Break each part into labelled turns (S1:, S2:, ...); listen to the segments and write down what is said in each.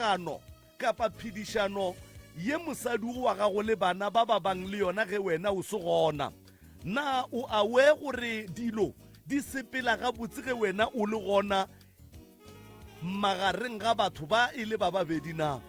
S1: tshwaragano kapa phedišano ye mosadi wo wa gago le bana ba ba bang le yona ge wena o se gona? Na o aware gore dilo di sepela gabotse ge wena o le gona magareng ga batho ba e le ba babedi na?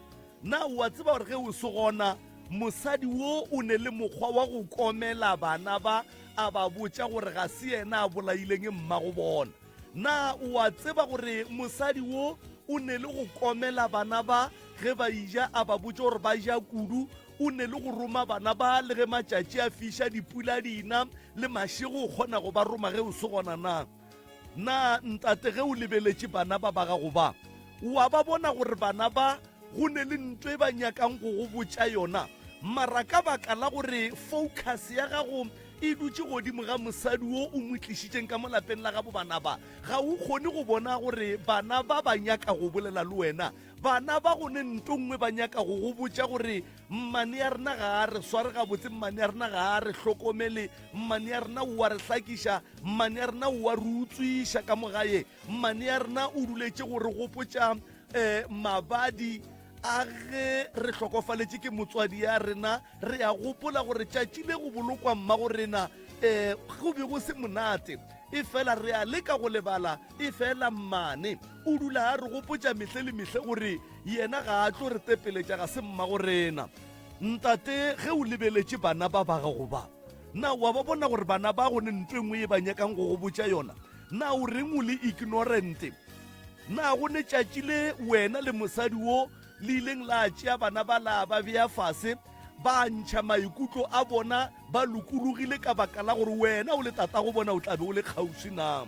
S1: Na o a tseba gore ge o se gona mosadi wo o ne le mokgwa wa go komela bana ba a ba botša gore ga se yena a bolaileng mmago bona? Na o a tseba gore mosadi wo o ne le go komela bana ba ge ba ija a ba botša gore ba ja kudu? O ne le go roma bana ba le ge matšatši a fiša, dipula di na, le mašego o kgona go ba roma ge o se gona na? Na ntate ge o lebeletše bana ba ba gago ba, o a ba bona gore bana ba go ne le nto e ba nyakang go go botša yona? Mara ka baka la gore focus ya gago e dutše godimo ga mosadi wo o mo tlišitšeng ka mo lapeng la gabo bana ba, ga o kgone go bona gore bana ba ba nyaka go bolela le wena. Bana ba go ne nto nngwe ba nyaka go go botša gore mmane ya rena ga a re sware gabotse, mmane ya rena ga a re hlokomele, mmane ya rena o a re hlakiša, mmane ya rena o a re utswiša ka mo gae, mmane ya rena o duletše go re gopotša um mabadi a ge re hlokofaletše ke motswadi ya rena. Re a gopola gore tšatši le go bolokwa mmago rena um go be go se monate, efela re a leka go lebala, efela mmane o dula a re gopotša mehle le mehle gore yena ga a tlo re tepeletša, ga se mmago rena. Ntate, ge o lebeletše bana ba ba gago ba, na wa ba bona gore bana ba go ne ntho e nngwe ye ba nyakang go go botša yona? Na o reng o le ignorant? Na go ne tšatši le wena le mosadi wo le ileng la tšea bana ba la ba bea fase, ba ntšha maikutlo a bona ba lokologile ka baka la gore wena o le tatago bona o tla be o le kgauswi na?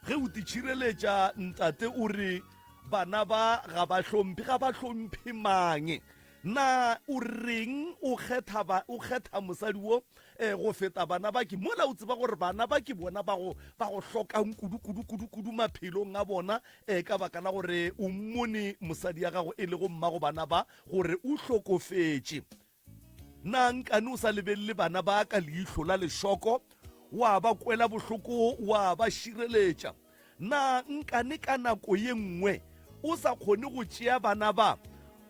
S1: Ge o titšhireletša ntate o re bana ba ga ba hlomphe, ga ba hlomphe mang? Na o reng o kgetha ba, o kgetha mosadi wo eh, go feta bana ba ke mola o tseba gore bana ba ke bona ba go ba go hlokang kudu kudu kudu kudu maphelong a bona eh, ka baka la gore o mmone mosadi ya gago e lego mmago bana ba gore o hlokofetše. Na nkane o sa lebelele bana ba ka leihlo la lešoko, wa ba kwela bohloko, wa ba šireletša? Na nkane ka nako ye nngwe o sa kgone go tšea bana ba,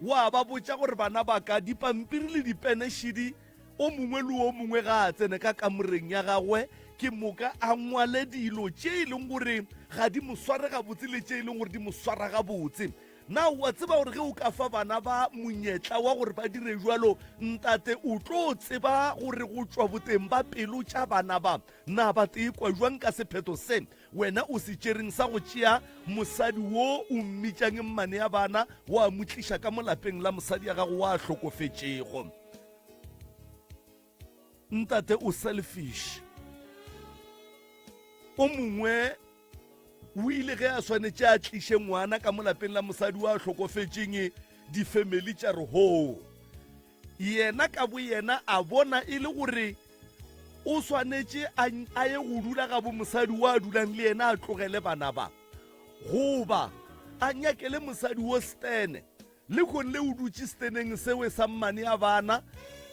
S1: wa ba botša gore bana ba ka, dipampiri le dipene šidi, o mongwe le o mongwe ga a tsene ka kamoreng ya gagwe, ke moka a ngwale dilo tše e leng gore ga di mo sware gabotse le tše e leng gore di mo swara gabotse? Na o a tseba gore ge o ka fa bana ba monyetla wa gore ba dire bjalo, ntate o tlo tseba gore go tšwa boteng ba pelo tša bana ba, na ba tekwa bjang ka sephetho se wena o se tšereng sa go tšea mosadi wo o mmitšang mmane ya bana wa mo tliša ka mo lapeng la mosadi ya gago wa hlokofetšego? Ntate o selfish. O mongwe O ile ge a swanetše a tliše ngwana ka mo lapeng la mosadi wa hlokofetšeng, difemeli tša re hoo. Yena ka boyena a bona e le gore o swanetše a, a ye go dula gabo mosadi wa a dulang le yena a tlogele bana ba. Goba a nyakele mosadi wo stene Lehono le o dutše seteneng sewe sa mmane a bana,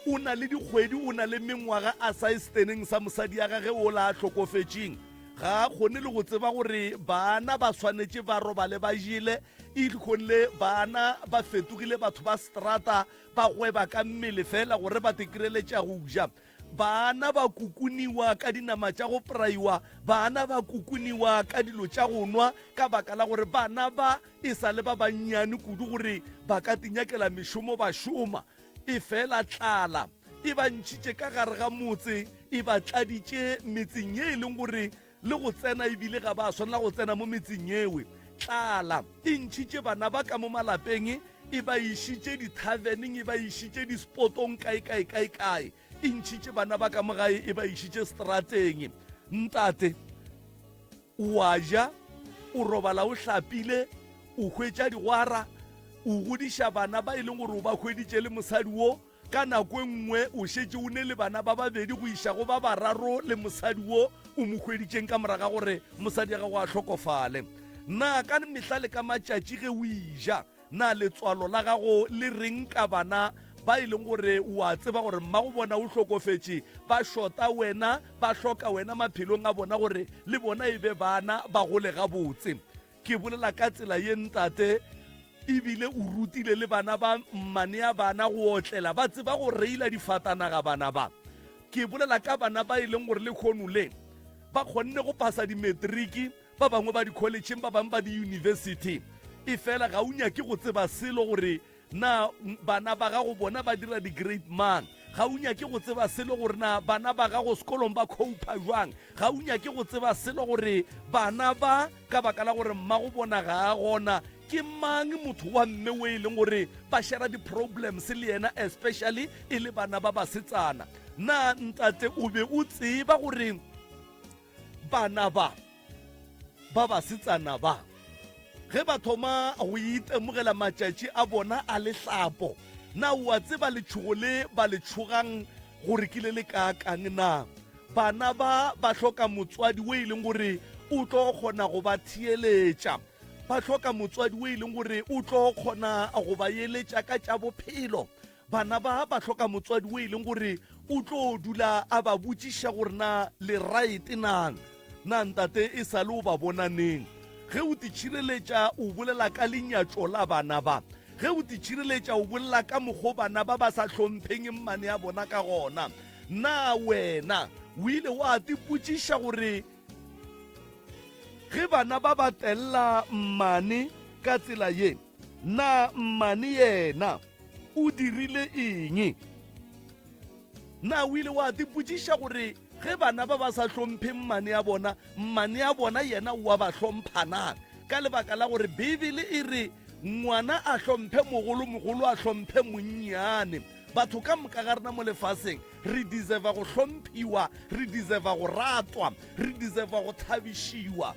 S1: o na le dikgwedi, o na le mengwaga a sa ye seteneng sa mosadi ya gage wola a hlokofetšeng. Ga a kgone le go tseba gore bana ba swanetše ba robale ba jele. Lehono le bana ba fetogile batho ba seterata, ba gweba ka mmele feela gore ba te krele tša go ja. Bana ba kukuniwa ka dinama tša go praiwa, bana ba kukuniwa ka dilo tša go nwa, ka baka la gore bana ba e sa le ba bannyane kudu gore ba ka tinyakela mešomo ba šoma. Efela tlala e ba ntšhitše ka gare ga motse, e ba tladitše metseng ye e leng gore le go tsena ebile ga ba swanela go tsena mo metseng yewe. Tlala e ntšhitše bana ba ka mo malapeng, e ba išitše dithaveneng, e ba išitše dispotong, kae, kae, kae, kae. E ntšhitše bana ba ka mo gae, e ba išitše strateng. Ntate, o a ja, o robala o hlapile, o hwetša digwara, o godiša bana ba e leng gore o ba hweditše le mosadi wo, Ka nako e nngwe o šetše o ne le bana ba babedi go iša go ba bararo le mosadi wo o mo hweditšeng ka morago ga gore mosadi ya gago a hlokofale. Na ka mehla le ka matšatši ge o eja, na letswalo la gago le reng ka bana ba e leng gore o a tseba gore mmago bona o hlokofetše, ba šota wena, ba hloka wena maphelong a bona gore le bona e be bana ba gole gabotse? Ke bolela ka tsela ye, Ntate. Ebile o rutile le bana ba mmane ya bana go otlela, ba tseba go reila difatanaga bana ba. Ke bolela ka bana ba e leng gore lehono le ba kgonne go phasa dimetriki, ba bangwe ba dikholetšheng, ba bangwe ba diyunibesithi. Efela ga o nyake go tseba selo gore na bana ba gago bona ba dira di-grade mang. Ga o nyake go tseba selo gore na bana ba gago sekolong ba copa jwang. Ga o nyake go tseba selo gore bana ba Ka baka la gore mmago bona ga a gona, ke mang motho wa mme o e leng gore ba shera di-problems le yena, especially e le bana ba basetsana? Na ntate o be o tseba gore bana ba ba basetsana ba ge ba thoma go itemogela matšatši a bona a lehlapo, na o a tseba letšhogo le ba le tšhogang gore ke le le kaakang? Na bana ba ba hloka motswadi o e leng gore o tlo kgona go ba theeletša? Ba hloka motswadi o e leng gore o tlo kgona go ba eletša ka tša bophelo? Bana ba ba hloka motswadi o e leng gore o tlo dula a ba botšiša gore na le right nang? Na ntate e sa le o ba bona neng? Ge o titšhireletša o bolela ka lenyatšo la bana ba. Ge o titšhireletša o bolela ka mokgo bana ba ba sa hlompheng mmane ya bona ka gona. Na wena o ile wa tipotšiša gore ge bana ba ba tella mmane ka tsela ye, na mmane yena o dirile eng? Na o ile wa tipotšiša gore ge bana ba ba sa hlomphe mmane ya bona, mmane ya bona yena o a ba hlompha na? Ka lebaka la gore Beibele e re ngwana a hlomphe mogolo, mogolo a hlomphe monnyane. Batho ka moka ga rena mo lefaseng re deserva go hlomphiwa, re deserva go ratwa, re deserva go thabišiwa.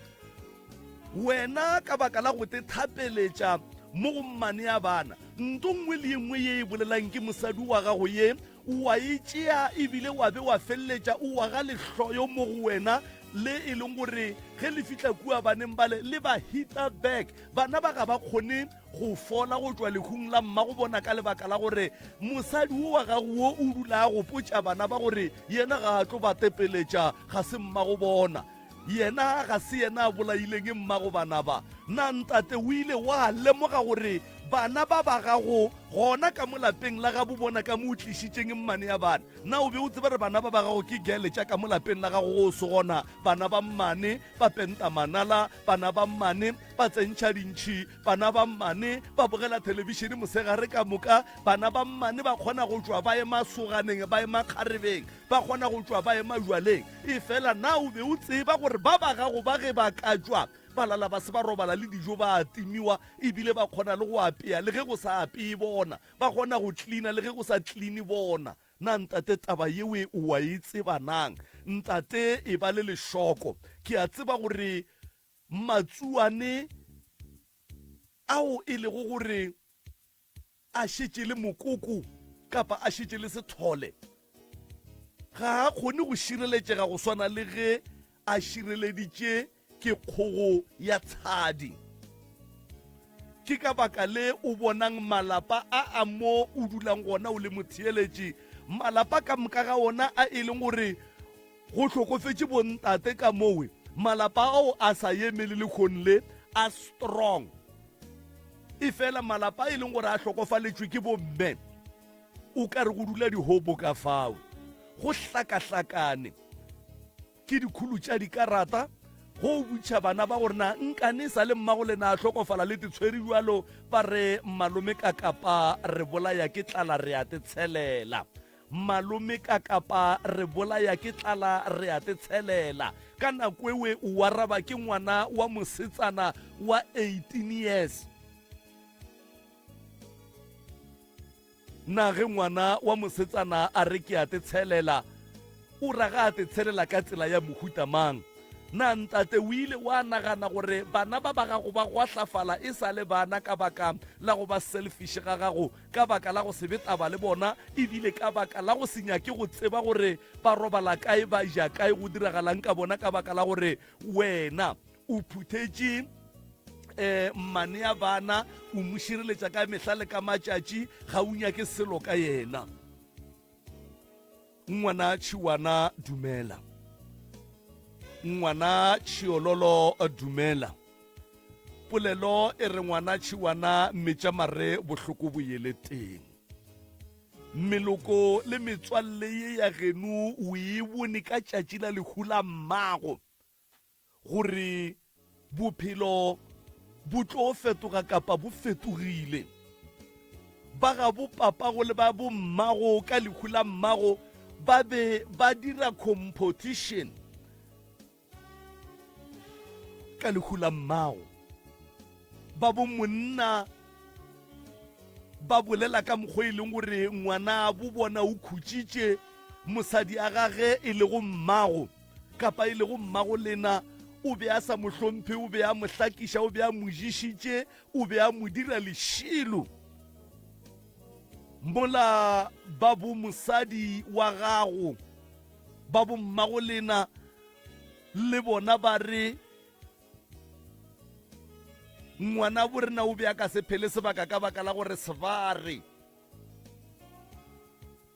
S1: Wena ka baka la go te thapeletša mo go mmane ya bana, nto nngwe le ye nngwe ye e bolelang ke mosadi wa gago ye wa e tšea ebile wa be wa feleletša o wa ga lehloyo mo go wena le e leng gore ge le fihla kua baneng bale le ba hita back. Bana ba ga ba kgone go fola go tšwa lehung la mmago bona ka lebaka la gore mosadi wo wa gago wo o dula a gopotša bana ba gore yena ga a tlo ba tepeletša, ga se mmago bona. Yena ga se yena a bolaileng mmago bana ba. Na ntate o ile wa lemoga gore bana ba ba gago gona ka mo lapeng la gabo bona ka mo o tlišitšeng mmane ya bana? Na o be o tseba gore bana ba ba gago ke gele tša ka mo lapeng la gago go se gona bana ba mmane ba penta manala, bana ba mmane ba tsentšha dintšhi, bana ba mmane ba bogela thelebišene mosegare ka moka, bana ba mmane ba kgona go tšwa ba ema soganeng ba ema kgarebeng, ba kgona go tšwa ba ema jwaleng. Efela na o be o tseba gore ba ba gago ba ge ba ka tšwa ba lala ba se ba robala le dijo ba a timiwa, ebile ba kgona le go apea le ge go sa apee bona, ba kgona go tlina le ge go sa tline bona? Na ntate taba yewe o a e tseba nang? Ntate e ba le lešoko. Ke a tseba gore matsuane ao e lego gore a šetše le mokoko kapa a šetše le sethole ga a kgone go šireletšega go swana le ge a šireleditše ke kgogo ya tshadi. Ke ka baka le o bonang malapa a a mo o dulang gona o le motheeletši, malapa ka moka ga ona a e leng gore go hlokofetše bontate ka mowe, malapa ao a sa eme le lekhong le a strong. Efela malapa a e leng gore a hlokofaletšwe ke bomme, o ka re go dula dihobo ka fao, go hlakahlakane. Ke dikhulu tša dikarata, go butšha bana ba gore na nkane sa le mmago lena a hlokofala le titshwere bjalo, ba re malome ka kapa re bolaya ke tlala re a te tshelela. Malome ka kapa re bolaya ke tlala re a te tshelela. Ka nako ewe o araba ke ngwana wa mosetsana wa 18 years. Na ge ngwana wa mosetsana a re ke a te tshelela, o ra ga a te tshelela ka tsela ya mohuta mang? Na ntate o ile wa nagana gore bana ba ba gago ba gwahlafala e sa le bana ka baka la go ba selfish ga gago, ka baka la go se be taba le bona, e bile ka baka la go se nyake go tseba gore ba robala kae, ba ja kae, go diragalang ka bona ka baka la gore wena o phuthetše eh mmane ya bana o mo šireletša ka mehla le ka matšatši ga o nyake selo ka yena ngwana tšhiwana dumela ngwana tšhiololo dumela. Polelo e re ngwana tšhiwana metša mare bohloko bo yele teng. Meloko le metswalle ye ya geno o e bone ka tšatši la lehu la mmago gore bophelo bo tlo fetoga kapa bo fetogile. Ba gabo papago le ba bo mmago ka lehu la mmago ba be ba dira competition ka lehu la mmago. Ba bo monna ba bolela ka mokgwa e leng gore ngwana bo bona o khutšitše mosadi a gage e lego mmago kapa e lego mmago lena o be a sa mo hlomphe, o be a mo hlakiša, o be a mo ješitše, o be a mo dira lešilo. Mola ba bo mosadi wa gago ba bo mmago lena le bona ba re ngwana bo rena o be a ka se phele sebaka ka baka la gore sebare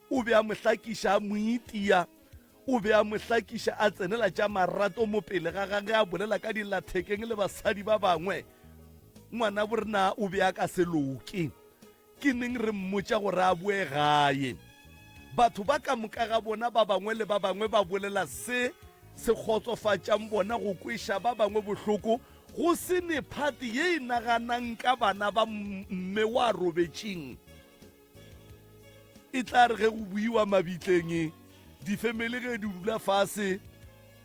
S1: o be a mo hlakiša a mo itia o be a mo hlakiša a tsenela tša marato mo pele ga gage a bolela ka dilathekeng le basadi ba bangwe ngwana bo rena o be a ka se loke Ke neng re mmotša gore a boe gae? Batho ba ka moka ga bona ba bangwe le ba bangwe ba bolela se se kgotsofatšang bona go kweša ba bangwe bohloko, go se ne phate ye e naganang ka bana ba mme wa robetšeng. E tla re ge go buiwa mabitleng, difemele ge di dula fase,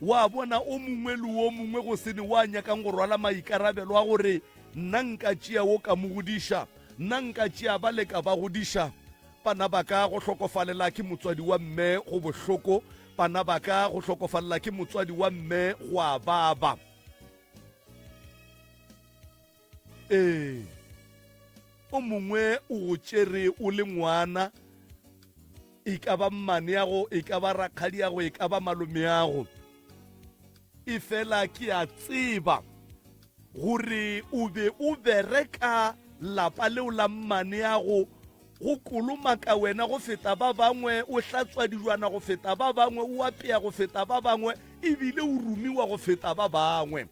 S1: Wa bona, o mongwe le wo mongwe go se ne wa nyakang go rwala maikarabelo a gore nna nka tšea wo ka mo godiša, nna nka tšea bale ka ba godiša. Bana ba ka, go hlokofalela ke motswadi wa mme go bohloko. Bana ba ka, go hlokofalela ke motswadi wa mme go a baba. Ee, o mongwe o go tšere o le ngwana, e ka ba mmaneago, e ka ba rakgadiago, e ka ba malomeago. Efela ke a tseba gore o be o bereka lapa leo la mmaneago go kolomaka wena go feta ba bangwe, o hlatswa dijwana go feta ba bangwe, o apea go feta ba bangwe, ebile o rumiwa go feta ba bangwe.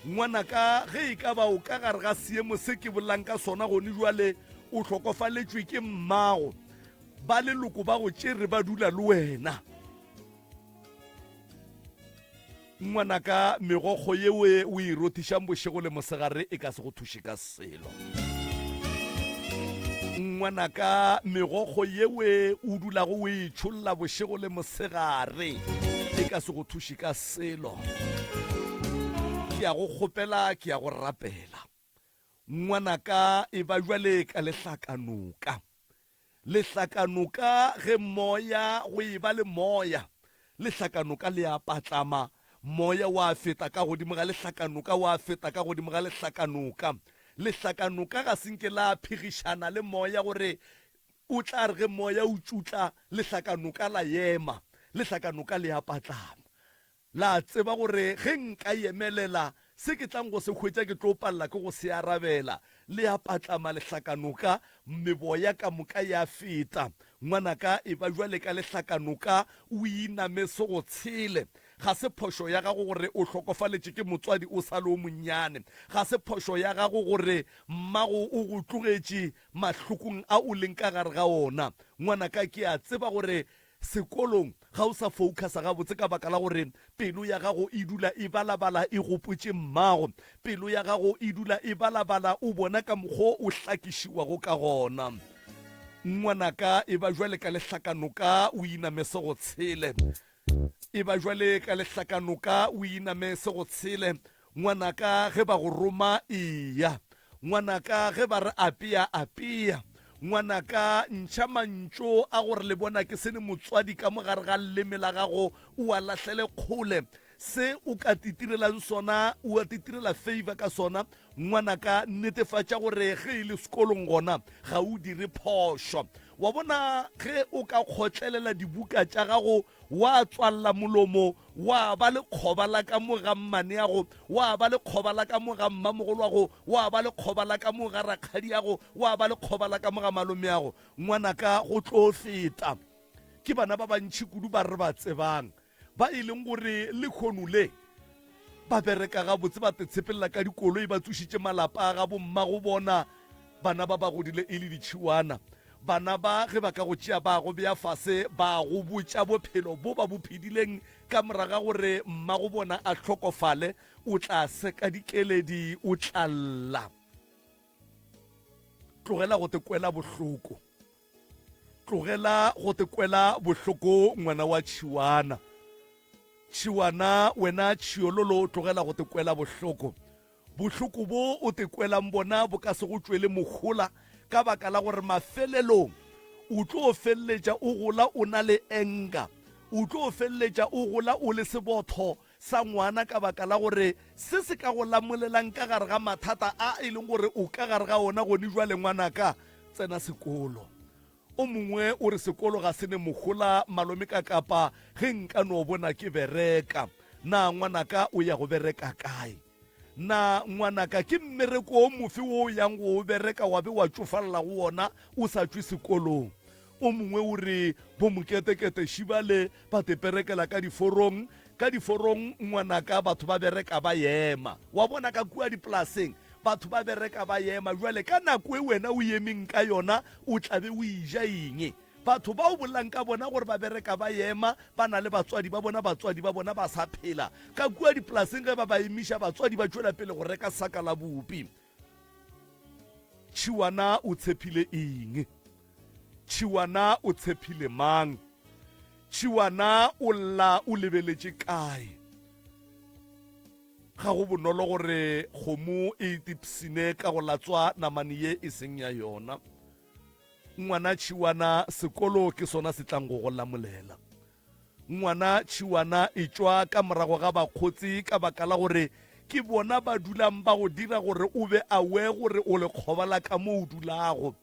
S1: Ngwanaka, ge e ka ba o ka gare ga seemo se ke bolelang ka sona gone jwale, o hlokofaletšwe ke mmago, ba leloko ba go tšere ba dula le wena. Ngwanaka, megokgo yeo o e rothišang bošego le mosegare e ka se go thuše ka selo. Ngwanaka, megokgo yeo o dulago o e tšholla bošego le mosegare e ka se go thuše ka selo. Ke a go kgopela, ke a go rapela. Ngwanaka, e ba bjale ka lehlakanoka. Lehlakanoka ge moya go e ba le moya, lehlakanoka le a patlama, moya wa feta ka godimo ga lehlakanoka, wa feta ka godimo ga lehlakanoka. Lehlakanoka ga se nke la phegišana le moya gore o tla re ge moya o tšutla lehlakanoka la ema, lehlakanoka le a patlama. La tseba gore ge nka emelela, se ke tlang go se hwetša ke tlo palela ke go se arabela. Le a patlama lehlakanoka, meboya ka moka ya feta. Ngwanaka, eba bjale ka lehlakanoka, o iname se go tshele. Ga se phošo ya gago gore o hlokofaletše ke motswadi o sa le o monnyane. Ga se phošo ya gago gore mmago o go tlogetše mahlokong a o leng ka gare ga ona. Ngwanaka, ke a tseba gore Sekolong ga o sa foukhasa gabotse ka baka la gore pelo ya gago e dula e balabala e gopotše mmago. Pelo ya gago e dula e balabala o bona ka mokgo o hlakišiwago ka gona. Ngwanaka, e ba bjale ka lehlakanoka o iname se go tshele. E ba bjale ka lehlakanoka o iname se go tshele. Ngwanaka, ge ba go roma, eya. Ngwanaka, ge ba re apea, apea. Ngwanaka, ntšha mantšu a gore le bona ke se ne motswadi ka mo gare ga leleme la gago, o a lahlele kgole. Se o ka titirelang sona, o a titirela favor ka sona. Ngwanaka, netefatša gore ge e le sekolong gona ga o dire phošo. Wa bona, ge o ka kgotlelela dibuka tša gago wa tswalela molomo, wa ba lekgoba la ka mo ga mmaneago, wa ba lekgoba la ka mo ga mmamogolwago, wa ba lekgoba la ka mo ga rakgadiago, wa ba lekgoba la ka mo ga malomeago. Ngwanaka, go tlo feta. Ke bana ba bantši kudu ba re ba tsebang, ba e leng gore lehono le. Ba bereka gabotse, ba tetshepelela ka dikoloi, ba tsošitše malapa a gabo mmago bona. Bana ba ba godile e le ditšhiwana. Bana ba ge ba ka go tšea ba go bea fase, ba go botša bophelo bo ba bo phedileng ka moraga gore mmago bona a hlokofale, o tla seka dikeledi, o tla lla. Tlogela go te kwela bohloko. Tlogela go te kwela bohloko ngwana wa tšhiwana. Tšhiwana wena tšhiololo tlogela go te kwela bohloko. Bohloko bo o te kwelang bona bo ka se go tšwele mohola ka baka la gore mafelelong o tlo feleletša o gola o na le anger, o tlo feleletša o gola o le sebotho sa ngwana ka baka la gore se se ka go lamolelang ka gare ga mathata a e leng gore o ka gare ga ona gone jwale ngwanaka, tsena sekolo. O mongwe o re sekolo ga se ne mohola malome ka kapa ge nka no bona ke bereka. Na ngwanaka o ya go bereka kae? Na ngwanaka ke mmereko o mofe wo o yang go o bereka wa be wa tšofalela go wona o sa tšwe sekolong? O mongwe o re bo moketekete šibale ba te perekela ka diforong, ka diforong ngwanaka batho ba bereka ba ema. Wa bona ka kua dipolaseng batho ba bereka ba ema, bjale ka nako e wena o emeng ka yona o tla be o eja eng? Batho ba o bolelang ka bona gore ba bereka ba ema, ba na le batswadi ba bona, batswadi ba bona ba sa phela. Ka kua dipolaseng ge ba ba emiša, batswadi ba tšwela pele go reka saka la bupi. Tšhiwana o tshephile eng? Tšhiwana o tshephile mang? Tšhiwana o lla o lebeletše kae? Ga go bonolo gore kgomo e itipsine ka go latswa namane ye e seng ya yona. Ngwana tšhiwana, sekolo ke sona se tlang go go lamolela. Ngwana tšhiwana e tšwa ka morago ga bakgotsi ka baka la gore ke bona ba dulang ba go dira gore o be aware gore o lekgoba la ka mo o dulago.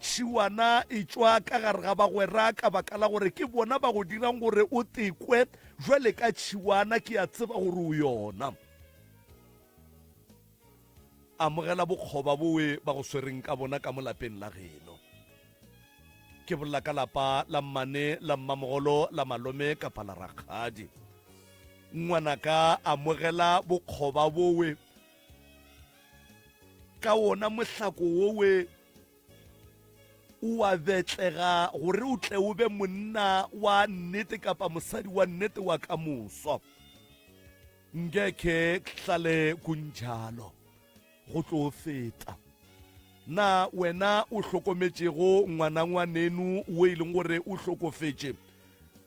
S1: Tšhiwana e tšwa ka gare ga bagwera ka baka la gore ke bona ba go dirang gore o tekwe jwale ka tšhiwana ke a tseba gore o yona. Amogela bokgoba bowe ba go swereng ka bona ka mo lapeng la geno. Ke bolela ka lapa la mmane, la mmamogolo, la malome kapa la rakgadi. Ngwanaka amogela bokgoba bowe ka wona mohlako wowe o a betlega gore o tle o be monna wa nnete kapa mosadi wa nnete wa ka moso. Ngekhe hlale kunjalo, go tlo feta. Na wena o hlokometšego ngwana ngwanenu wo e leng gore o hlokofetše?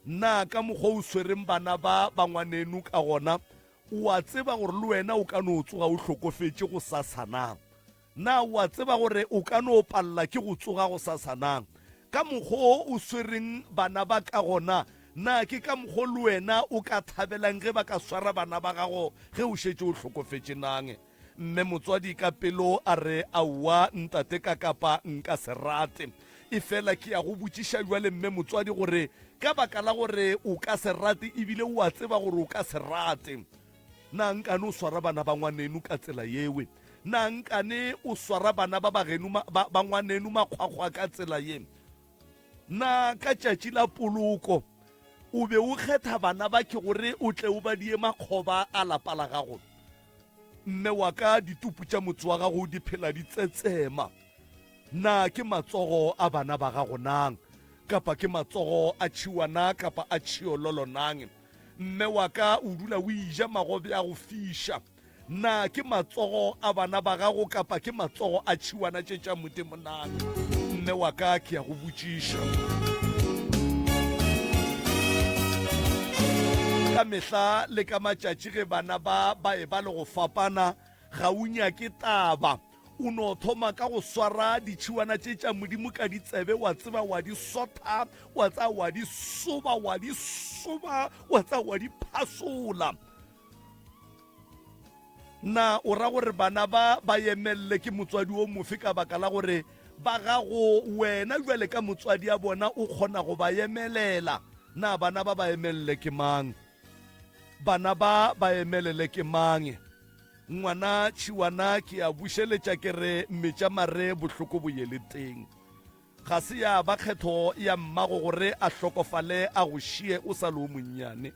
S1: Na ka mokgwa o swereng bana ba ba ngwanenu ka gona, o a tseba gore le wena o ka no tsoga o hlokofetše gosasa na? Na o a tseba gore o ka no palela ke go tsoga gosasa na? Ka mokgwa wo o swereng bana ba ka gona, na ke ka mokgwa le wena o ka thabelang ge ba ka swara bana ba gago ge o šetše o hlokofetše nang? Mme motswadi ka pelo a re, Aowa, ntate ka kapa nka se rate. Efela ke ya go botšiša bjale mme motswadi gore ka baka la gore o ka se rate ebile o a tseba gore o ka se rate, Na nkane o swara bana ba ngwaneno ka tsela yewe? Na nkane o swara bana ba bageno ba, ba ngwaneno makgwakgwa ka tsela ye? Na ka tšatši la poloko o be o kgetha bana ba ke gore o tle o ba die makgoba a lapa la gago? Mme wa ka, ditupu tša motse wa gago di phela di tsetsema. Na ke matsogo a bana ba gago nang, kapa ke matsogo a tšhiwana kapa a tšhiololo nang? Mme wa ka, o dula o eja magobe a go fiša. Na ke matsogo a bana ba gago kapa ke matsogo a tšhiwana tše tša Modimo nang? Mme wa ka, ke a go botšiša. Ka mehla le ka matšatši ge bana ba ba eba le go fapana, ga o nyake taba. O no thoma ka go swara ditšhiwana tše tša Modimo ka ditsebe, wa tseba, wa di sotha, wa tsaya wa di soba, wa di soba, wa tsaya wa di phasola. Na o ra gore bana ba ba emelele ke motswadi o mofe ka baka la gore ba gago wena bjale ka motswadi ya bona o kgona go ba emelela? Na bana ba ba emelele ke mang? Bana ba ba emelele ke mang? Ngwana tšhiwana ke a bušeletša ke re metša mare bohloko bo ye le teng. Ga se ya ba kgetho ya mmago gore a hlokofale a go šie o sa le o monnyane.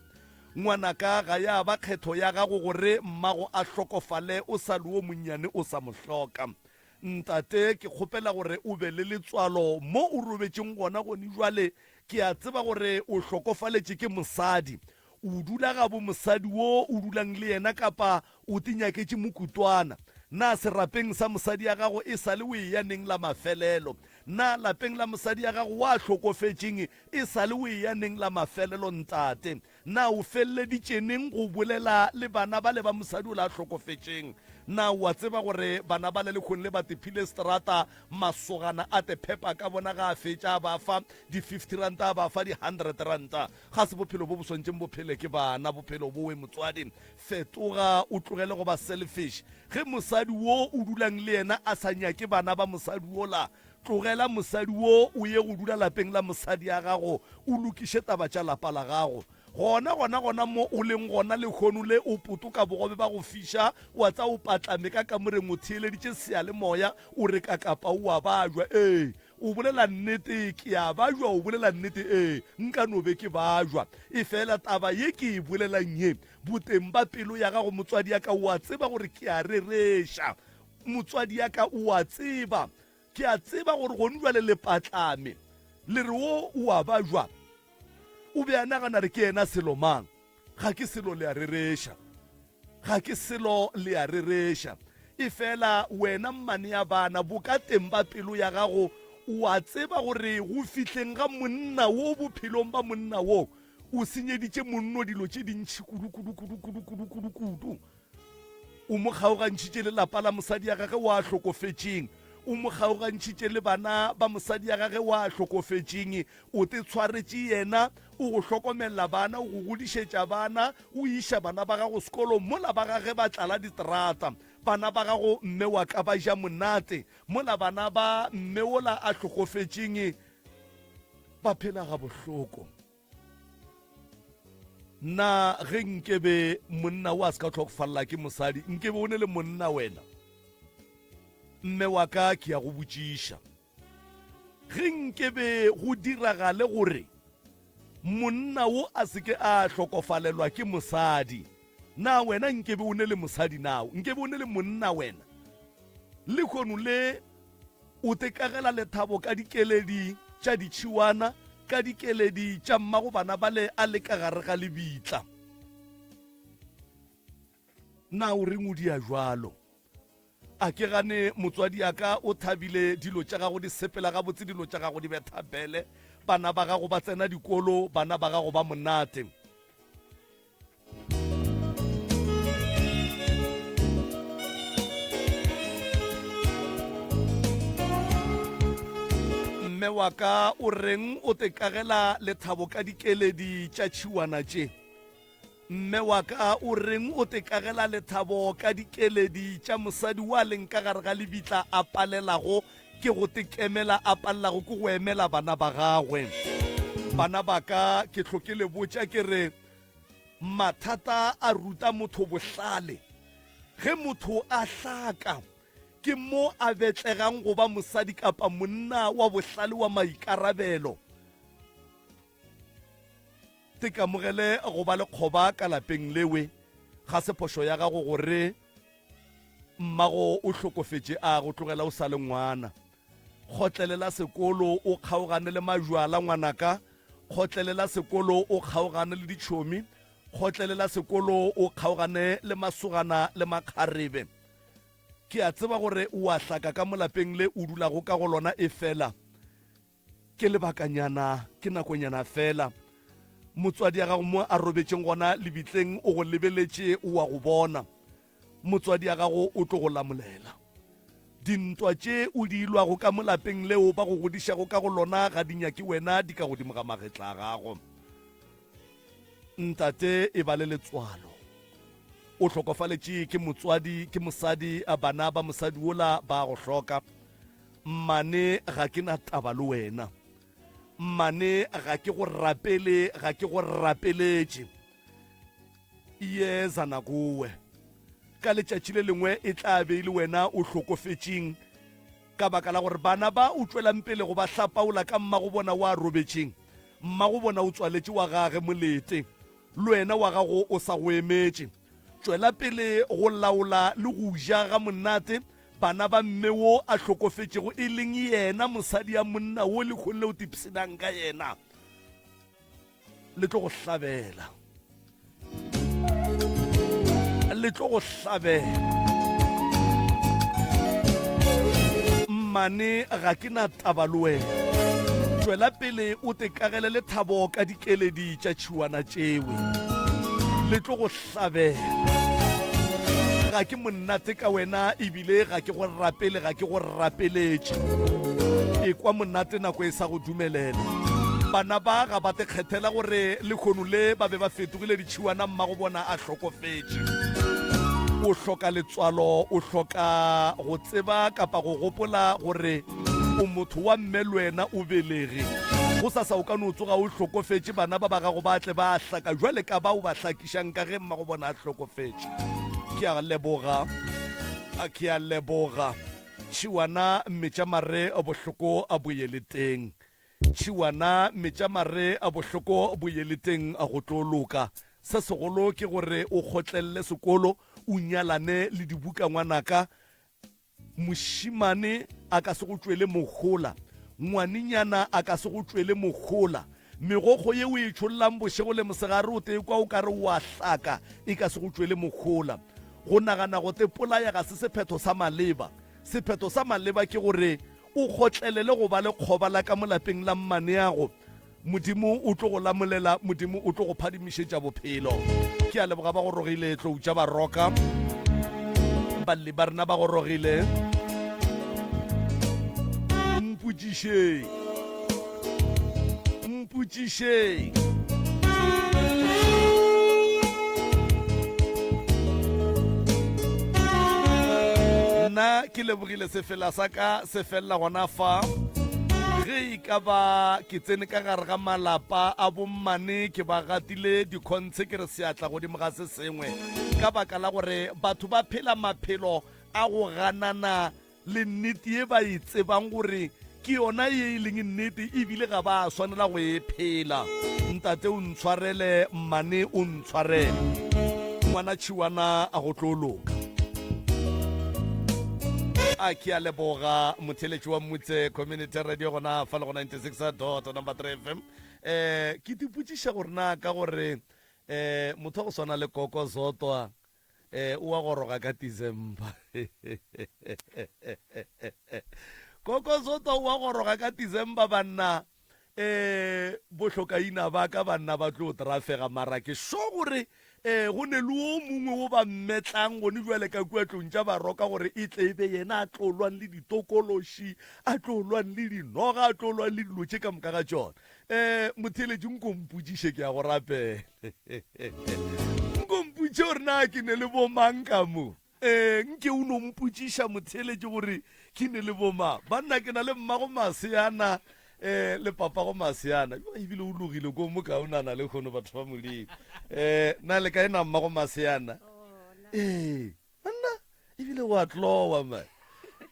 S1: Ngwanaka, ga ya ba kgetho ya gago gore mmago a hlokofale o sa le wo monnyane o sa mo hloka. Ntate, ke kgopela gore o be le letswalo mo o robetšeng gona gone jwale. Ke a tseba gore o hlokofaletše ke mosadi. O dula gabo mosadi wo o dulang le yena kapa o tinyaketše mokutwana? Na serapeng sa mosadi ya gago e sa le o eya neng la mafelelo? Na lapeng la mosadi ya gago wa hlokofetšeng e sa le o eya neng la mafelelo, ntate? Na o feleleditše neng go bolela le bana bale ba mosadi ola a hlokofetšeng? Na o a tseba gore bana bale lehono le ba tephile seterata, masogana a te phepa ka bona ga a fetša a ba fa di 50 ranta a ba fa di 100 ranta? Ga se bophelo bo bo swantšeng bo phele ke bana, bophelo bowe motswadi. Fetoga o tlogele go ba selfish. Ge mosadi wo o dulang le yena a sa nyake bana ba mosadi wola, tlogela mosadi wo o ye go dula lapeng la mosadi ya gago o lokiše taba tša lapa la gago. Gona gona gona mo o leng gona lehono le o potoka bogobe ba go fiša wa tsa o patlame ka kamoreng o theeleditše seyalemoya o re kakapa o a bajwa. Ee, O bolela nnete, ke a bajwa. O bolela nnete, ee, nka no be ke bajwa. Efela taba ye ke e bolelang ye, boteng ba pelo ya gago, motswadi ya ka, o a tseba gore ke a rereša. Motswadi ya ka, o a tseba. Ke a tseba gore gone bjale le patlame. Le re wo o a bajwa. O be a nagana re ke yena selo mang? Ga ke selo, le a rereša. Ga ke selo, le a rereša. Efela wena mmane ya bana, bokateng ba pelo ya gago, o a tseba gore go fihleng ga monna wo bophelong ba monna wo, o senyeditše monno dilo tše dintši kudu, kudu, kudu, kudu, kudu, kudu, kudu. O mo kgaogantšhitše le lapa la mosadi ya gage wa hlokofetšeng. O mo kgaogantšhitše le bana ba mosadi ya gage wa hlokofetšeng. O te tshwaretše yena, o go hlokomelela bana, o go godišetša bana, o iša bana ba gago sekolong mola ba gage ba tlala diterata. Bana ba gago mme wa ka ba ja monate, mola bana ba mme wola a hlokofetšeng ba phela gabohloko. Na ge nkebe monna o a se ka hlokofalla ke mosadi, nkebe o ne le monna wena? Mme wa ka ke ya go botšiša. Ge nkebe go diragale gore monna wo a se ke a hlokofalelwa ke mosadi, na wena nkebe o ne le mosadi? Na nkebe o ne le monna wena? Lehono le o tekagela lethabo ka dikeledi tša ditšhiwana, ka dikeledi tša mmago bana bale a le ka gare ga lebitla. Na o reng o dia jwalo? A ke gane motswadi ya ka o thabile, dilo tša gago di sepela gabotse, dilo tša gago di betha bele, bana ba gago ba tsena dikolo, bana ba gago ba monate. Mme wa ka o reng o tekagela lethabo ka dikeledi tša tšhiwana tše? Mme wa ka o reng o tekagela lethabo ka dikeledi tša mosadi wa leng ka gare ga lebitla a palelago ke go tekemela a palelago ke go emela bana ba gagwe? Bana ba ka, ke hlo ke le botša ke re mathata a ruta motho bohlale. Ge motho a hlaka, ke mo a betlegang go ba mosadi kapa monna wa bohlale wa maikarabelo. Te kamogele go ba lekgoba ka lapeng lewe. Ga se phošo ya gago gore mmago o hlokofetše a go tlogela o sa le ngwana. Kgotlelela sekolo o kgaogane le majwala ngwanaka. Kgotlelela sekolo o kgaogane le ditšhomi. Kgotlelela sekolo o kgaogane le masogana le makgarebe. Ke a tseba gore o a hlaka ka mo lapeng le o dulago ka go lona efela Ke lebakanyana, ke nakonyana feela. Motswadi ya gago mo a robetšeng gona lebitleng o go lebeletše, o a go bona. Motswadi ya gago o tlo go lamolela. Dintwa tše o di ilwago ka mo lapeng leo ba go godišago ka go lona ga di nyake wena, di ka godimo ga magetla a gago. Ntate, e ba le letswalo. O hlokofaletše ke motswadi, ke mosadi, bana ba mosadi wola ba go hloka. Mmane, ga ke na taba le wena. Mmane, ga ke go rapele, ga ke go rapeletše. Iyeza nakowe. Ka letšatši le lengwe e tla be e le wena o hlokofetšeng ka baka la gore bana ba o tšwelang pele go ba hlapaola ka mmago bona wa robetšeng. Mmago bona o tswaletše wa gage molete. Le wena wa gago o sa go emetše. Tšwela pele go laola le go ja ga monate bana ba mme wo a hlokofetšego e leng yena mosadi ya monna wo lehono le o tipshinang ka yena. Le tlo go hlabela. Le tlo go hlabela. Mmane ga ke na taba le wena. Tšwela pele o te kagele lethabo ka dikeledi tša tšhiwana tšewe. Le tlo go hlabela. Ga ke monate ka wena ebile ga ke go rapele, ga ke go rapeletše. Ekwa monate nako e sa go dumelela. Bana ba ga ba te kgethela gore lehono le ba be ba fetogile ditšhiwana mmago bona a hlokofetše. O hloka letswalo, o hloka go tseba kapa go gopola gore o motho wa mme le wena o belege. Gosasa o ka no tsoga o hlokofetše, bana ba ba gago ba tle ba hlaka jwale ka ba o ba hlakišang ka ge mmago bona a hlokofetše. Ke a leboga, ke a leboga. Tšhiwana metša mare bohloko a boye le teng. Tšhiwana metša mare bohloko boye le teng go tlo loka. Se segolo ke gore o kgotlelele sekolo, o nyalane le dibuka ngwanaka. Mošemane a ka se go tšwele mohola, ngwanenyana a ka se go tšwele mohola. Megokgo ye o e tšhollang bošego le mosegare o te kwa o ka re o a hlaka e ka se go tšwele mohola. Go nagana go te polaya ga se sephetho sa maleba. Sephetho sa maleba ke gore o kgotlelele go ba lekgoba la ka mo lapeng la mmaneago. Modimo o tlo go lamolela, Modimo o tlo go phadimišetša bophelo. Ke a leboga ba gorogile tlou tša baroka. Balli ba rena ba gorogile. Mpotšišeng. Mpotšišeng. Nna ke lebogile sefela sa ka se felela gona fa. Ge e ka ba ke tsene ka gare ga malapa a bommane ke ba gatile dikhontshe ke re seatla godimo ga se sengwe ka baka la gore batho ba phela maphelo a go ganana le nnete ye ba e tsebang gore ke yona ye e leng nnete ebile ga ba swanela go e phela. Ntate o ntshwarele, mmane o ntshwarele, ngwana tšhiwana a go tlo loka. A ke a leboga motheletši wa Mmutse Community Radio gona fa le go 96 dot number 3 FM. Eh ke tipotšiša gore na ka gore eh motho wa go swana le Koko Zotwa eh o wa goroga ka December. Koko Zotwa o wa goroga ka December banna. Eh bohlokaina ba ka banna ba tlo trafega mara ke sure gore eh go ne le o mongwe wo ba mmetlang gone jwale ka kua tlong tša baroka gore e tle e be yena a tlo lwang le ditokološi a tlo lwang le dinoga a tlo lwang le dilo tše ka moka ga tšona. Eh motheeletši nko mpotšiše ke ya go rapela. Nko mpotše gore na ke ne le bomang ka mo. Ee, nke o no mpotšiša motheeletši gore ke ne le bomang. Banna, ke na le mmago maseana um le papago maseana. Yo, ebile o logile ko mo kaonana le kgono batho ba Modimo. Um na le kae na mmago maseana? Ee, banna, ebile wa tlowa man.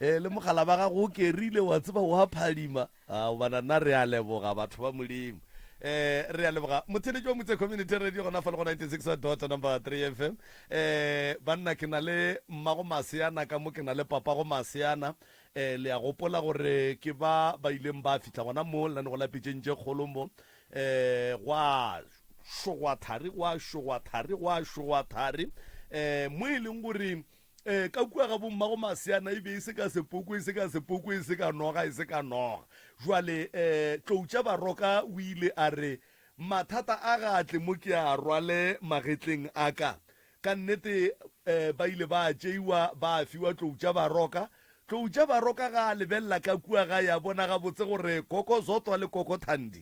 S1: Um le mogala ba gago o kerile wa tseba wa phadima. A bana nna re a leboga batho ba Modimo. Eh re a leboga motheletši wa Motse Community Radio gona fa le go 96 dot number 3 FM. Eh banna ke na le mmago maseana ka mo ke na le papago maseana. Eh le a gopola gore ke ba ba ileng ba fihla gona mo lenanego la pitšeng tše kgolo mo. Eh gwa šogwa thari gwa šogwa thari gwa šogwa thari. Eh mo e leng gore Ee, ka kua ga bommago maseana e be e se ka sepoko, e se ka sepoko, e se ka noga, e se ka noga. Jwale um Tlou tša Baroka o ile a re, Mathata a ga a tle mo ke a rwale magetleng a ka. Ka nnete um ba ile ba tšeiwa ba fiwa Tlou tša Baroka. Tlou tša Baroka ga a lebelela ka kua gae a bona gabotse gore Koko Zodwa le Koko Thandi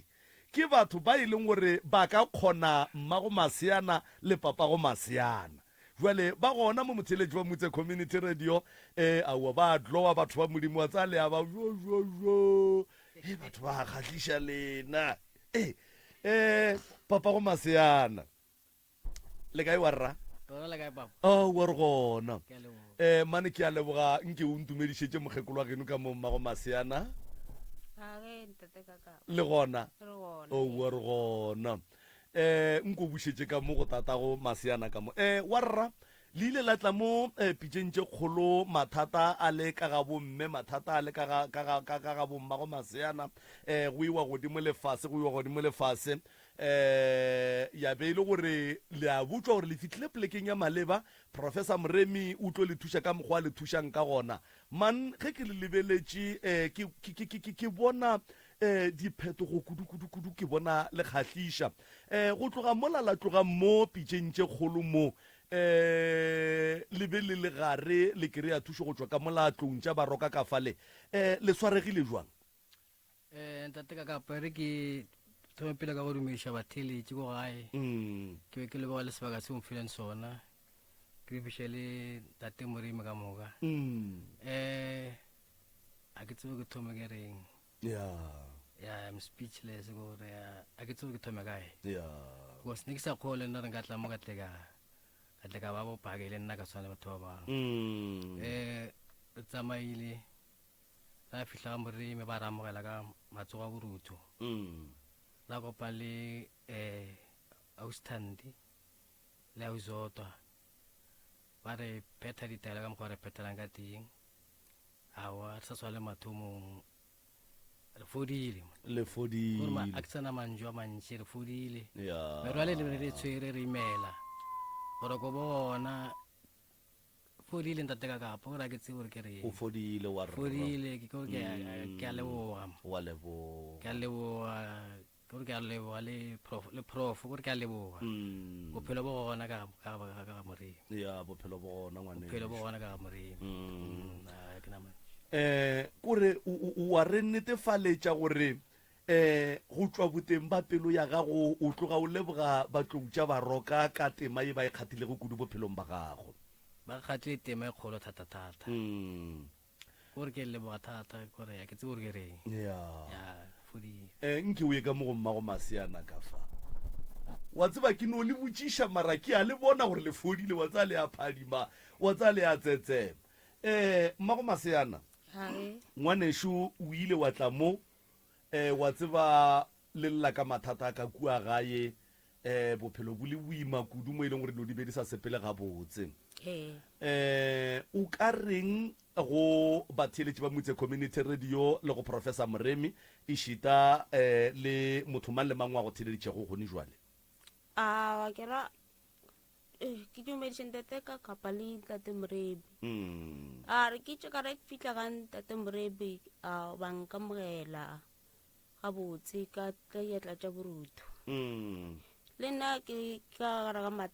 S1: ke batho ba e leng gore ba ka kgona mmago maseana le papago maseana. Bjale ba gona mo motheeletši wa Mutse Community Radio. E, aowa, ba a glowa batho ba Modimo, wa tsaya le a ba jo, jo, jo. E, batho ba kgahliša lena. E, e, papa go maseana. Le kae wa rra?
S2: Gona le kae papa?
S1: Oh, wa re gona.
S2: Ke a leboga.
S1: Eh, mane ke a leboga nke o ntumedišetše mokgekolo wa geno ka mo mmago maseana.
S3: Ga ge ntate ka ka.
S1: Le gona?
S3: Re gona.
S1: Oh, wa re gona. Um nko bušetše ka mo go tatago maseana ka mo. Um warra, le ile la tla mo um pitšeng tše kgolo, mathata a le ka ga bomme, mathata a le ka ga, ka ga, ka, ka ga bommago maseana, um go iwa godimo le fase, go iwa godimo le fase. Um ya be e le gore le a botšwa gore le fihlile polekeng ya maleba, Professor Moremi o tlo le thuša ka mokgwa a le thušang ka gona. Man, ge ke le lebeletše, um ke, ke, ke, ke, ke bona um diphetogo kudu-kudu-kudu, ke bona le kgahliša. Um go tloga mola la tloga mo pitšeng tše kgolo mo, um le be le le gare le kry-a thušo go tšwa ka mola tlong tša Baroka ka fale, um le swaregile bjang?
S2: Um ntate ka kapa re ke thome pele ka go dumediša batheeletši ko gae.
S1: Mm.
S2: Ke be ke leboga le sebaka se o mfileng sona. Ke lebiše le tate Moremi ka moka.
S1: Mm.
S2: Um a ke tsebe ke thome ke reng.
S1: Yeah.
S2: Yeah, I'm speechless gore a ke tsebe ke thome kae.
S1: Yeah.
S2: Because ne ke sa kgole nna re nka tla mo ka tle ka ka tle ka ba bopake le nna ka tshwana le batho ba bangwe.
S1: Mm.
S2: Eh re tsamaile ra fihla ga Moremi ba re amogela ka matsogo a borutho.
S1: Mm.
S2: Ra kopa le eh Austhandi le Ausotwa ba re phetha ditaelo ka mokgwa re phethelang ka teng. Aowa re sa tshwana le mathomong re fodile.
S1: Le
S2: Gore ma
S1: fodile.
S2: a ke sana mantšu a mantši re fodile.
S1: Ya.
S2: Merwalo e re tshwere re imela. Boroko bona fodile ntate ka kapa gore a ke tsebe gore ke reng.
S1: O fodile wa rra.
S2: Fodile ke gore ke a ke a leboga.
S1: Wa leboga.
S2: Ke a leboga ke gore ke a leboga le prof le prof gore ke a leboga.
S1: Mm.
S2: Bophelo bo gona ka ka ka ka Moremi.
S1: Ya bophelo bo gona ngwane.
S2: Bophelo bo gona ka ga Moremi.
S1: Mm.
S2: A ke na mantšu.
S1: Eh kore o wa re netefaletša gore eh go tšwa boteng ba pelo ya gago o tloga o leboga Batlou tša Baroka ka tema ye ba e kgathilego kudu bophelong ba gago.
S2: Ba kgathile tema e kgolo thata thata.
S1: Mm.
S2: Kore ke leboga thata kore a ke tsebe gore ke reng.
S1: Ya.
S2: Ya fodile.
S1: Eh nke o ye ka mo go mmago maseana ka fa. Wa tseba ke no le botšiša mara ke a le bona gore le fodile wa tseba le a phadima wa tseba le a tsetsema. Eh mmago maseana.
S3: Hare.
S1: Ngwanešu o ile wa tla mo Eh, wa tseba, le lla ka mathata a ka kua gae, eh, bophelo bo le boima kudu mo e leng gore dilo di be di sa sepele gabotse.
S3: Ee.
S1: Eh, o ka reng go batheeletši ba Motse Community Radio le go Professor Moremi, ešita eh, le motho mang le mang wa go theeleditšego gone jwale?
S3: A ke ra eh, ke dumediše ntate ka kapa le ntate Morebi.
S1: Mm.
S3: A re ke tše ka re ke fihla ga ntate Morebi a ba nkamogela gabotse ka tla diatla tša borutho.
S1: Mm.
S3: Le nna ke ka gare ga ma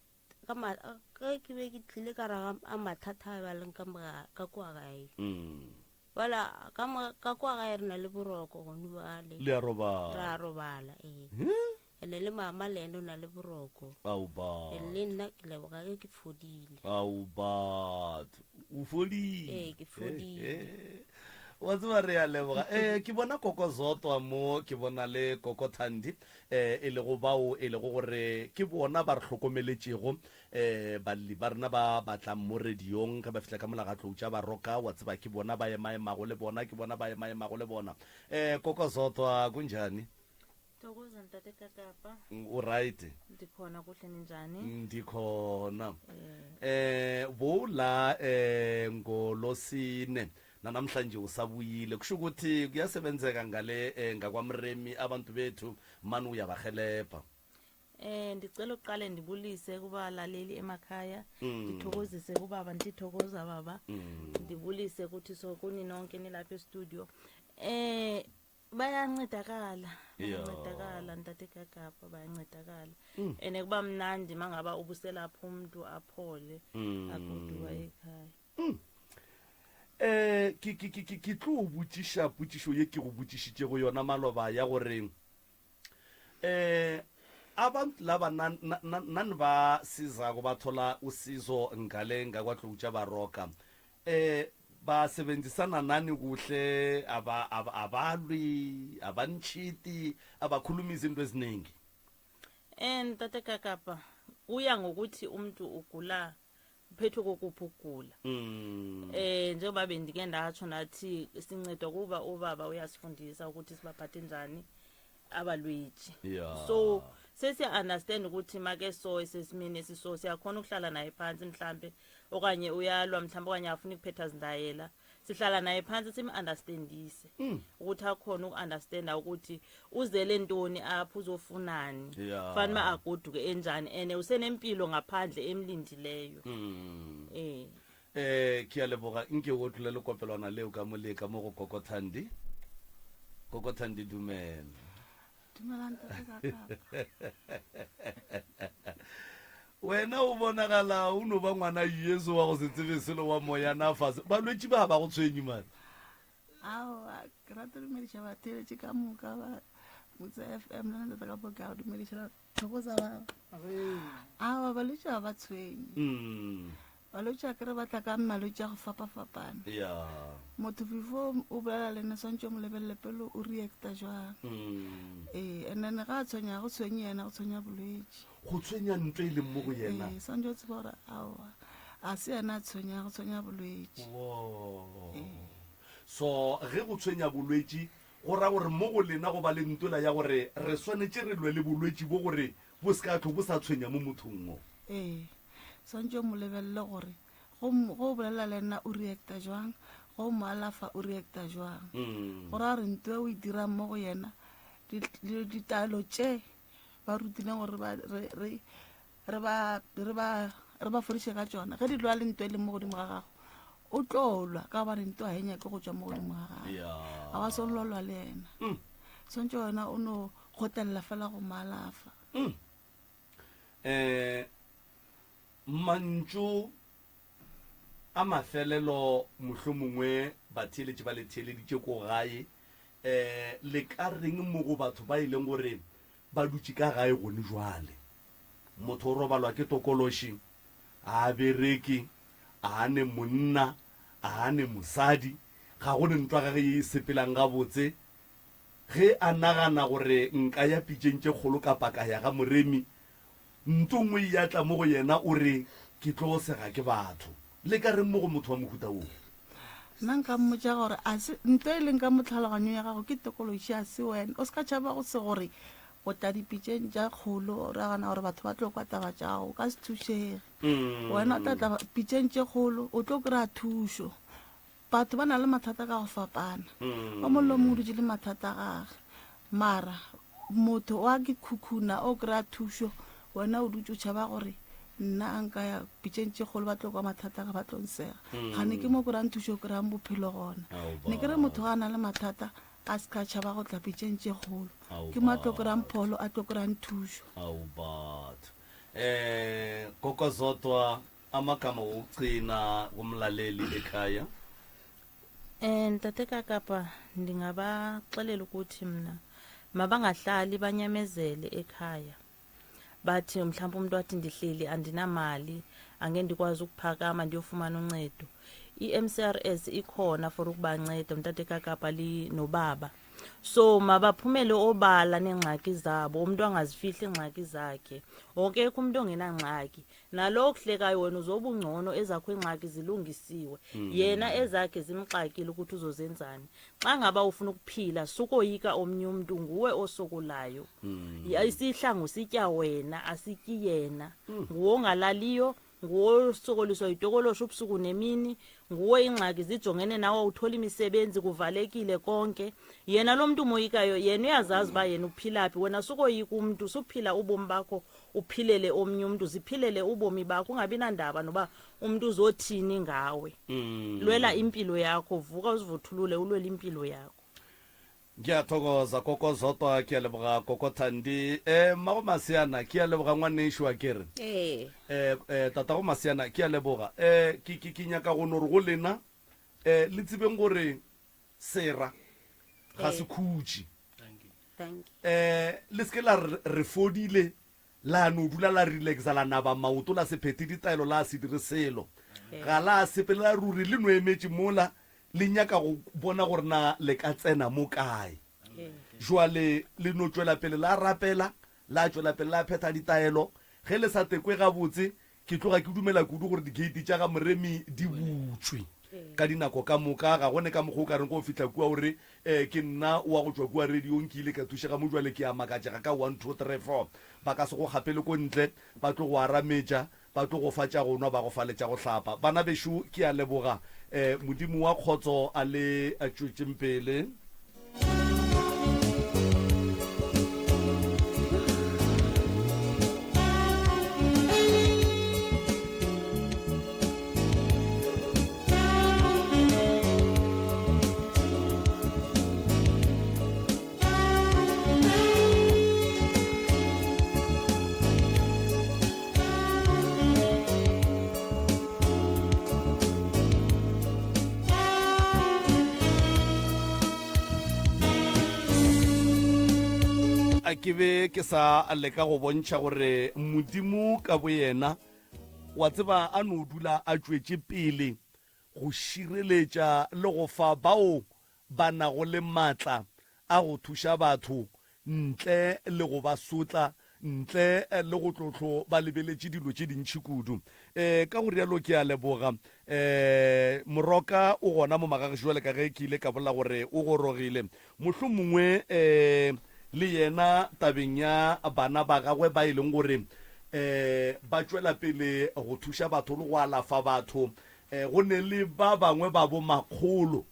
S3: ka ma ge ke be ke tlile ka gare ga mathata a ba leng ka moga ka kua gae.
S1: Mm.
S3: Bala ka mo ka kua gae re na le boroko gone bjale.
S1: Le a robala.
S3: Re a robala ee.
S1: Huh?
S3: Ene le mama le ene o na le boroko.
S1: Ao batho.
S3: And le nna ke leboga ge ke fodile.
S1: Ao batho. O fodile.
S3: Ee, ke fodile.
S1: Wa tseba re a leboga. Eh, ke bona Koko Zotwa mo, ke bona le Koko Thandi, eh, e lego bao e lego gore ke bona ba re hlokomeletšego, eh, balli ba rena ba ba tlang mo radiong ge ba fihla ka mola ga Tlou tša Baroka, wa tseba ke bona ba emaemago le bona, ke bona ba emaemago le bona. Eh, Koko Zotwa, kunjani?
S4: Thokoza ntate Kakapa.
S1: O right?
S4: Ndikhona kuhle ninjani?
S1: Ndikhona. Eh bo la eh ngolosine nanamhlanje usabuyile kusho ukuthi kuyasebenzeka ngale eh, ngakwamremi abantu bethu mani uyabahelebha.
S4: Eh ndicela uqale ndibulise kubalaleli emakhaya ndithokozise kubaba ndithokoza baba ndibulise ukuthi so kuni nonke nilapha e-studio eh bayancedakala bayancedakala ntate Gagapa bayancedakala mm. ene kuba mnandi mangaba ubuselapha umuntu aphole mm. agoduka ekhaya
S1: mm. eh ke ke ke ke tlo botšiša potšišo ye ke go botšišitšego yona maloba ya gore eh abantu laba nani ba sizako bathola usizo ngale ngakwatlou tša baroka Eh, ba sebenzisana nani kuhle, aba, aba, abalwi, abanitshiti, abakhulumi izinto eziningi.
S4: Eh ntate Kakapa, kuya ngokuthi umuntu ugula uphethwe kokuphi ukugula.
S1: Mm.
S4: Eh njengoba bendike ndatsho nathi sincedwa kuba ubaba uyasifundisa ukuthi sibaphathe njani. Abalwetši.
S1: Yeah.
S4: So sesiya-understand ukuthi make so esesimeni esiso siyakhona ukuhlala naye phansi mhlambe okanye uyalwa mhlambe okanye afuna ukuphetha zindayela sihlala naye phansi sim-understandise ukuthi akhona uku-understanda ukuthi uzele ntoni apho uzofunani
S1: Yeah.
S4: fanele uba agoduke enjani and usenempilo ngaphandle emlindileyo eh
S1: Eh, ke a leboga. Nke o tlole le kopelwana leo ka mo le ka mo go Koko Thandi. Koko Thandi dumela.
S5: Dumelang ntate ka kapa.
S1: Wena o bonagala o no ba ngwana Yesu wa go se tsebe selo wa moya na fase. Balwetši ba ba go tshwenye mane.
S5: Aowa, ke rata go dumediša batheeletši ka moka ba Motse FM le ntate ka po ke a go dumediša thokoza ba. Aowa, balwetši ga ba tshwenye. Balwetši a kere ba tla ka malwetši a go fapafapana.
S1: Yeah.
S5: Motho before o bolela le ena swantse o mo lebelele pele o reacta jwang. Ee, and then ga a tshwenya go tshwenye yena go tshwenya bolwetši.
S1: Go tshwenya ntho e leng mo go yena.
S5: Ee, swantse o tseba gore aowa a se yena a tshwenya go tshwenya bolwetši.
S1: Wo. So ge go tshwenya bolwetši go ra gore mo go lena go ba le ntola ya gore re swanetše re lwe le bolwetši bo gore bo se ka tlo bo sa tshwenya mo mothong o.
S5: Ee. Swantše o mo lebelele gore go mo- go o bolela le nna o reacta jwang, go o mo alafa o reacta jwang. Go ra gore nto e o e dirang mo go yena, di- di- ditaelo tše ba rutileng gore ba- re- re- re ba- re ba- re ba fodiše ka tšona, ge di lwa le nto e leng mo godimo ga gago, o tlo lwa ka gobane nto ga e nyake go tšwa mo godimo ga gago.
S1: Yeah.
S5: Ga wa swanelo lwa le yena. Swantše wena o no kgotlelela fela go mo alafa.
S1: Um mantšu a mafelelo mohlomongwe batheeletši ba le theeleditše ko gae, um le ka reng mo go batho ba e leng gore ba dutše ka gae gone jwale? Motho o robalwa ke tokološi, ga a bereke, ga a ne monna, ga a ne mosadi, ga go ne ntwa gage ye e sepelang gabotse, Ge a nagana gore nka ya pitšeng tše kgolo kapa ka ya ga Moremi, nto nngwe e a tla mo go yena o re, Ke tlo sega ke batho. Le ka reng mo go motho wa mohuta woo?
S5: Nna nka mmotša gore a se nto e leng ka mo tlhaloganyong ya gago ke tokološi, a se wena. O se ka tšhaba go se gore go tla dipitšeng tša kgolo o nagana gore batho ba tlo kwa taba tša gago, o ka se thušege. Wena o tla tla pitšeng tše kgolo o tlo kry-a thušo. Batho ba na le mathata ka go fapana. O mongwe le o mongwe o dutše le mathata a gage. Mara motho wa ke khukhuna o kry-a thušo, wena o dutše o tšhaba gore nna a nka ya pitšeng tše kgolo ba tlo kwa mathata a ka ba tlo nsega. Gane ke mo kry-ang thušo o kry-ang bophelo gona. Ne ke re motho ga a na le mathata a se ka tšhaba go tla pitšeng tše kgolo. Ke mo a tlo kry-ang pholo, a tlo kry-ang thušo.
S1: Ao batho. Um Kokozodwa Amagama wokugcina kumlaleli ekhaya.
S4: Eh ntate kaKapa ndingabaxelela ukuthi mna mabangahlali banyamezele ekhaya. Bathi mhlawumbe umuntu wathi ndihleli andinamali angeke ndikwazi ukuphakama ndiyofumana uncedo. I-MCRS ikhona for ukubanceda mntate kaKapa linobaba. So mabaphumele obala neengxaki zabo, umntu angazifihli iingxaki zakhe. Akekho umntu ongenangxaki. Nalo okuhlekayo wena uzoba ungcono ezakho iingxaki zilungisiwe. Yena ezakhe zimxakile ukuthi uzozenzani. Xa ngaba ufuna ukuphila sukoyika omnye umntu, nguwe osokolayo. Isihlangu sitya wena asityi yena. Nguwe ongalaliyo, nguwe osokoliswa yitokoloshi ubusuku nemini, nguwe iingxaki zijongene nawe, awutholi imisebenzi, kuvalekile konke. Yena lo mntu umoyikayo yena uyazazi uba yena uphila phi. Wena sukoyika umntu, suphila ubomi bakho uphilele omnye umntu, ziphilele ubomi bakho, ungabi nandaba noba umntu uzothini ngawe. Lwela impilo yakho, vuka uzivuthulule ulwele impilo yakho.
S1: Ngiyathokoza Koko Zodwa, ke a leboga Koko Thandi. Eh Mmago Maseana, ke a leboga ngwanešo a kere.
S3: Ee.
S1: Eh eh Tatago Maseana, ke a leboga. Eh ke ke ke nyaka go no re go lena eh le tsebeng gore sera ga se khutše.
S3: Thank you.
S1: Eh le se ke la re re fodile la no dula la relaxa la naba maoto la se phethe ditaelo la se dire selo. Ga la sepelela ruri le no emetše mola le nyaka go bona gore na le ka tsena mo kae. Jwale le no tšwela pele la rapela, la tšwela pele la phetha ditaelo. Ge le sa tekwe gabotse, ke tloga ke dumela kudu gore digeiti tša ga Moremi di butšwe. Ka dinako ka moka, ga go ne ka mokgwa o ka reng go fihla kua o re, Ee, ke nna wa go tšwa kua radiong, ke ile ka thušega mo bjale ke a makatšega ka one, two, three, four. Ba ka se go gapele ko ntle, ba tlo go arametša, ba tlo go fa tša go nwa, ba go fa le tša go hlapa. Bana bešo, ke a leboga. Ee, Modimo wa kgotso a le tšwetšeng pele. Ke be ke sa leka go bontšha gore Modimo ka boyena wa tseba a no dula a tšwetše pele go šireletša le go fa bao ba nago le matla a go thuša batho ntle le go ba sotla, ntle le go tlotlo ba lebeletše dilo tše dintši kudu. E, ka go rialo ke a leboga. E, Moroka o gona mo magagešo jwale ka ge ke ile ka bolela gore o gorogile. Mohlomongwe e, le yena tabeng ya bana ba gagwe ba e leng gore e, ba tšwela pele go thuša batho le go alafa batho, e, go ne le ba bangwe ba bomakgolo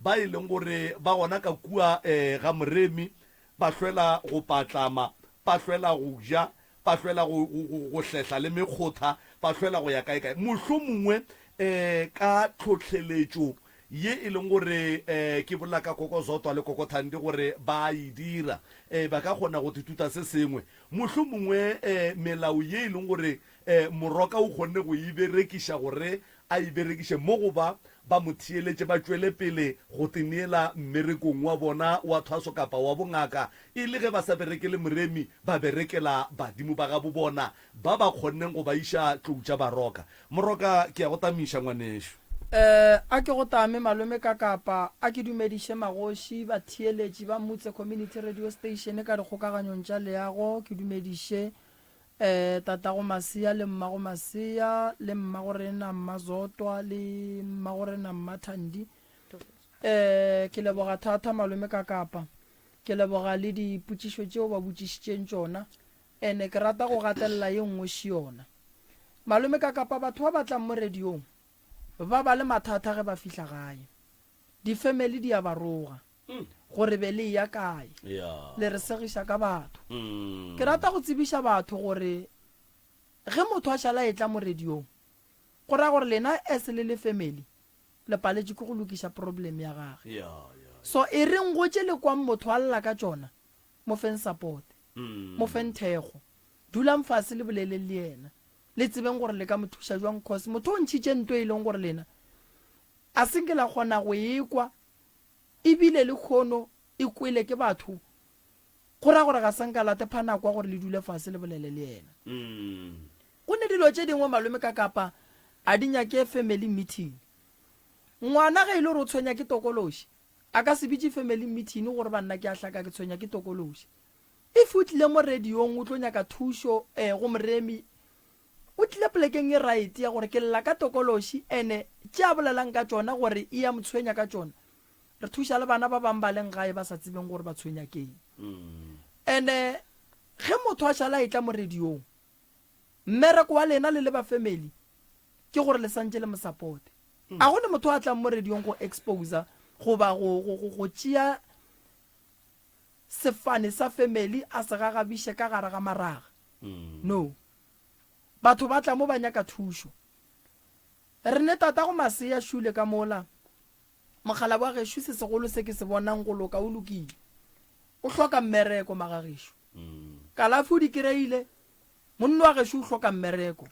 S1: ba e leng gore ba gona ka kua e, ga Moremi, ba hlwela go patlama, ba hlwela go ja, ba hlwela go, go, go, go hlehla le mekgotha, ba hlwela go ya kae-kae. Mohlomongwe e, ka tlhohleletšo ye e leng gore e, ke bolela ka Koko Zodwa le Koko Thandi gore ba a e dira, e, ba ka kgona go tituta se sengwe. Mohlomongwe e, melao ye e leng gore e, Moroka o kgonne go e berekiša gore a e berekiše mo go ba ba mo theeletše ba tšwele pele go teneela mmerekong wa bona wa thwaso kapa wa bongaka, e le ge ba sa berekele Moremi, ba berekela badimo ba gabobona ba ba kgonneng go ba iša tlou tša Baroka. Moroka, ke a go tamiša ngwanešu.
S6: Eh, a ke go tame malome ka kapa, a ke dumediše magoši, batheeletši ba Mutse Community Radio Station ka dikgokaganyong tša leago, ke dumediše eh, tatago Masea le mmago Masea le mmago rena Mmazotwa le mmago rena Mmathandi. Eh, ke leboga thata malome ka kapa, ke leboga le dipotšišo tšeo ba botšišitšeng tšona. Ene ke rata go gatelela ye nngwe še yona. Malome ka kapa batho ba ba tlang mo radiong ba ba le mathata ge ba fihla gae. Difemeli di a ba roga gore be le eya kae. Le re segiša ka batho. Ke rata go tsebiša batho gore ge motho a šala a etla mo radiong go ra gore lena as le le family le paletše ke go lokiša problem ya gage. So e reng go tše le kwang motho a lla ka tšona mo feng support. Mo feng thekgo. Dulang fase le boleleng le yena. Le tsebeng gore le ka mo thuša jwang cos motho o ntšhitše nto e leng gore lena a se nke la kgona go e kwa ebile le kgono e kwele ke batho go ra gore ga sa nka la tepha nako ya gore le dule fase le bolele le yena. Go ne dilo tše dingwe malome ka kapa a di nyake family meeting. Ngwana ge e le gore o tshwenya ke tokološi A ka se bitše family meeting gore banna ke a hlaka ke tshwenya ke tokološi. If o tlile mo radiong o tlo nyaka thušo eh go Moremi o tlile polekeng e right ya gore ke lla ka tokološi ene tše a bolelang ka tšona gore e ya mo tshwenya ka tšona re thuša le bana ba bang ba leng gae ba sa tsebeng gore ba tshwenya keng. Ene ge motho a šala a etla mo radiong Mmereko wa lena le le ba family ke gore le santše le mo supporte. A go ne motho a tlang mo radiong go exposer goba go, go, go, go tšea sefane sa family a se gagabiše ka gare ga maraga. No. Batho ba tla mo ba nyaka thušo. Re ne tatago masea šule ka mola. Mokgalabje wa gešo se segolo se ke se bonang go loka o lokile. O hloka mmereko magagešo. Kalafi o di kereile. Monna wa gešo o hloka mmereko.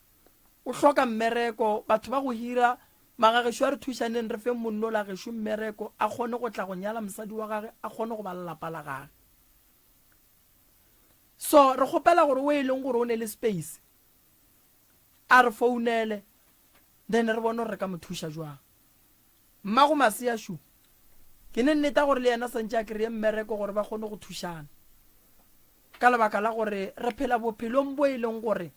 S6: O hloka mmereko. Batho ba go hira magagešo a re thušaneng re feng monna ola gešo mmereko a kgone go tla go nyala mosadi wa gage a kgone go ba le lapa la gage. So re kgopela gore o e leng gore o ne le space a re founele then re bone gore re ka mo thuša jwang. Mmago masea šo, ke ne nneta gore le yena santše a kreye mmereko gore ba kgone go thušana. Ka lebaka la gore re phela bophelong bo e leng gore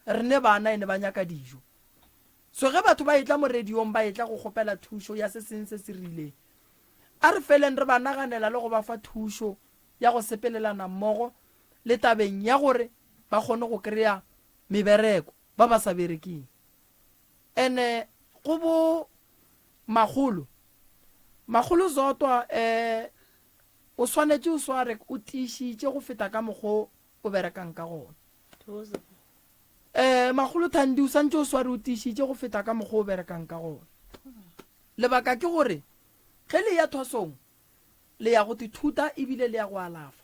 S6: re ne bana ene ba nyaka dijo. So ge batho ba etla mo radiong ba etla go kgopela thušo ya se seng se se rileng, a re feleng re ba naganela le go ba fa thušo ya go sepelelana mmogo le tabeng ya gore ba kgone go kry-a mebereko, ba ba sa berekeng. Ene go bo makgolo, makgolo Zodwa eh o swanetše o sware o tiišitše go feta ka mokgo o berekang ka gona. Eh makgolo Thandi o santše o sware o tiišitše go feta ka mokgo o berekang ka gona. Lebaka ke gore ge le ya thwasong le ya go tithuta ebile le ya go alafa.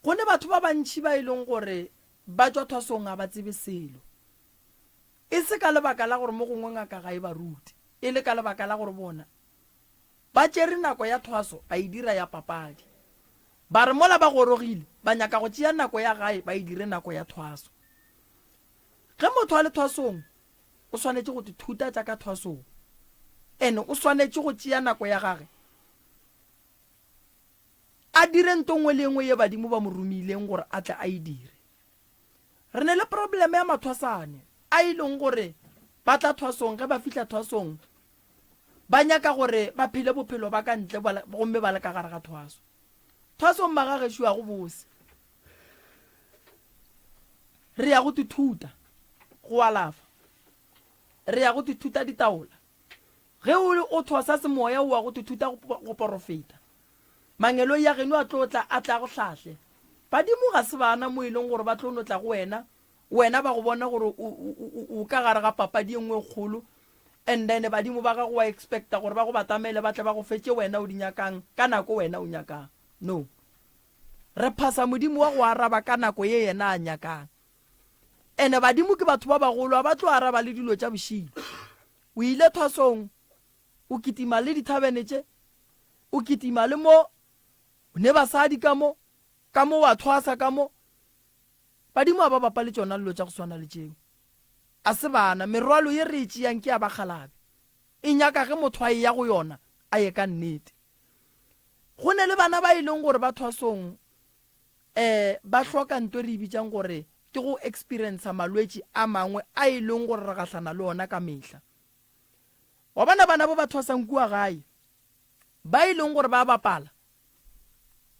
S6: Go ne batho ba bantši ba e leng gore ba tšwa thwasong ga ba tsebe selo. E se ka lebaka la gore mo gongwe ngaka ga e ba rute, e le ka lebaka la gore bona ba tšere nako ya thwaso ba e dira ya papadi. Ba re mola ba gorogile ba nyaka go tšea nako ya gae ba e dire nako ya thwaso. Ge motho a le thwasong o swanetše go tithuta tša ka thwasong ene o swanetše go tšea nako ya gage a dire nto nngwe le e nngwe ye badimo ba mo romileng gore a tle a e dire. Re ne le probleme ya mathwasane a e leng gore ba tla thwasong, ge ba fihla thwasong ba nyaka gore ba phele bophelo ba ka ntle gomme ba le ka gare ga thwaso. Thwasong magagešo a go bose. Re ya go tithuta go alafa, re ya go tithuta ditaola. Ge o o thwasa semoya o wa go tithuta go porofeta. Mangeloi a geno a tlo tla, a tle a go hlahle. Badimo ga se bana mo e leng gore ba tlo no tla go wena, wena ba go bona gore o, o, o, o ka gare ga papadi e nngwe e kgolo, and then badimo ba gago wa expecta gore ba go batamele ba tle ba go fe tše wena o di nyakang ka nako wena o nyakang. No. Re phasa Modimo wa go araba ka nako ye yena a nyakang. Ene badimo ke batho ba bagolo, a ba tlo araba le dilo tša bošilo. O ile thwasong, o kitima le dithabene tše, o kitima le mo, o ne basadi ka mo, ka mo wa thwasa ka mo. Badimo ga ba bapale tšona dilo tša go swana le tšeo. A se bana, merwalo ye re e tšeang ke ya bakgalabe. E nyaka ge motho a eya go yona, a ye ka nnete. Go ne le bana ba e leng gore ba thwasong, um ba hloka nto e re e bitšang gore ke go experiencer malwetši a mangwe a e leng gore re gahlana le ona ka mehla. Wa bona bana bo ba thwasang kua gae, ba e leng gore ba bapala,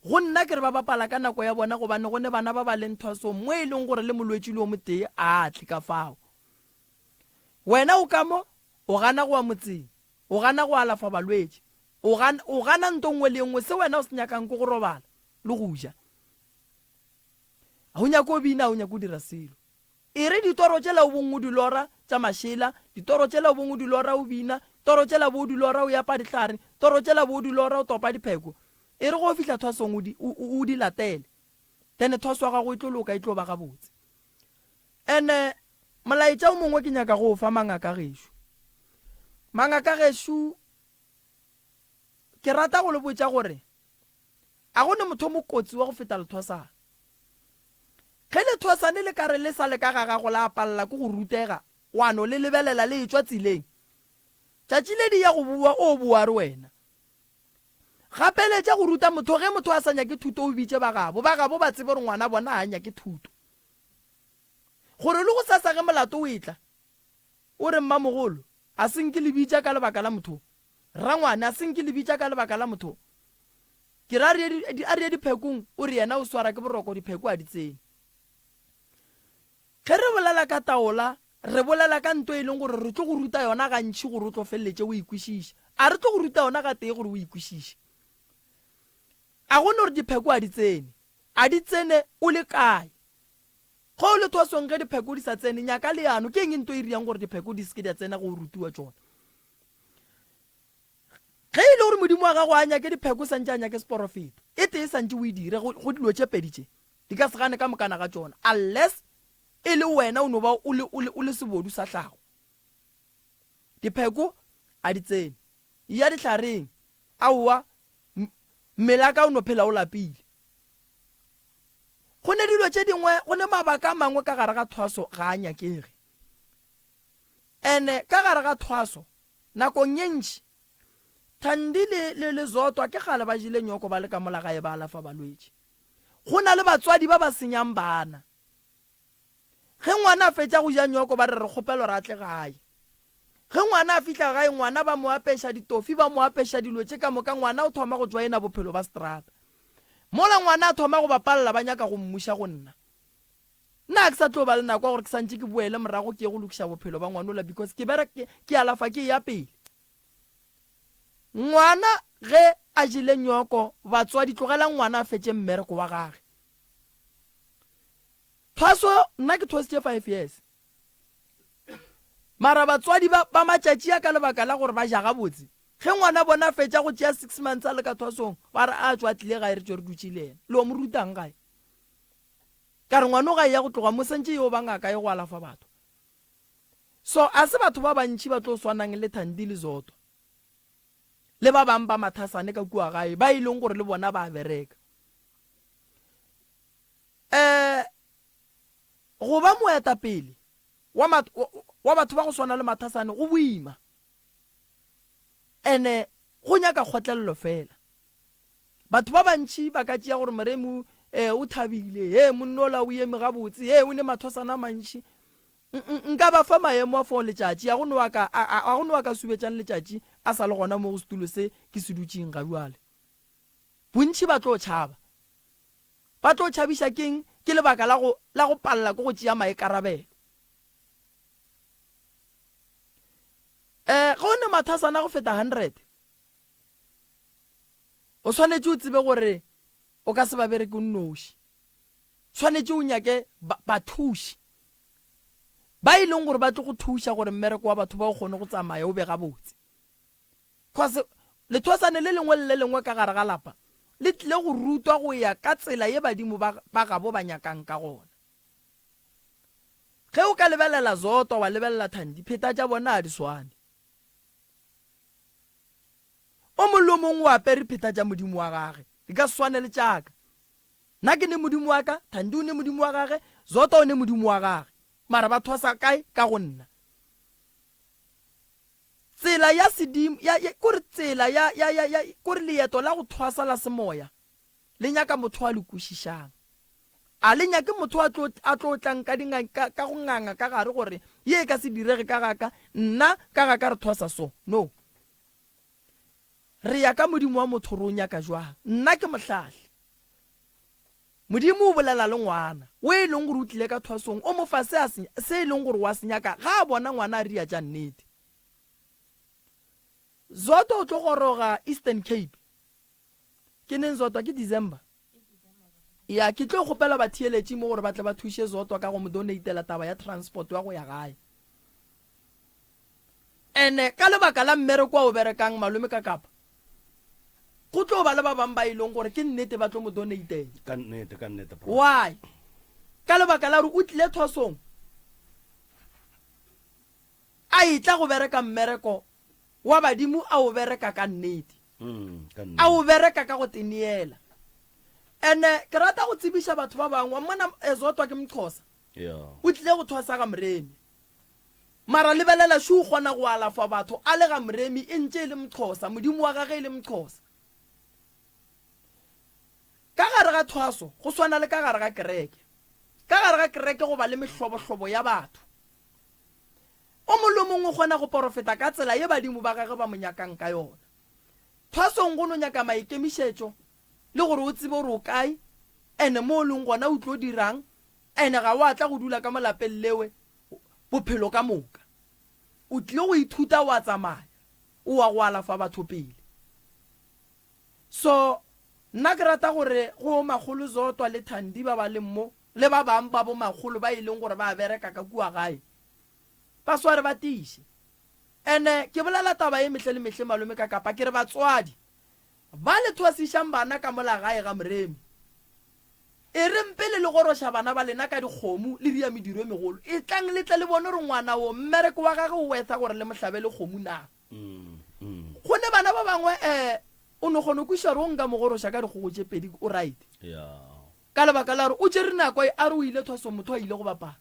S6: go nna ke re ba bapala ka nako ya bona gobane go ne bana ba ba leng thwasong mo e leng gore le molwetši le o motee a tle ka fao. Wena o ka mo, o gana go ya motseng, o gana go alafa balwetši, o gana, o gana nto nngwe le nngwe, se wena o se nyakang ke go robala le go ja. Ga o nyake go bina, ga o nyake go dira selo. E re ditoro tšela o bong o di lora tša mašela, ditoro tšela o bong o di lora o bina, toro tšela bo o di lora o epa dihlare, toro tšela bo o di lora o topa dipheko. E re ge o fihla thwasong o di, o, o, o di latele. Then thwaso ya gago e tlo loka, e tlo ba gabotse. Ene molaetša o mongwe ke nyaka go o fa mangaka gešo. Mangaka gešo, ke rata go le botša gore A go ne motho o mokotsi wa go feta lethwasane? Ge lethwasane le ka re le sa le ka ga gago la palela ke go rutega, wa no le lebelela le etšwa tseleng, tšatši le di ya go boa o boa re wena. Gapeletša go ruta motho, ge motho a sa nyake thuto o bitše ba gabo, ba gabo ba tsebe gore ngwana bona ga a nyake thuto. Gore le gosasa ge molato o etla, O re, Mmamogolo, a se nke le bitša ka lebaka la motho. Rangwane, a se nke le bitša ka lebaka la motho. Ke re a re, a re ye diphekong, o re yena o swara ke boroko, dipheko a di tsene. Ge re bolela ka taola, re bolela ka nto e leng gore re tlo go ruta yona gantši gore o tlo feleletše o e kwešiša. A re tlo go ruta yona gatee gore o e kwešiše. A go no re dipheko a di tsene. A di tsene o le kae? Ge o le thwasong ge dipheko di sa tsene, nyaka leano. Ke eng nto e riang gore dipheko di se ke di a tsena ge o rutiwa tšona? Ge e le gore Modimo wa gago a nyake dipheko o santše a nyake seporofeto, e tee santše o e dire go, go dilo tše pedi tše. Di ka se gane ka mokana ga tšona, unless e le wena o no ba o le, o le, o le sebodu sa hlago. Dipheko a di tsene. Eya dihlareng. Aowa, m, mmele wa ka o no phela o lapile. Go ne dilo tše dingwe, go ne mabaka a mangwe ka gare ga thwaso ga a nyakege. Ene ka gare ga thwaso, nakong ye ntši, Thandi le, le, le Zodwa ke kgale ba jele nyoko ba le ka mola gae ba alafa balwetši. Go na le batswadi ba ba senyang bana. Ge ngwana a fetša go ja nyoko ba re re kgopela gore a tle gae. Ge ngwana a fihla gae, ngwana ba mo apeša ditofi, ba mo apeša dilo tše ka moka, ngwana o thoma go joina bophelo ba seterata. Mola ngwana a thoma go bapalela ba nyaka go mmuša go nna. Nna ga ke sa tlo ba le nako ya gore ke santše ke boele morago ke ye go lokiša bophelo ba ngwanola because ke bereka, ke, ke alafa ke eya pele. Ngwana ge a jele nyoko, batswadi tlogelang ngwana a fetše mmereko wa gage. Thwaso, nna ke thwasitše five years. Mara batswadi ba, ba matšatši a ka lebaka la gore ba ja gabotse, ge ngwana bona a fetša go tšea six months a le ka thwasong, ba re a tšwa a tlile gae re tšwe re dutše le yena. Le o mo rutang gae? Ka re ngwano ga e ya go tloga mo sentše yo ba ngaka ye go alafa batho. So a se batho ba bantši ba tlo swanang le Thandi le Zodwa le ba bang ba mathasane ka kua gae ba e leng gore le bona ba bereka. Eh go ba moetapele wa, wa batho ba go swana le mathasane go boima ene go nyaka kgotlelelo fela. Batho ba bantši ba ka tšea gore Moremi eh, o thabile, he monna ola o eme gabotse, he o ne mathosana a mantši. Nka ba fa maemo a fo letšatši, a go no a ka, a go no a ka subetšang letšatši a sa le gona mo go setulo se ke se dutšeng ga bjale. Bontši ba tlo tšhaba. Ba tlo tšhabiša ke'ng? Ke lebaka la go, la go palela ke go tšea maikarabelo. Eh, ge o ne mathasana go feta 100, O swanetše o tsebe gore o ka se ba bereke o nnoši. Swanetše o nyake ba, bathuši ba e leng gore ba tlo go thuša gore mmereko wa batho ba o kgone go tsamaya o be gabotse. Cause lethosane le lengwe le le lengwe ka gare ga lapa le tlile go rutwa go ya ka tsela ye badimo ba, ba gabo ba nyakang ka gona. Ge o ka lebelela Zodwa wa lebelela Thandi, pheta tša bona ga di swane. O mong le o mongwe o apere pheta tša modimo wa gage. Di ka se swane le tša ka. Nna ke ne modimo wa ka, Thandi o ne modimo wa gage, Zodwa o ne modimo wa gage. Mara ba thwasa kae? Ka go nna. Tsela ya sedimo, ya, ya, kore tsela ya, ya, ya, ya, kore leeto la go thwasa la semoya, le nyaka motho a le kwešišang. A le nyake motho a tlo, a tlo tlang ka dinga, ka, ka go nganga ka gare gore ye e ka se direge ka ga ka, nna ka ga ka re thwasa so. No. Re ya ka Modimo wa motho re o nyaka jwang. Nna ke mohlahli. Modimo o bolela le ngwana o e leng gore o tlile ka thwasong, o mo fa se a se, se e leng gore o a se nyaka ga a bona ngwana a ria tša nnete. Zodwa o tlo goroga Eastern Cape. Ke neng Zodwa? Ke December. Ya, ke tlo kgopela batheeletši mo gore ba tle ba thuše Zodwa ka go mo donatela taba ya transport wa go ya gae. Ene ka lebaka la mmereko a o berekang malome ka Kapa, go tlo ba le ba bang ba e leng gore ke nnete ba tlo mo donatela.
S1: Ka nnete, ka nnete, bro.
S6: Why? Ka lebaka la gore o tlile thwasong a etla go bereka mmereko wa badimo a o bereka ka nnete. A o bereka ka go teneela. Ene ke rata go tsebiša batho ba bangwe, wa mmona Zodwa ke Mxhosa, o tlile go thwasa ga Moremi. Mara lebelela šo o kgona go alafa batho a le ga Moremi e ntše e le Mxhosa, Modimo wa gage e le Mxhosa. Ka gare ga thwaso go swana le ka gare ga kereke. Ka gare ga kereke go ba le mehlobohlobo ya batho. O mong le o mongwe o kgona go porofeta ka tsela ye badimo ba gagwe ba mo nyakang ka yona. Thwasong go no nyaka maikemišetšo le gore o tsebe gore o kae ene mo o leng gona o tlo dirang ene ga wa tla go dula ka mo lapeng lewe bophelo ka moka. O tlile go ithuta wa tsamaya o wa go alafa batho pele. So nna ke rata gore go Makgolo Zodwa le Thandi ba ba leng mo le ba bang ba bo makgolo ba e leng gore ba bereka ka kua gae ba sware ba tiiše. Ene ke bolela taba ye mehle le mehle malome ka kapa ke re batswadi ba le thwasišang bana ka mola gae ga Moremi e reng pele le goroša bana ba lena ka dikgomo le ria mediro e megolo etlang le tle le bone gore ngwana wo mmereko wa gage o wetha gore le mo hlabele kgomo na. Go ne bana ba bangwe um o no kgona go kwešiša gore o nka mo goroša ka dikgogo tše pedi o right. Ka lebaka la gore o tšere nako a re o ile thwasong motho a ile go bapala.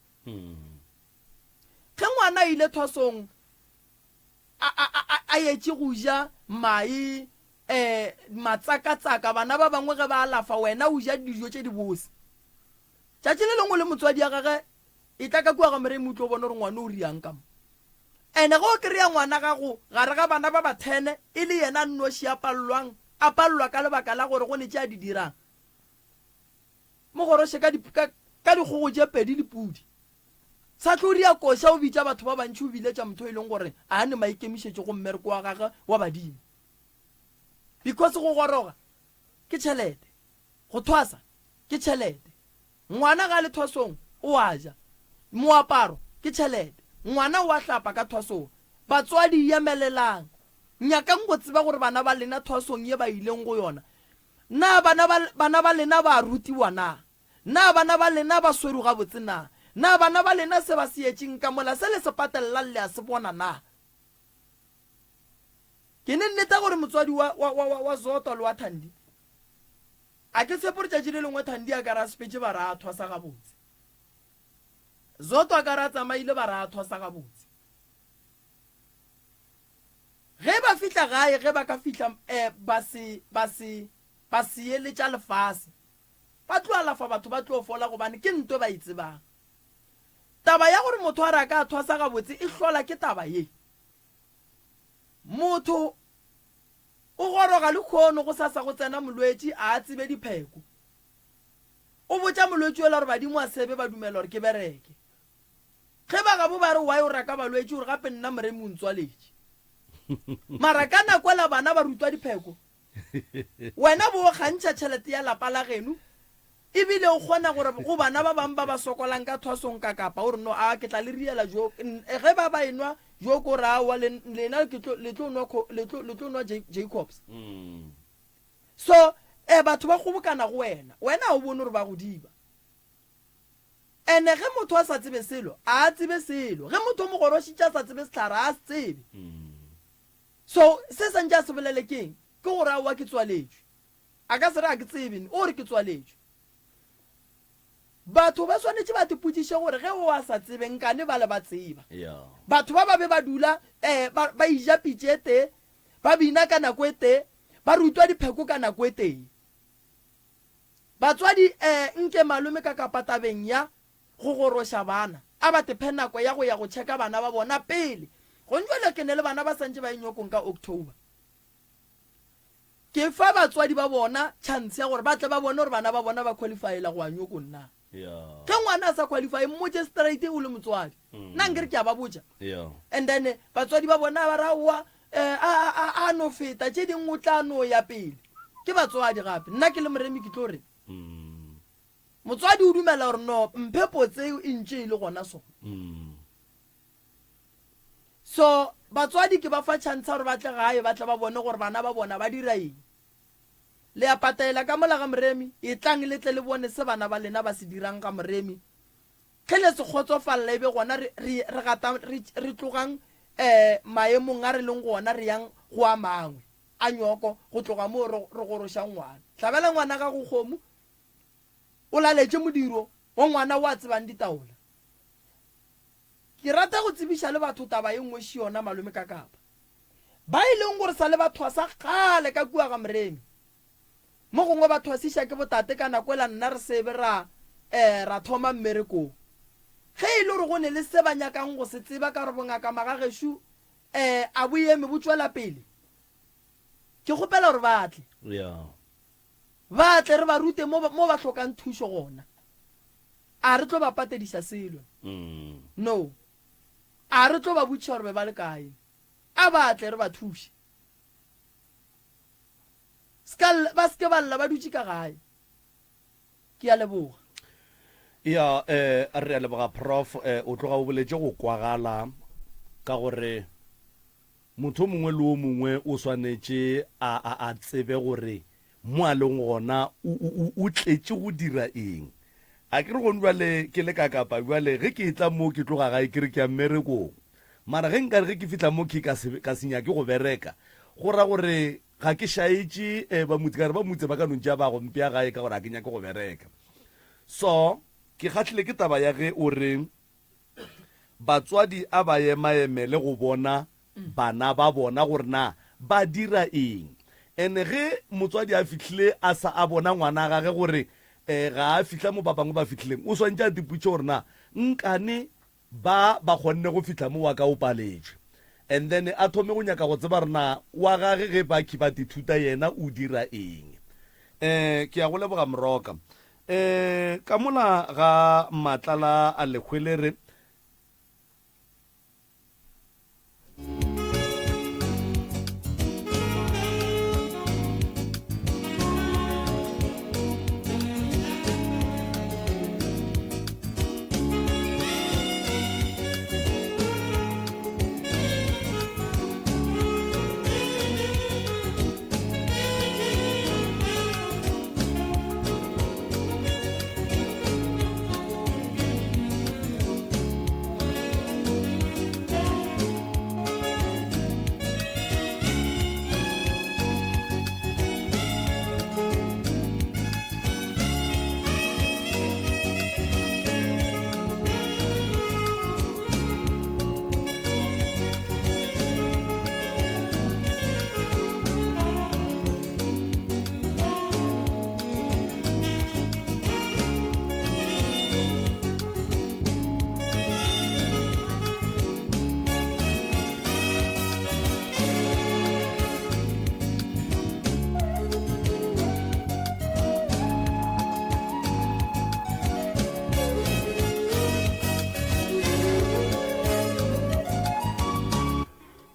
S6: Ge ngwana a ile thwasong a, a, a, a etše go ja mae um matsakatsaka, bana ba bangwe ge ba alafa wena o ja dijo tše dibose. Tšatši le lengwe le motswadi ya gage e tla ka kua ga Moremi o tlo bona gore ngwana o riang ka mo. Ene ge o kry-a ngwana gago gare ga bana ba ba thene e le yena a nnoši a palelwang, a palelwa ka lebaka la gore go ne tše a di dirang. Mo goroše ka, ka, ka dikgogo tše pedi le pudi. Sa tlo ria koša o bitša batho ba bantši o biletša motho e leng gore a ne maikemišetšo go mmereko wa gagwe wa badimo. Because go goroga ke tšhelete, go thwasa ke tšhelete. Ngwana ga a le thwasong o a ja. Moaparo ke tšhelete. Ngwana o a hlapa ka thwasong. Batswadi emelelang. Nyakang go tseba gore bana ba lena thwasong ye ba ileng go yona, na bana ba, bana ba lena ba a rutiwa na? Na bana ba lena ba swerwe gabotse na? Na bana ba lena se ba se etšeng ka mola se le se patelelang le a se bona na? Ke ne nneta gore motswadi wa, wa, wa, wa Zodwa le wa Thandi A ke tshepe gore tšatši le lengwe Thandi a ka re a sepetše ba re a thwasa gabotse. Zodwa a ka re a tsamaile ba re a thwasa gabotse. Ge ba fihla gae, ge ba ka fihla um ba se, ba se, ba se ye le tša lefase. Ba tlo alafa batho ba tlo fola gobane ke nto ba e tsebang. Taba ya gore motho a re a ka thwasa gabotse e hlola ke taba ye. Motho O goroga lehono gosasa go tsena molwetši a a tsebe dipheko. O botša molwetši yola gore badimo a sebe ba dumela gore ke bereke. Ge ba gabo ba re why o raka balwetši o re gape nna Moremi o ntswaletše. Mara ka nako ela bana ba rutwa dipheko wena bo o kgantšha tšhelete ya lapa la geno ebile o kgona gore go bana ba bangwe ba ba sokolang ka thwasong ka kapa o re no a ke tla le riela jo ge ba ba enwa jo ko re aowa lena ke tlo le tlo nwa le tlo le tlo nwa Jacobs mm. so eh batho ba kgobokana go wena wena o bone gore ba go diba ene ge motho a sa tsebe selo a tsebe selo ge motho o mo gorošitše a sa tsebe sehlare a se tsebe mm. so se santse a se bolele keng ke gore aowa ke tswaletšwe A ka se re, A ke tsebe. O re, Ke tswaletšwe. Batho ba swanetše ba tipotšiše gore ge o a sa tsebe, nkane bale ba tseba. Batho ba ba be ba dula um ba, ba eja pitše e tee, ba bina ka nako e tee, ba rutwa dipheko ka nako e tee. Batswadi um nke malome ka kapa tabeng ya go goroša bana, a ba tephe nako ya go ya go checka bana ba bona pele. Gonjwale ke ne le bana ba santše ba ye nyokong ka October. Ke fa batswadi ba bona chance ya gore ba tle ba bone gore bana ba bona ba qualifyela go ya nyokong na. Ge ngwana a sa qualify, mmotše straight o le motswadi. Nna nkere ke a ba botša. And then batswadi ba bona ba re aowa eh, a, a, a, a no feta tše dingwe o tla no ya pele. Ke batswadi gape. Nna ke le moremi ke tlo re motswadi o dumela gore no mphe potse e ntše e le gona so. So batswadi ke ba fa chance ya gore ba tle gae ba tle ba bone gore bana ba bona ba dira eng. Le a pataela ka mola ga Moremi, etlang le tle le bone se bana ba lena ba se dirang ga Moremi. Ge le se kgotsofalla e be gona re, re, re gata, re, re tlogang eh, maemong a re leng go ona re yang go a mangwe a nyoko, go tloga moo re, re gorošang ngwana. Hlabela ngwana gago kgomo, o laletše modiro wa ngwana o a tsebang ditaola. Ke rata go tsebiša le batho taba ye nngwe še yona, Malome Kakapa. Ba e leng gore sa le ba thwasa kgale ka kua ga Moremi. Mo gongwe ba thwasiša ke botate ka nako ela nna re se be ra, eh, ra thoma mmerekong. Ge e le gore go ne le se ba nyakang go se tseba ka gore bongaka magagešo, eh, a bo eme bo tšwela pele, ke kgopela gore ba tle. Ba tle re ba rute mo, mo ba hlokang thušo gona. A re tlo ba patediša selo? No. A re tlo ba botšiša gore be ba le kae? A ba tle re ba thuše. Ska, ba se ke ba lla ba dutše ka gae. Ke a leboga.
S1: Ya, eh, re a leboga Prof. Eh, o tloga o boletše go kwagala ka gore motho o mongwe le o mongwe o swanetše a, a, a tsebe gore Mo a leng gona, o, o, o, o tletše go dira eng? A ke re gone bjale ke le ka Kapa bjale, ge ke etla mo ke tloga gae ke re ke ya mmerekong. Mara ge nkare ge ke fihla mo ke ka se, ka se nyake go bereka, go ra gore ga ke šaetše eh, ba motse, ka re ba motse ba ka no ntšea ba go mpea gae ka gore ga ke nyake go bereka. So, ke kgahlile ke taba ya ge o re batswadi a ba emaemele go bona bana ba bona gore na ba dira eng. And ge motswadi a fihlile a sa a bona ngwana gage gore um ga a fihla mo ba bangwe ba fihlileng, o swantše a tipotše gore na nkane ba ba kgonne go fihla mo wa ka o paletšwe. And then a thome go nyaka go tseba gore na wa gage ge bakhi ba tithuta yena o dira eng. Um ke a go leboga Moroka. Um ka mola ga Matlala a Lehwelere,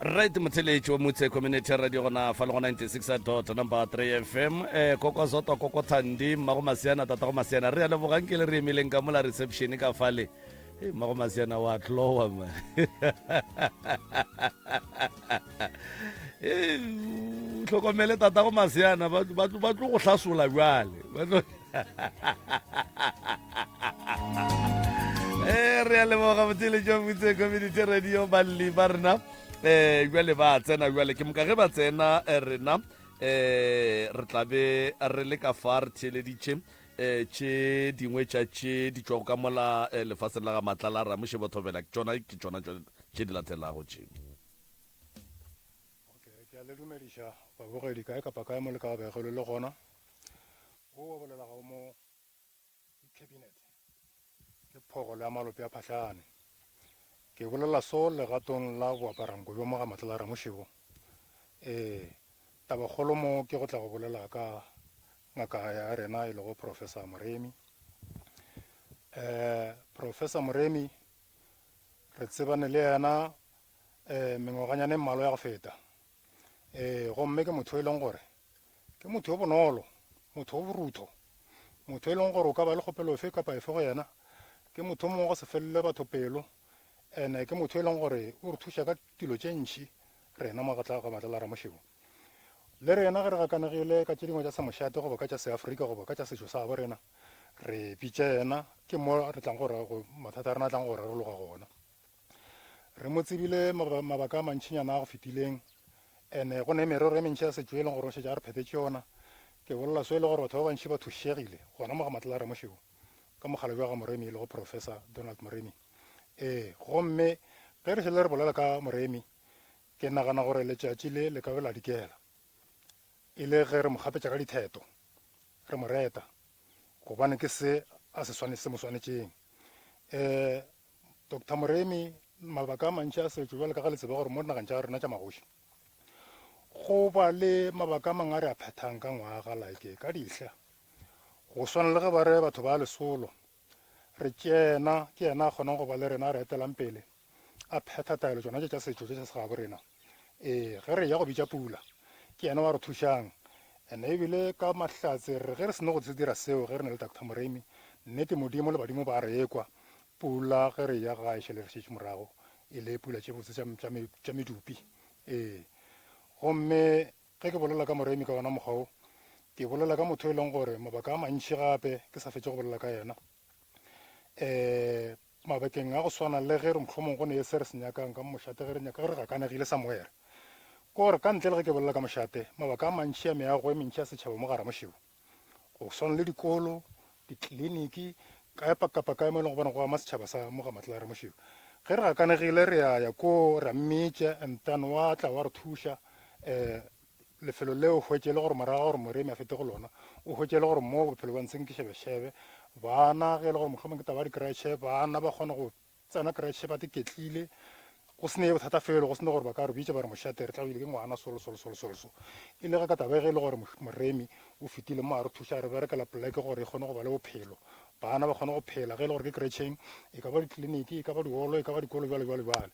S1: Right motheletši wa Motse Community Radio gona fa le go 96 dot number 3 FM eh koko zotwa koko thandi mmago masiana tatago masiana re a lebogang ke le re emileng ka mola reception ka fale Hey, mmago masiana wa tlowa ma Eh, o hlokomele tatago masiana ba ba ba tlo go hlasola bjale Ba tlo- Eh, re a leboga motheletši wa Motse Community Radio balli ba rena um jale ba tsena jale ke moka ge ba tsena eh, rena um re tla be re le ka fa re theeleditše um tše dingwe tša tše di tšwago ka mola eh, lefaseng la ga Matlala Ramoše Bothobela ke tšona ke tšona tše di latelago tše.
S7: Okay, ke a le dumediša babogedi kae kapa kae mo le ka bego le le gona. Wo wa bolelago mo cabinet ke phogolo ya malope a phahlane. Ke bolela so legatong la boaparanko bjo mo ga Matlala Ramošebo. Ee, tabakgolo mo ke go tla go bolela ka ngaka ya rena e lego Professor Moremi. Eh, Professor Moremi re tsebane le yena eh, mengwaganyana e mmalwa ya go feta. Eh, gomme ke motho e leng gore Ke motho yo bonolo, motho yo borutho, motho e leng gore o ka ba le kgopelo efe kapa efe go yena. Ke motho o mongwe wa go se felele batho pelo, ene ke motho e leng gore o re thuša ka dilo tše ntši rena mo ga Matlala Ramošebo. Le rena ge re gakanegile ka tše dingwe tša semošate goba ka tša seafrika goba ka tša setšo sa gabo rena, re bitša yena, ke mo re tlang gore mathata a rena a tlang go rarologa gona. Re mo tsebile mabaka a mantšinyana a go fetileng, ene go ne merero e mentši ya setšo e leng gore o šetše a re phethetše yona. Ke bolela so e le gore batho ba bantši ba thušegile gona mo ga Matlala Ramošeu ka mokgalabje wa ga Moremi e lego Professor Donald Moremi. Ee, gomme ge re šele re bolela ka Moremi, ke nagana gore letšatši le le ka be la dikela e le ge re mo kgapetša ka ditheto, re mo reta, gobane ke se a se se mo swanetšeng. Um Doctor Moremi, mabaka a mantši a setšo bjalo ka ge le tseba gore mo dinageng tša rena tša magoši go ba le mabaka a mangwe a re a phethang ka ngwaga like ka dihla go swana le ge ba re batho ba lesolo re tšena ke yena a kgonang go ba le rena a re etelang pele a phetha taelo tšona tše tša setšo tše tša segabo rena ee ge re ya go bitša pula ke yena wa re thušang ene ebile ka mahlatse re ge re seno go se dira seo ge re ne le Doctor Moremi nnete modimo le badimo ba re ekwa Pula ge re eya gae šele re šetše morago e le pula tše botse tša medupi. Ee. Gomme ge ke bolela ka Moremi ka wona mokgwa wo, ke bolela ka motho e leng gore mabaka a mantši gape ke sa fetše go bolela ka yena. Um mabakeng a go swana le ge re mohlomong go ne se re se nyakang ka mošate ge re nyaka ge re gakanegile somewhere. Ke gore ka ntle le ge ke bolela ka mošate, mabaka a mantši a meago e mentši ya setšhaba mo ga Ramošebo go swana le dikolo, dikliniki, kae kapa kae mo e leng gobane go ama setšhaba sa mo ga Matlala Ramošeu. Ge re gakanegile re a ya koo ra mmitša and then wa tla wa re thuša um lefelo leo hwetše e le gore morago gore moremi a fete go lona o hwetše e le gore mo bophelo ba ntseng ke šebešebe bana ge e le gore mohlomong ke taba ya dikretšhe bana ba kgone go tsena kretšhe ba tiketlile. Go se ne bothata felo, go se ne gore ba ka re bitša ba re mošate re tlabile ke ngwana solo solo solo solo so. E le ge ka taba ye ge e le gore Moremi o fetile mo a re thuša a re berekela poleke gore e kgone go ba le bophelo, bana ba kgone go phela, ge e le gore ke kretšheng, e ka ba dikliniki, e ka ba diholo, e ka ba dikolo bjalo bjalo bjale.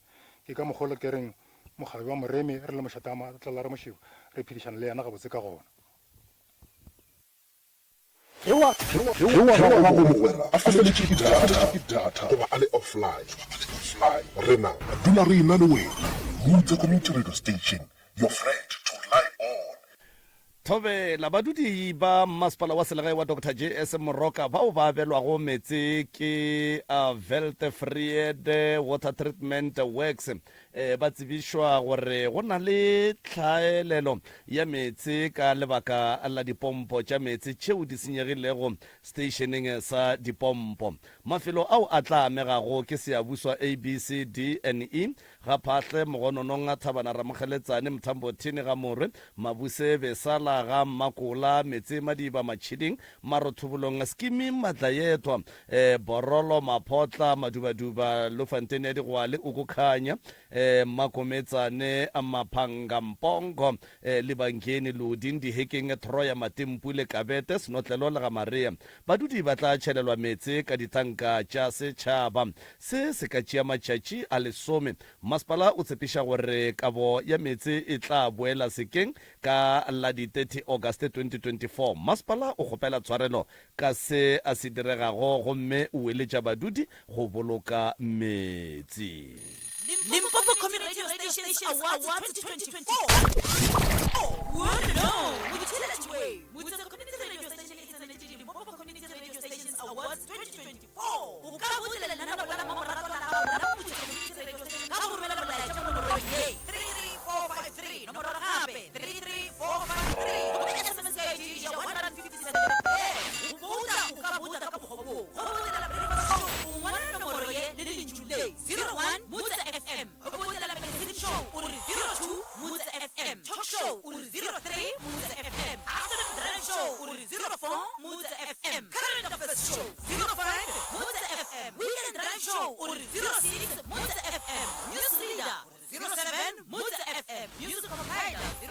S7: Ke ka mokgwa o ke reng mokgalabje wa Moremi re le mošate wa Matlala Ramošebo re phedišana le yena gabotse ka gona.
S8: Ge wa gago mogwera a feletšwe ke data goba a le offline, rena re dula re ena le wena. Mutse Community Radio Station, your friend to rely on.
S1: Thobela, Badudi ba Mmasepala wa Selegae wa Doctor JS Moroka bao ba abelwago meetse ke Weltevrede Water Treatment Works ba tsebišwa gore go na le tlhaelelo ya meetse ka lebaka la dipompo tša meetse tšeo di senyegilego seteišeneng sa dipompo. Mafelo ao a tla amegago ke Seabuswa A, B, C, D and E, Ga Phahle, Mogononong, Thabana Ramokgeletsane, Mthambothini, Ga Morwe, Mabuse, Besala, Ga Mmakola, Metse Madiba, Matšhiding, Marothobolong, Skimi, Matlayethwa, Borolo, Maphotla, Madubaduba, Lofantene ya Digwale, Ukukhanya, Mmakometsane, Maphanga, Mpongo, Libangeni, Lodi, Ndihekeng, Troya, Matimpu le Kabete, Senotlelo le Ga Maria. Badudi ba tla tšhelelwa meetse ka ditanka tša setšhaba. Se se ka tšea matšatši a lesome. Masepala o tshepiša gore kabo ya meetse e tla boela sekeng ka la di 30 August 2024. Masepala o kgopela tshwarelo ka se a se diregago gomme o eletša badudi go boloka meetse.
S9: Limpopo Community Radio Stations Awards 2024. O ka boutela lenaneo la mmamoratwa la gago la Motse Community Radio Station ka go romela molaetša mo nomorong ye, 33453, nomoro gape, 33453, gomme SMS ya e ja R157 feela. Go bouta o ka bouta ka mokgwa wo, go boutela Breakfast Show o ngwala nomoro ye le lentšu le, 01 Motse FM. Go boutela Magazine Show o re 02 Motse FM. Talk Show o re 03 Motse FM. Afternoon Drive Show o re 04 Motse FM. Current Affairs Show 05 Motse FM. Weekend Drive Show o re 06 Motse FM. News Reader o re 07 Motse FM. Music Compiler 08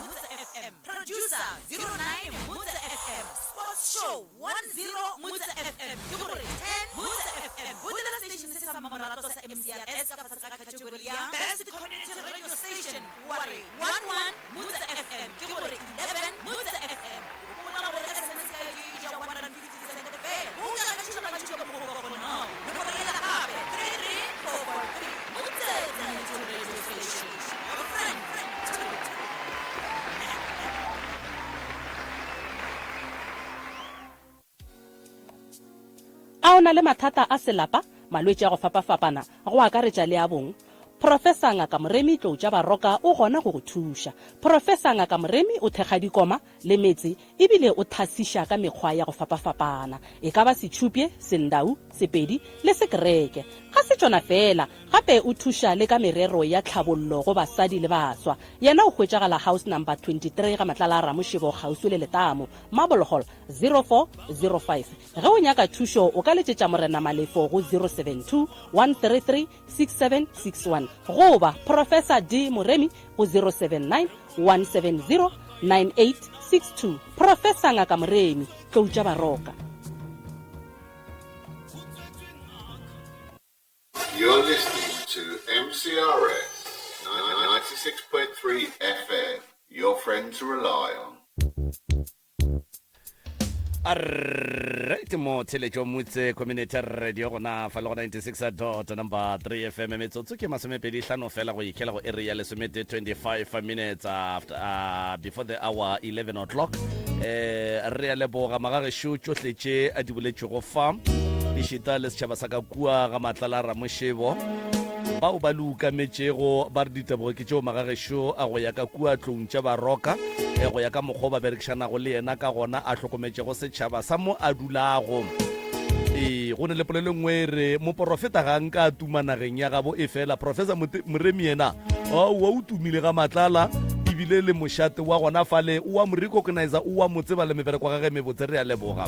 S9: Motse FM. Producer 09 Motse FM. Sports Show 10 Motse FM. Ke gore 10 Motse FM. Boutela station se sa mmamoratwa sa MCRS ka fase ga category ya Best Community Radio Station wa re 11 Motse FM. Ke gore 11 Motse FM. Gopola gore SMS ya e ja R150 cent feela. O ka gatiša mantšu ka mokgwa o ka kgonago. Nomoro yela gape 33443. Motse Community Radio Station. Your friend to
S10: A o na le mathata a selapa, malwetši a go fapafapana, go akaretša le a bong? Professor Ngaka Moremi Tloutša Baroka o gona go go thuša. Professor Ngaka Moremi o thekga dikoma le metse ebile o thasiša ka mekgwa ya go fapafapana, e ka ba Setšhupye, Sendau, Sepedi le Sekereke. Ga se tšona feela, gape o thuša le ka merero ya tlhabollo go basadi le baswa. Yena o hwetšagala House Number 23 ga Matlala a Ramošebo kgauswi le Letamo, Marble Hall, 0405. Ge o nyaka thušo o ka letšetša Morena Malefo go 072 133 6761 goba Professor D Moremi go 079 170 9862. Professor Ngaka Moremi, Tlou tša Baroka.
S8: You're listening to MCRS 96.3 FM, your friend to rely on.
S1: Alright mo theletšo motse community radio gona fa le go 96 dot number 3 fm metsotso ke masomepedi hlano fela go ikhela go area ya lesomete 25 minutes after uh, before the hour 11 o'clock eh re a leboga magagešo tšohle tše a di boletšego fa ešita le setšhaba sa ka kua ga matlala ramošebo bao ba le ukametšego ba re ditebogo ke tšeo magagešo a go ya ka kua tlong tša baroka e go ya ka mokgwa o ba berekišanago le yena ka gona a hlokometšego setšhaba sa mo a dulago. Ee, go ne le polelo e nngwe e re moporofeta ga nka a tuma nageng ya gabo e fela Professor Moremi yena oa o tumile ga matlala ebile le mošate wa gona fale o wa mo recognizer o wa mo tseba le mebereko gage mebotse re a leboga.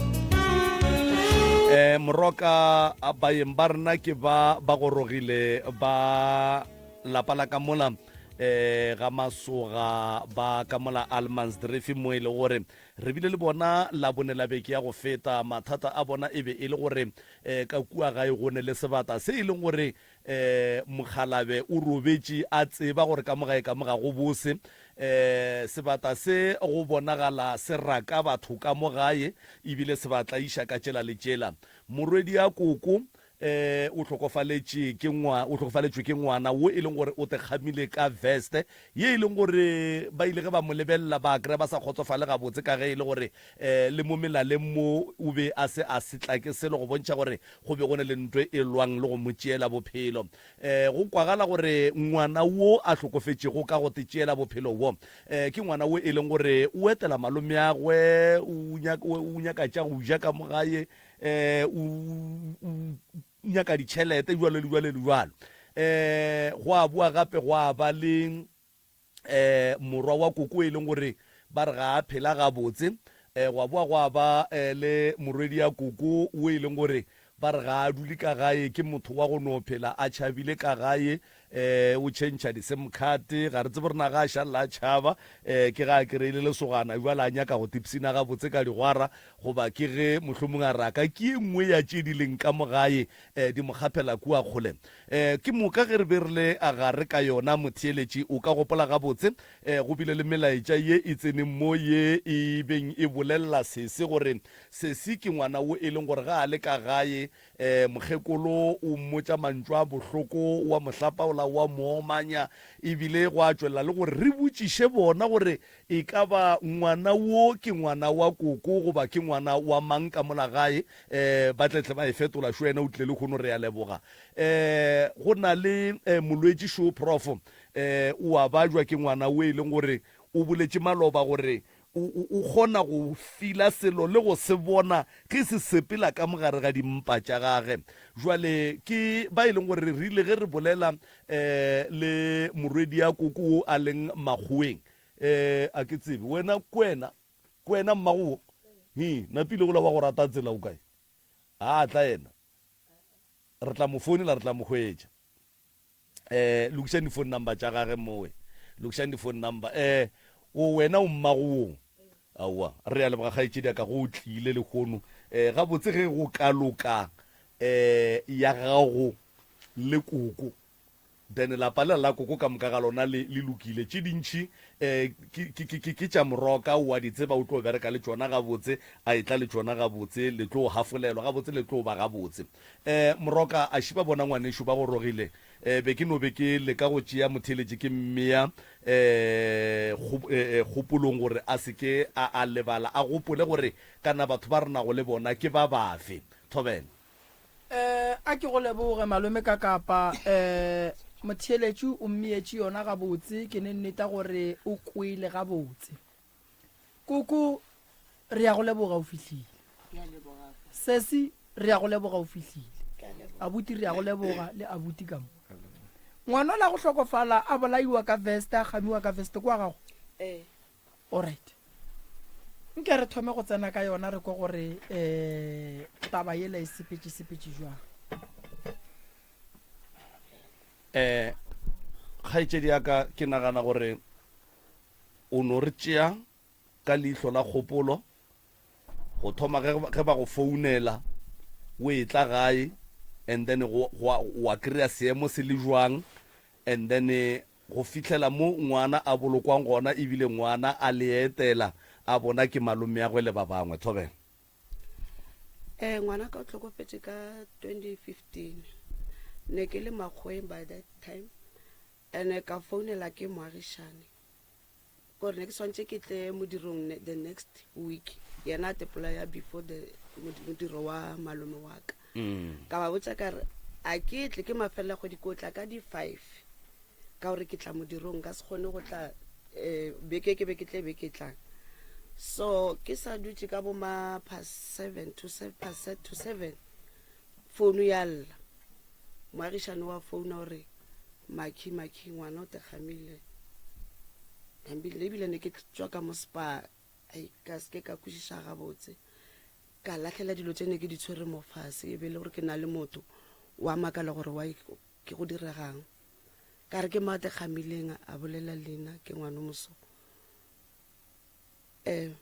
S1: Um moroka baeng ba rena ke ba ba gorogile ba. lapa la ka mola eh ga masoga ba ka mola Allemansdrift mo e le gore re bile le bona labone la beke ya go feta. Mathata a bona e be e le gore eh ka kua gae go ne le sebata se e leng gore eh mokgalabe o robetše a tseba gore ka mo gae ka mo ga go bose. Eh sebata se go bonagala se raka batho ka mo gae ebile se ba tlaiša ka tšela le tšela. Morwedi ya koko E, o hlokofaletše ke ngwa, o hlokofaletšwe ke ngwana wo e leng gore o te kgamile ka veste ye e leng gore ba ile ge ba mo lebelela ba kry-a ba sa kgotsofale gabotse ka ge e le gore um le mo melaleng mo o be a se a setla ke selo go bontšha gore go be go ne le ntwe e lwang le go mo tšeela bophelo. Um go kwagala gore ngwana wo a hlokofetšego ka go te tšeela bophelo wo um ke ngwana wo e leng gore o etela malomeagwe, o nyaka, o nyaka tša go ja ka mo gae, eh o nyaka ditšhelete jwalo le jwalo le jwalo. Eh go a boa gape gwa ba le eh morwa wa koko e leng gore ba re ga a phela gabotse. Eh gwa boa gwa ba eh, le morwedi ya koko o e leng gore ba re ga a dule ka gae, ke motho wa go no phela a tšhabile ka gae. Eh, o tšhentšha di-sim card, ga re tsebe gore na ga a šalela a tšhaba, eh, ke ga a kry-ile lesogana bjale a nyaka go tipsina gabotse ka digwara, goba ke ge mohlomong a raka ke ye nngwe ya tše di leng ka mo gae, eh, di mo kgaphela kua kgole. Eh, ke moka ge re be re le gare ka yona, motheeletši, o ka gopola gabotse, eh, go bile le melaetša ye e tseneng mo ye e beng e bolelela sesi gore sesi ke ngwana wo e leng gore ga a le ka gae, E, mokgekolo o mmotša mantšu a bohloko, o a mo hlapaola, o a mo omanya, e bile gwa tšwelela le gore re botšiše bona gore e ka ba ngwana wo ke ngwana wa koko goba ke ngwana wa mang ka mola gae. E, ba tle tle ba e fetola, šo yena o tlile lehono, re a leboga. E, go na le e, molwetši šo, Prof, e, o a bajwa ke ngwana wo e leng gore o boletše maloba gore O, o, o kgona go fila selo le go se bona ge se sepela ka mo gare ga dimpa tša gage. Jwale ke ba e leng gore re rile ge re bolela um le morwedi'a koko wo a leng makgoweng, um a ke tsebe wena kwena, kwena mmago wo, hi, napile gola wa go rata tsela o kae? A tla yena, re tla mo founela, re tla mo hwetša. Eh, lokišang di-phone number tša gage mowe. Lokišang di-phone number. Eh, o wena o mmago wo. Aowa, re a leboga kgaetšedi ya ka go o tlile lehono. Eh, gabotse ge go ka loka eh ya gago le koko. Then lapa lela la koko ka moka ga lona le le lokile. Tše dintši eh ke ke ke ke tša moroka o a di tseba o tlo bereka le tšona gabotse, a etla le tšona gabotse, le tlo hafolelwa gabotse, le tlo ba gabotse. Eh, Moroka, a šiba bona ngwanešu ba gorogile. Eh, be ke no be ke leka go tšea motheeletši ke mmea eh, kgo, eh, eh, kgopolong gore a se ke a, a lebala, a gopole gore kana batho ba re nago le bona ke ba bafe. Thobela.
S6: Eh, a ke go leboge, malome Kakapa. Eh, motheeletši o mmeetše yona gabotse, ke ne nneta gore o kwele gabotse. Koko, re ya go leboga o fihlile. Sesi, re ya go leboga o fihlile. Abuti, re ya go leboga le abuti ka mo. Ngwana la go hlokofala a bolaiwa ka veste, a kgamiwa ka veste kwa gago.
S5: Ee.
S6: Alright. Nke re thome go tsena ka yona re kwe gore eh taba yela e sepetše sepetše jwang.
S1: Eh kgaetšedi ya ka ke nagana gore O no re tšea ka leihlo la kgopolo go thoma ge, ge ba go founela o etla gae and then go, go, wa kry-a seemo se le jwang and then go fihlela mo ngwana a bolokwang gona ebile ngwana a le etela a bona ke malomeagwe le ba bangwe. Thobela.
S5: Eh, ngwana ka o tlhokofetše ka 2015 ne ke le makgoweng by that time Ene ka founela ke moagišane gore ne ke swantše ke tle modirong the next week yena a tepolaya before the modiro wa malome wa ka mm. ka ba botša ka re a ke tle ke mafelela kgwedi ko tla ka di-five ka gore ke tla modirong ka se kgone go tla um beke ke be ke tle beke tlang so ke sa dutše ka boma past seven to past to seven founu ya lla moagišane wa founa gore Makhi, Makhi, ngwana o tekgamile. Hambile, ebile ne ke tšwa ka mo spa, ai, ka se ke ka kwešiša gabotse. Ka lahlela dilo tše ne ke di tshwere mo fase, e be e le gore ke na le motho wa makala gore why ke go diregang.
S11: Ka re ke mang a te kgamileng a bolela le nna ke ngwano moso. Um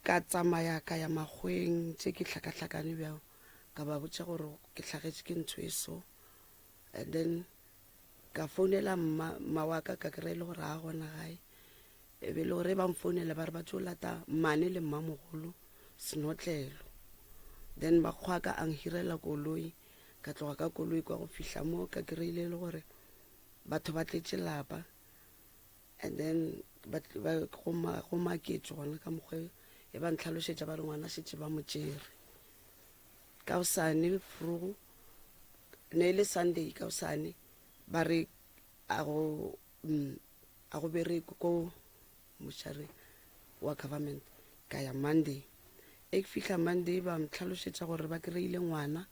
S11: ka tsamaya ka ya makgweng tše ke hlakahlakane bjao ka ba botša gore ke hlagetše ke ntho e so and then ka founela mma mma wa ka ka kry-a e le gore a gona gae e be e le gore ba mfounela ba re ba tlo lata mmane le mmamogolo senotlelo then makgwa ka a nhirela koloi ka tloga ka koloi kwa go fihla mo ka kry-ile e le gore batho ba tletše lapa and then go maketšwe gona ka mokgwa e ba ntlhalošetša ba re ngwana šetše ba mo tšere ka osane frugo ne e le sunday ka osane ba re a go mm, a go bereke ko mošare wa government ka ya monday e ke fihla monday ba ntlhalošetša gore ba kry-ile ngwana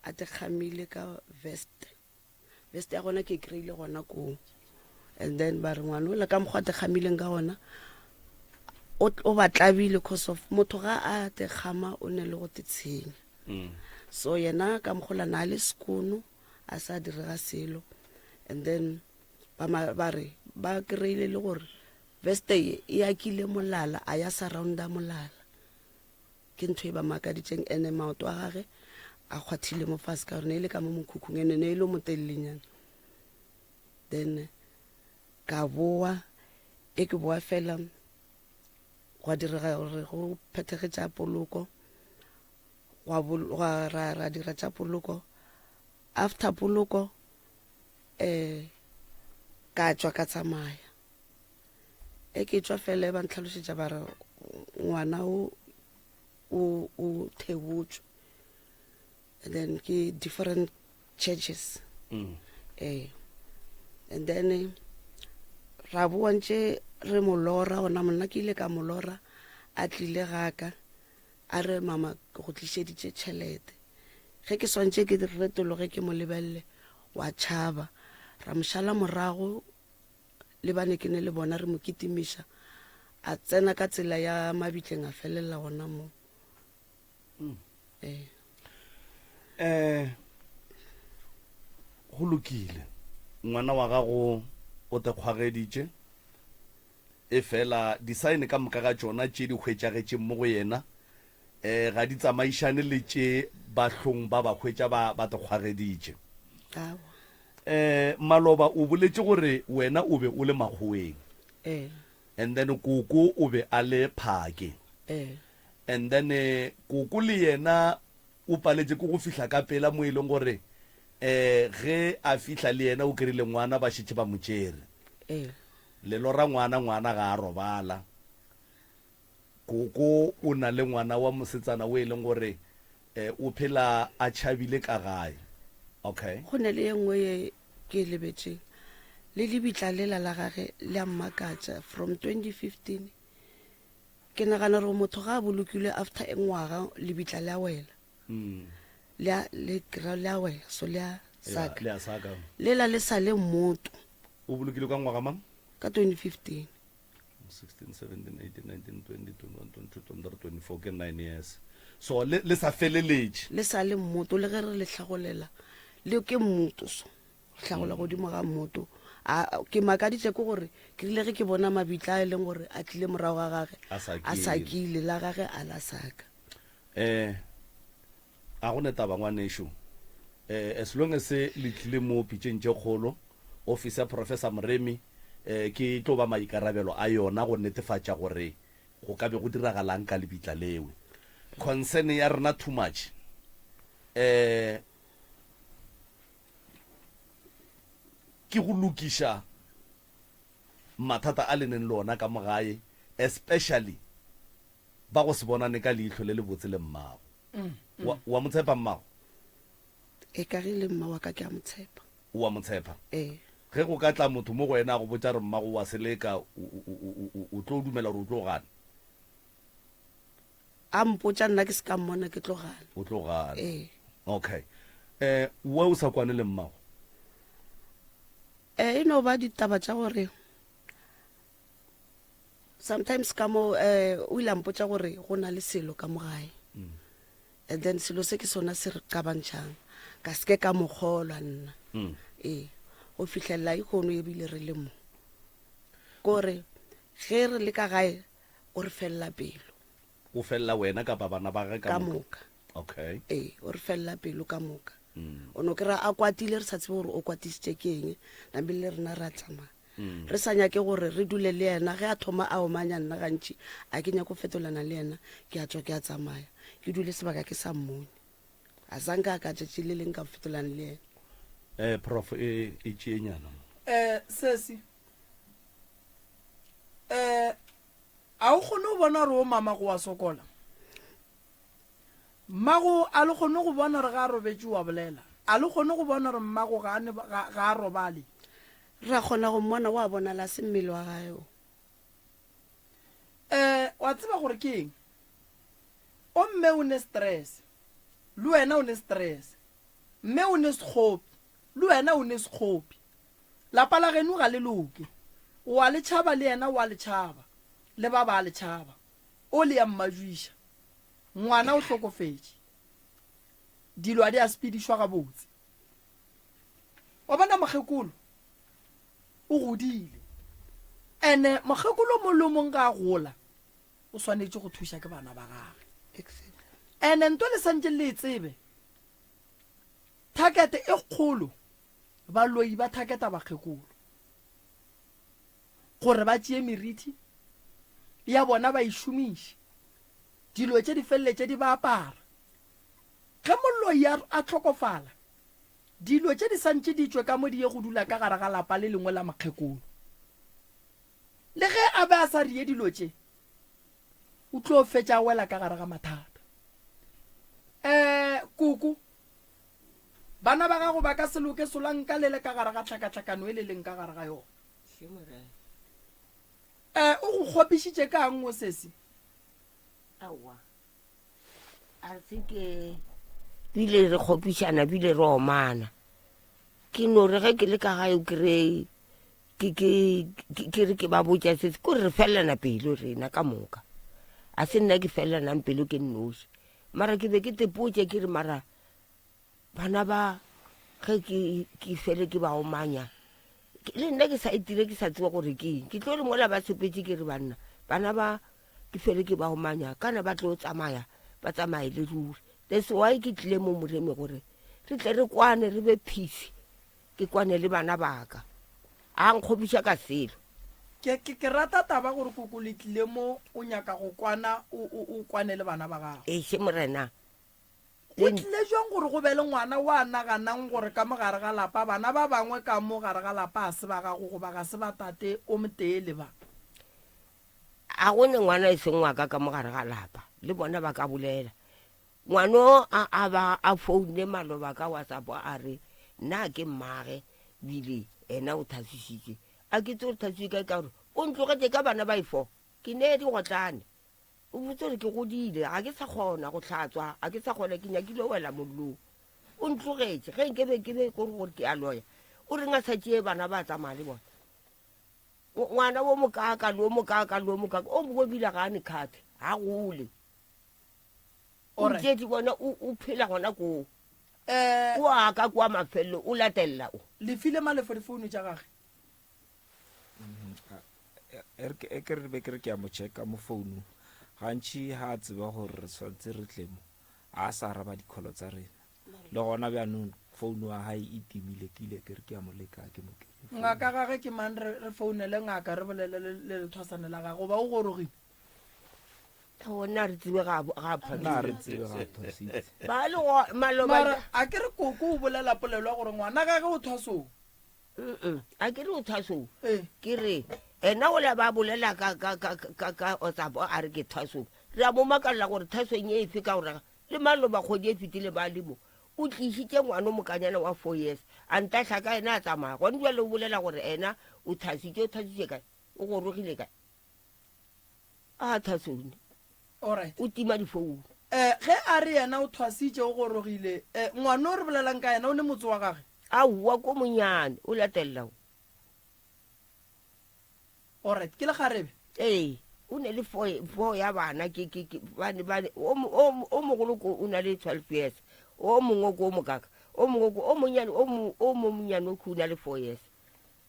S11: a tekgamile ka vest vest ya gona ke e kry-ile gona koo and then ba re ngwana ola ka mokgwa a tekgamileng ka gona o ba tlabile cause of motho ga a tekgama o ne le go tetshenya mm. so yena ka mokgola na le sekono a sa direga selo and then ba re ba kry-ile le gore veste ye e akile molala a ya surrounda molala Ke ntho e ba makaditšeng ene maoto a gage a kgwathile mo fase ka gore ne e le ka mo mokhukhung ene ne e le o motelelenyana. Then ka boa e ke boa fela gwa direga gore go phethege tša poloko gwa gwa ra ra dira tša poloko after poloko eh ka tšwa ka tsamaya E ke tšwa fela e ba ntlhalošetša ba re ngwana o o o thebotšwe and then ke different churches mm. eh and then ra boa ntše re mo lora gona monna ke ile ka mo lora a tlile gaka a re mama ke go tlišeditše tšhelete ge ke swantše ke retologe ke mo lebelele wa tšhaba ra mo šala morago le ba ne ke ne le bona re mo kitimiša a tsena ka tsela ya mabitleng a felelela gona mo mm. ee
S1: eh go lokile ngwana wa gago o te kgwageditše e fela disaene ka moka ga tšona tše di hwetšagetšeng mo go yena um ga di tsamaišane le tše bahlong ba ba hwetša ba ba te kgwageditše Eh, maloba o boletše gore wena o be o le makgoweng.
S11: Eh.
S1: And then koko o be a le phake.
S11: Eh.
S1: And then eh, koko le yena o paletše ke go fihla ka pela mo e leng gore eh ge a fihla le yena o kry-ile ngwana ba šetše ba mo tšere.
S11: Eh.
S1: Le lora ngwana, ngwana ga a robala. Koko o na le ngwana wa mosetsana o e leng gore eh, o phela a tšhabile ka gae. Okay.
S11: Go ne le ye nngwe ye ke e lebetšeng. Le lebitla lela la gage le a mmakatša from 2015. Ke nagana gore motho ga a bolokilwe after e ngwaga lebitla le a wela.
S1: Mm.
S11: Le a le kry le a wela so le a saka.
S1: Le a saka.
S11: Lela le sa le mmoto.
S1: O bolokilwe ka ngwaga mang?
S11: Ka 2015.
S1: 16 17 18 19 20 21 22 23 24 ke 9 years so le, le sa feleletše
S11: le sa le mmoto le ge re le hlagolela le ke mmoto so re hlagola mm. godimo ga mmoto a ke makaditše ke gore ke rile ge ke bona mabitla a e leng gore a tlile morago ga gage a sakile la gage a la saka
S1: um A go ne taba ngwanešu. Eh, as long as le tlile mo pitšeng tše kgolo, office ya Professor Moremi eh, ke tlo ba maikarabelo a yona go netefatša gore go ka be go diragalang ka lebitla lewe. Concern ya rena too much eh, ke go lokiša mathata a le neng le ona ka mo gae, especially ba go se bonane ka leihlo le lebotse le mmago. Wa, wa mo tshepa mmago?
S11: E ka ge le mma wa ka ke a mo tshepa.
S1: O a mo tshepa?
S11: Ee.
S1: Ge go ka tla motho mo go wena a go botša re mmago o a seleka, o, o, o, o, o tlo dumela gore o tlo gana?
S11: A mpotša nna ke se ka mmona ke tlo gana.
S1: O tlo gana.
S11: Ee.
S1: Okay. Eh, we o sa kwane le mmago?
S11: Eh, e no ba ditaba tša gore sometimes ka mo eh o ile a mpotša gore go na le selo ka mo gae mm. and then selo se ke sona se re qabantšhang ka seke ka mokgolwa nna mm. ee. Go fihlelela ikgono ebile re le mo. Kore ge re le ka gae o re felela pelo.
S1: O felela wena kapa bana ba gage
S11: ka moka?
S1: Okay.
S11: Ee, o re felela pelo ka moka. O no kry-a a kwatile re sa tsebe gore o kwatisitše ke eng, namile le rena re a tsamaya. Re sa nyake gore re dule le yena ge a thoma a omanya nna gantši a ke nyake go fetolana le yena, ke a tšwa ke a tsamaya. Ke dule sebaka ke sa mmone. A sa nka ka tšatši le leng ka fetolana le yena.
S1: Eh prof e e tšeenyana mo.
S6: Eh sesi. Eh a o kgone go bona gore o mama go wa sokola? Mmago a le kgone go bona gore ga a robetše o a bolela? A le kgone go bona gore mmago ga a ne, ga, ga a robale?
S11: Re a kgona go mmona, o a bonala, a se mmele wa gae o.
S6: Eh, wa tseba gore ke eng? O mme o ne stress, le wena o ne stress. Mme o ne sekgopi, le wena o ne sekgopi. Lapa la geno ga le loke. O a le tšhaba le yena o a le tšhaba, le ba ba a le tšhaba. O le ya mmajuiša. Ngwana o hlokofetše. Dilo a di a sepedišwa gabotse. Wa bona mokgekolo o godile. Ene mokgekolo o mong le o mong ga a gola o swanetše go thuša ke bana ba gage. Ene nto le santše le e tsebe, thakete e kgolo baloi ba thaketa bakgekolo gore ba tšee meriti ya bona ba e šomiše. Dilo tše di feleletše di ba apara. Ge moloi a, a hlokofala, dilo tše di santše di tšwe ka mo di ye go dula ka gare ga lapa le lengwe la mokgekolo. Le ge a be a sa rie dilo tše, o tlo fetša a wela ka gare ga mathata. Eh, koko, bana ba gago ba ka se loke solanka le le ka gare ga tlhakatlhakano e le leng ka gare ga yona. Eh, o go kgopišitše ka'ng o sesi?
S12: Aowa, a se ke bile re kgopišana bile re omana. Ke no re ge ke le ka gae o kry-e ke ke ke re ke ba botša se ko re felelana pelo rena ka moka. A se nna ke felelanang pelo ke nnoši. Mara ke be ke tepotše ke re mara Bana ba ge ke ke fele ke ba omanya le nna ke sa itire ke sa tseba gore ke eng ke tlo re mola ba tshepetše ke re banna bana ba ke fele ke ba omanya kana ba tlo tsamaya ba tsamaye le ruri that's why ke tlile mo moremi gore re tle re kwane re be peace ke kwane le bana baka a nkgopiša ka selo
S6: Ke, ke, ke rata taba gore koko le tlile mo o nyaka go kwana o, o, o kwane le bana ba gago.
S12: Eše morena
S6: Go tlile bjang gore go be le ngwana wa naganang gore ka mo gare ga lapa bana ba bangwe ka mo gare ga lapa ga se ba gago goba ga se ba tate o motee le ba?
S12: A go ne ngwana e seng wa ka ka mo gare ga lapa, le bona ba ka bolela. Ngwano a a ba a founne maloba ka WhatsApp a re nna ke mmage bile ena o thasisitše. A ke tse gore thasisitše kae ka gore o ntlogetše ka bana ba e fo. Ke nee digotlane. O botse gore ke godile, ga ke sa kgona go hlatswa, ga ke sa kgona, ke nyakile go wela mollong. O ntlogetše, ge nke be ke be gore gore ke a loya. O reng a sa tšee bana ba tsamaya le bona? Ngwana wo mokaaka le wo mokaaka le wo mokaaka, o mongwe ebile ga a ne kgathe, ga gole. O ntšetše bona o phela gona koo.
S6: Eh,
S12: O a ka kwa mafelelo, o latelela o.
S6: Le file Malefo difounu tša gage?
S13: E e ke re be ke re ke a mo checka mo founung gantši ga a tseba gore re tshwanetse re tle mo a sa araba dikholo tsa rena le gona bjanong founu wa gae e timile ke ile ke re ke a mo leka ke mo kry
S6: Ngaka gage ke mang re re founele ngaka re bolele le le lethwasane la gage goba o gorogile?
S12: Gona re tsebe ga ga
S13: nna re tsebe ga thwasitse
S12: ba le go maloba
S6: Mara a ke re koko o bolela polelo ya gore ngwana gage o thwasong.
S12: A ke re o thwasong ke re ena ola ba bolela ka ka ka ka ka WhatsApp a re ke thwasong re a mo makalela gore thwasong e efe ka gore le maloba kgwedi e fetile ba le mo o tlišitše ngwana o mokanyana wa four years a ntahla ka ena a tsamaya gone jale o bolela gore ena o thasitše o thasitše kae o gorogile kae a thasone
S6: Alright.
S12: o tima difounu
S6: Eh, ge a re yena o thwasitše o gorogile, eh, ngwana o re bolelang ka yena o ne motse wa gage?
S12: Aowa, ko monyane, o latelela o.
S6: Alright, ke lekgarebe?
S12: Ee, o ne le four, four ya bana, ke, ke, ke, bane, bane, o, o, o mogolo ko o na le 12 years, o mongwe ko o mokaka, o mongwe ko, o monyane, o mo, o mo monyane o o na le 4 years.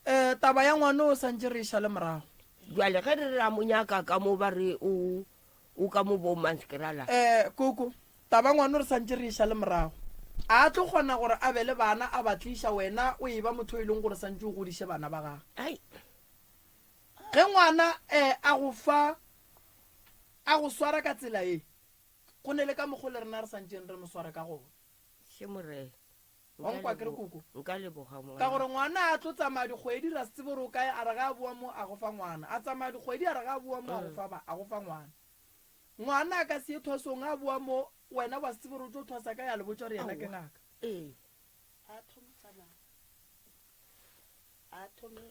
S6: Um taba ya ngwana o santše re e šale morago.
S12: Bjale ge re re a mo nyaka ka mo ba re o o ka mo bo Manskrala.
S6: Um koko, taba ngwana o re santše re e šale morago. A tlo kgona gore a be le bana a ba tliša wena o e ba motho o e leng gore santše o godiše bana ba gagwe.
S12: Ai.
S6: Ge ngwana um a go fa a go swara ka tsela ye, go ne le ka mokgo le rena re santšeng re mo sware ka gona.
S12: Še morena.
S6: Wa nkwa ke re koko?
S12: Nka leboga ngwana.
S6: Ka gore ngwana a tlo tsamaya dikgwedi ra se tsebe gore o kae a re ga a boa mo a go fa ngwana. A tsamaya dikgwedi a re ga a boa mo a go fa ba a go fa ngwana. Ngwana a ka se ye thwasong a boa mo wena wa se tsebe gore o tlo thwasa kae a le botša gore yena ke ngaka.
S12: Ee.
S11: A thome tsamaya. A thome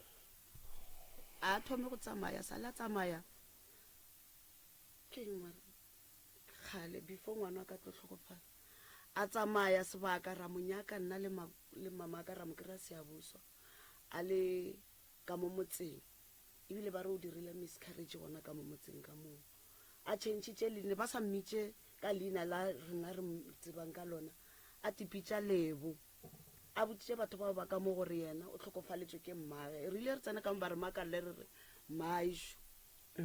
S11: a thome go tsamaya sala tsamaya. Ke eng mara? Kgale before ngwana ka tlo hlokofala. A tsamaya sebaka ra mo nyaka nna le ma, le mamaka ra mo kry-a Siyabuswa a le ka mo motseng ebile ba re o dirile miscarriage gona ka mo motseng ka moo. A changitše leina ba sa mmitše ka leina la rena re mo tsebang ka lona a tipitša Lebo. A boditše batho bao ba ka mo gore yena o hlokofaletšwe ke mmage. Re ile re tsena ka mo ba re makalle re re mmaešo.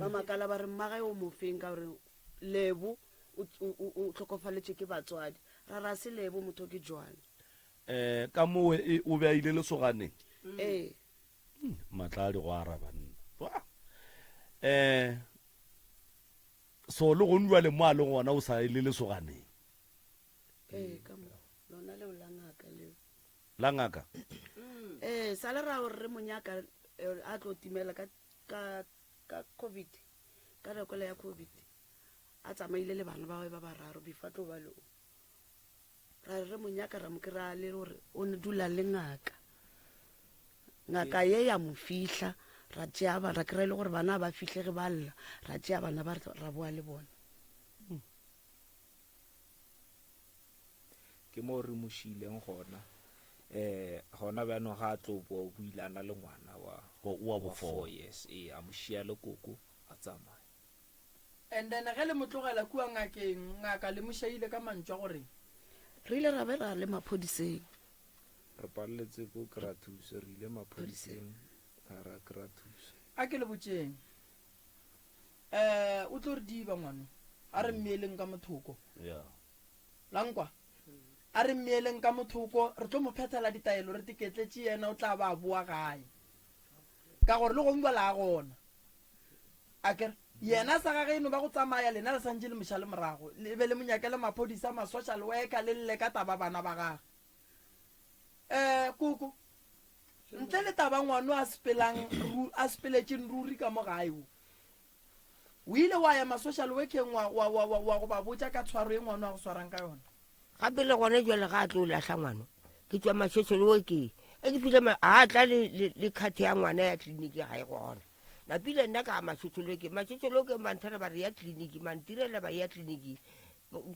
S11: Ba makala ba re mmage o mo feng ka gore Lebo o, o, o hlokofaletšwe ke batswadi. Ra re a se Lebo motho ke Joan.
S1: Eh, ka mowe e, o be a ile lesoganeng?
S11: Ee.
S1: Hmm, matla a di go araba nna. Wa. Eh, so le gong jwale mo a leng gona o sa ile lesoganeng?
S11: Ee, ka mo. Lona leo la ngaka leo.
S1: La ngaka?
S11: Ee, sa le ra gore re mo nyaka eh, a tlo timela ka, ka, ka COVID, ka nako ya COVID. A tsamaile le bana ba gagwe ba bararo before a tlo ba le o. Ra re re mo nyaka ra mo kry-a le gore o ne dula le ngaka. Ngaka ye ya mo fihla, ra tšea ba, ra kry-a e le gore bana ba fihlege ba lla, ra tšea bana ba ra boa le bona.
S13: Ke mo re mo šiileng gona. Um gona bjanong ga a tlo boa o boile a na le ngwana wa
S1: Wa bo
S13: wa
S1: four.
S13: four years. Ee, a mo šia le koko a tsamaya.
S6: And then ge le mo tlogela kua ngakeng, ngaka le mo šaile ka mantšu a gore.
S11: Re ile ra be ra le maphodiseng.
S13: Re paleletse ko kry-a thuso, re ile maphodiseng ga ra kry-a thuso.
S6: A ke le botšeng, um o tlo re diba ngwano, a re mmeeleng ka mothoko.
S1: Yeah.
S6: La nkwa? A re mmeeleng ka mothoko, re tlo mo phethela ditaelo re teketletše yena o tla ba a boa gae. Ka gore le gongwe la gona. Akere yena sa gage e no ba go tsamaya lena le santše le mo šale morago le be le mo nyakele maphodisa ma social worker le lle ka taba bana ba gage. Eh koko ntle le taba ngwano a sepelang a sepeletšeng ruri ka mo gae o O ile wa ya ma-social workeng wa, wa, wa, wa, wa go ba botša ka tshwaro ye ngwano a go swarang ka yona?
S12: Gape le gona jwale ga a tlo lahla ngwano, ke tšwa ma-social workeng. Ge ke fihla ma, a tla le, le, le card ya ngwana ya tleliniki ga e gona. Napile nna ka ya ma-social workeng, ma-social workeng ba nthera ba re ya tleliniki, ba ntirela ba ya tleliniking.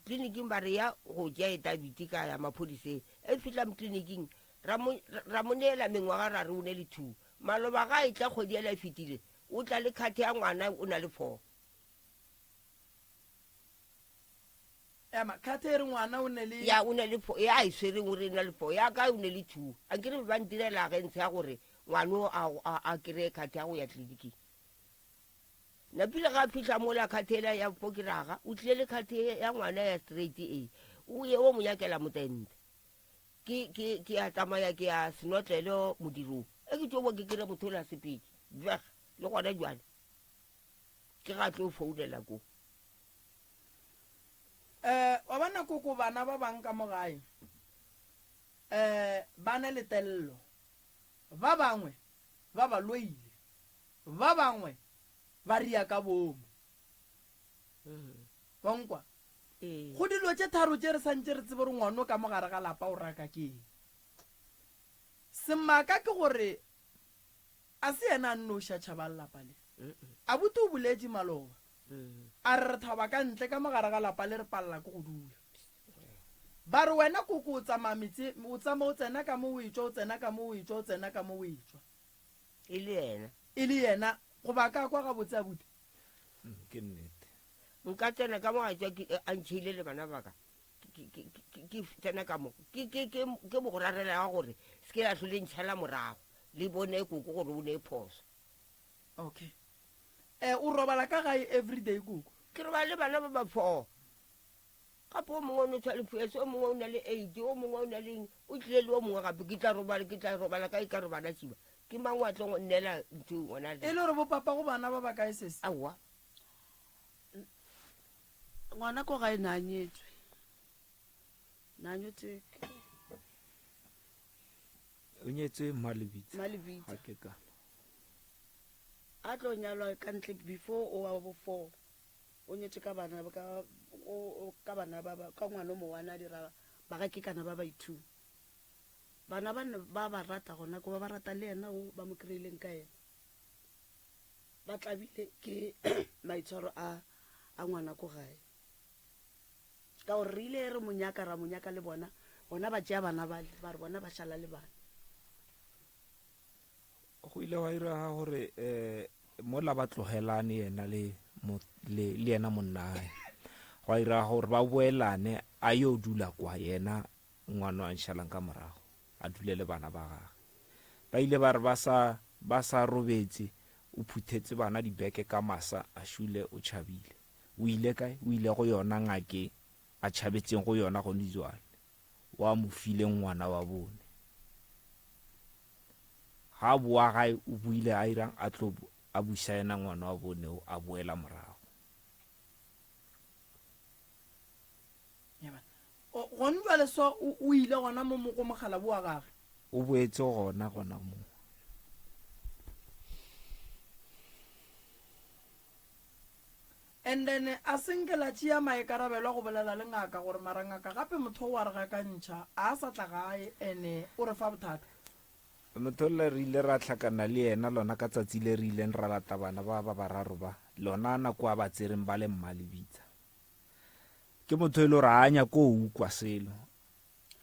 S12: Tleliniking ba re ya go tšea etabiti ka ya maphodiseng. E fihla tleliniking ra mo, ra mo neela mengwaga ra re o ne le two. Maloba ga e tla kgwedi yela e fetile, O tla le khathe ya ngwana o na le four.
S6: Ema, khathe e re ngwana o ne le.
S12: Ya o ne le four, ya e swereng o re na le four, ya ka o ne le two. A nkere ba ntirela agentshe ya gore ngwano a, a, a kry-e khathe ya go ya tleliniking. Napile ga a fihla mola khathe ela ya four ke raga, o tlile le khathe ya ngwana ya straight e. O ye o mo nyakela motente. Ke, ke, ke a tsamaya ke ya senotlelo modirong. E ke tšo bo ke kry motho ola sepedi. Bjag, le gona jwale. Ke ga tlo founela ko.
S6: Eh, wa bona koko bana ba bang ka mo gae eh ba na le tello. Ba bangwe ba ba loile. Ba bangwe ba ria ka boomo. Wa nkwa? Go dilo tše tharo tše re santše re tsebe gore ngwano ka mo gare ga lapa o raka ke eng. Semaka ke gore a se yena a nnoši a tšhabang lapa le. Abuti o boletše maloba a re re thaba ka ntle ka mo gare ga lapa le re palela ke go dula. Ba re wena koko o tsamaya metse o tsama o tsena ka mo o etšwa o tsena ka mo o etšwa o tsena ka mo o etšwa.
S12: E le yena.
S6: E le yena goba ka kwa gabotse abuti?
S13: Ke nnete.
S12: Nka tsena ka mo a tšwa ke a ntšheile le bana ba ka. Ke ke ke ke tsena ka mo. Ke ke ke ke mo go rarela ga gore se ke ya hlole ntšhala morago. Le bone koko gore o ne phoso.
S6: Okay. Eh, o robala ka gae everyday koko?
S12: Ke robala le bana ba ba four. Gape o mongwe o no tshwa lefuese, o mongwe o na le eight, o mongwe o na le eng, o tlile le o mongwe gape. Ke tla robala, ke tla robala kae ka robala tšiba? Ke mang wa tlo nnela ntho gona
S6: E le gore bo papa go bana ba ba kae sesi?
S12: Aowa.
S11: Ngwana ko gae na nyetswe. Na nyetswe.
S13: O nyetswe Mmalebitsa.
S11: Mmalebitsa.
S13: Ga ke ka.
S11: A tlo nyalwa ka ntle before o wa bo four. O nyetswe ka bana ka o ka bana ba ba ka ngwana o mowana a dira ba ga ke kana ba ba ithu. Bana ba ne ba ba rata gona ko ba ba rata le yena o ba mo kry-ileng ka yena. Ba tlabile ke maitshwaro a a ngwana ko gae. Ka gore re ile re mo nyaka ra mo nyaka le bona, bona ba tšea bana bale ba re bona ba šala le bana.
S13: Go ile gwa iraga gore um mola ba tlogelane yena le le le yena monnae, gwa iraga gore ba boelane a yo dula kwa yena ngwana a nšalang ka morago a dule le bana ba gage. Ba ile ba re ba sa ba sa robetse o phuthetse bana dibeke ka masa a šule o tšhabile. O ile kae? O ile go yona ngake a tšhabetseng go yona gone jwale, wa mo fileng ngwana wa bone. Ga a boa gae o boile a irang a tlo a buša yena ngwana wa bone o a boela morago.
S6: Gone jwale so o ile gona mo go mogala bo wa gage.
S13: O boetse gona gona mo.
S6: And then a se nke la tšea maikarabelo a go bolela le ngaka gore mara ngaka gape motho o wa re gakantšha a a sa tla gae ene o re fa bothata.
S13: Motho le re ile ra hlakana le yena lona ka tsatsi le re ileng ra lata bana ba ba bararo ba, lona nako a ba tsereng ba le Mmalebitsa. Ke motho e le gore a nyake go ukwa selo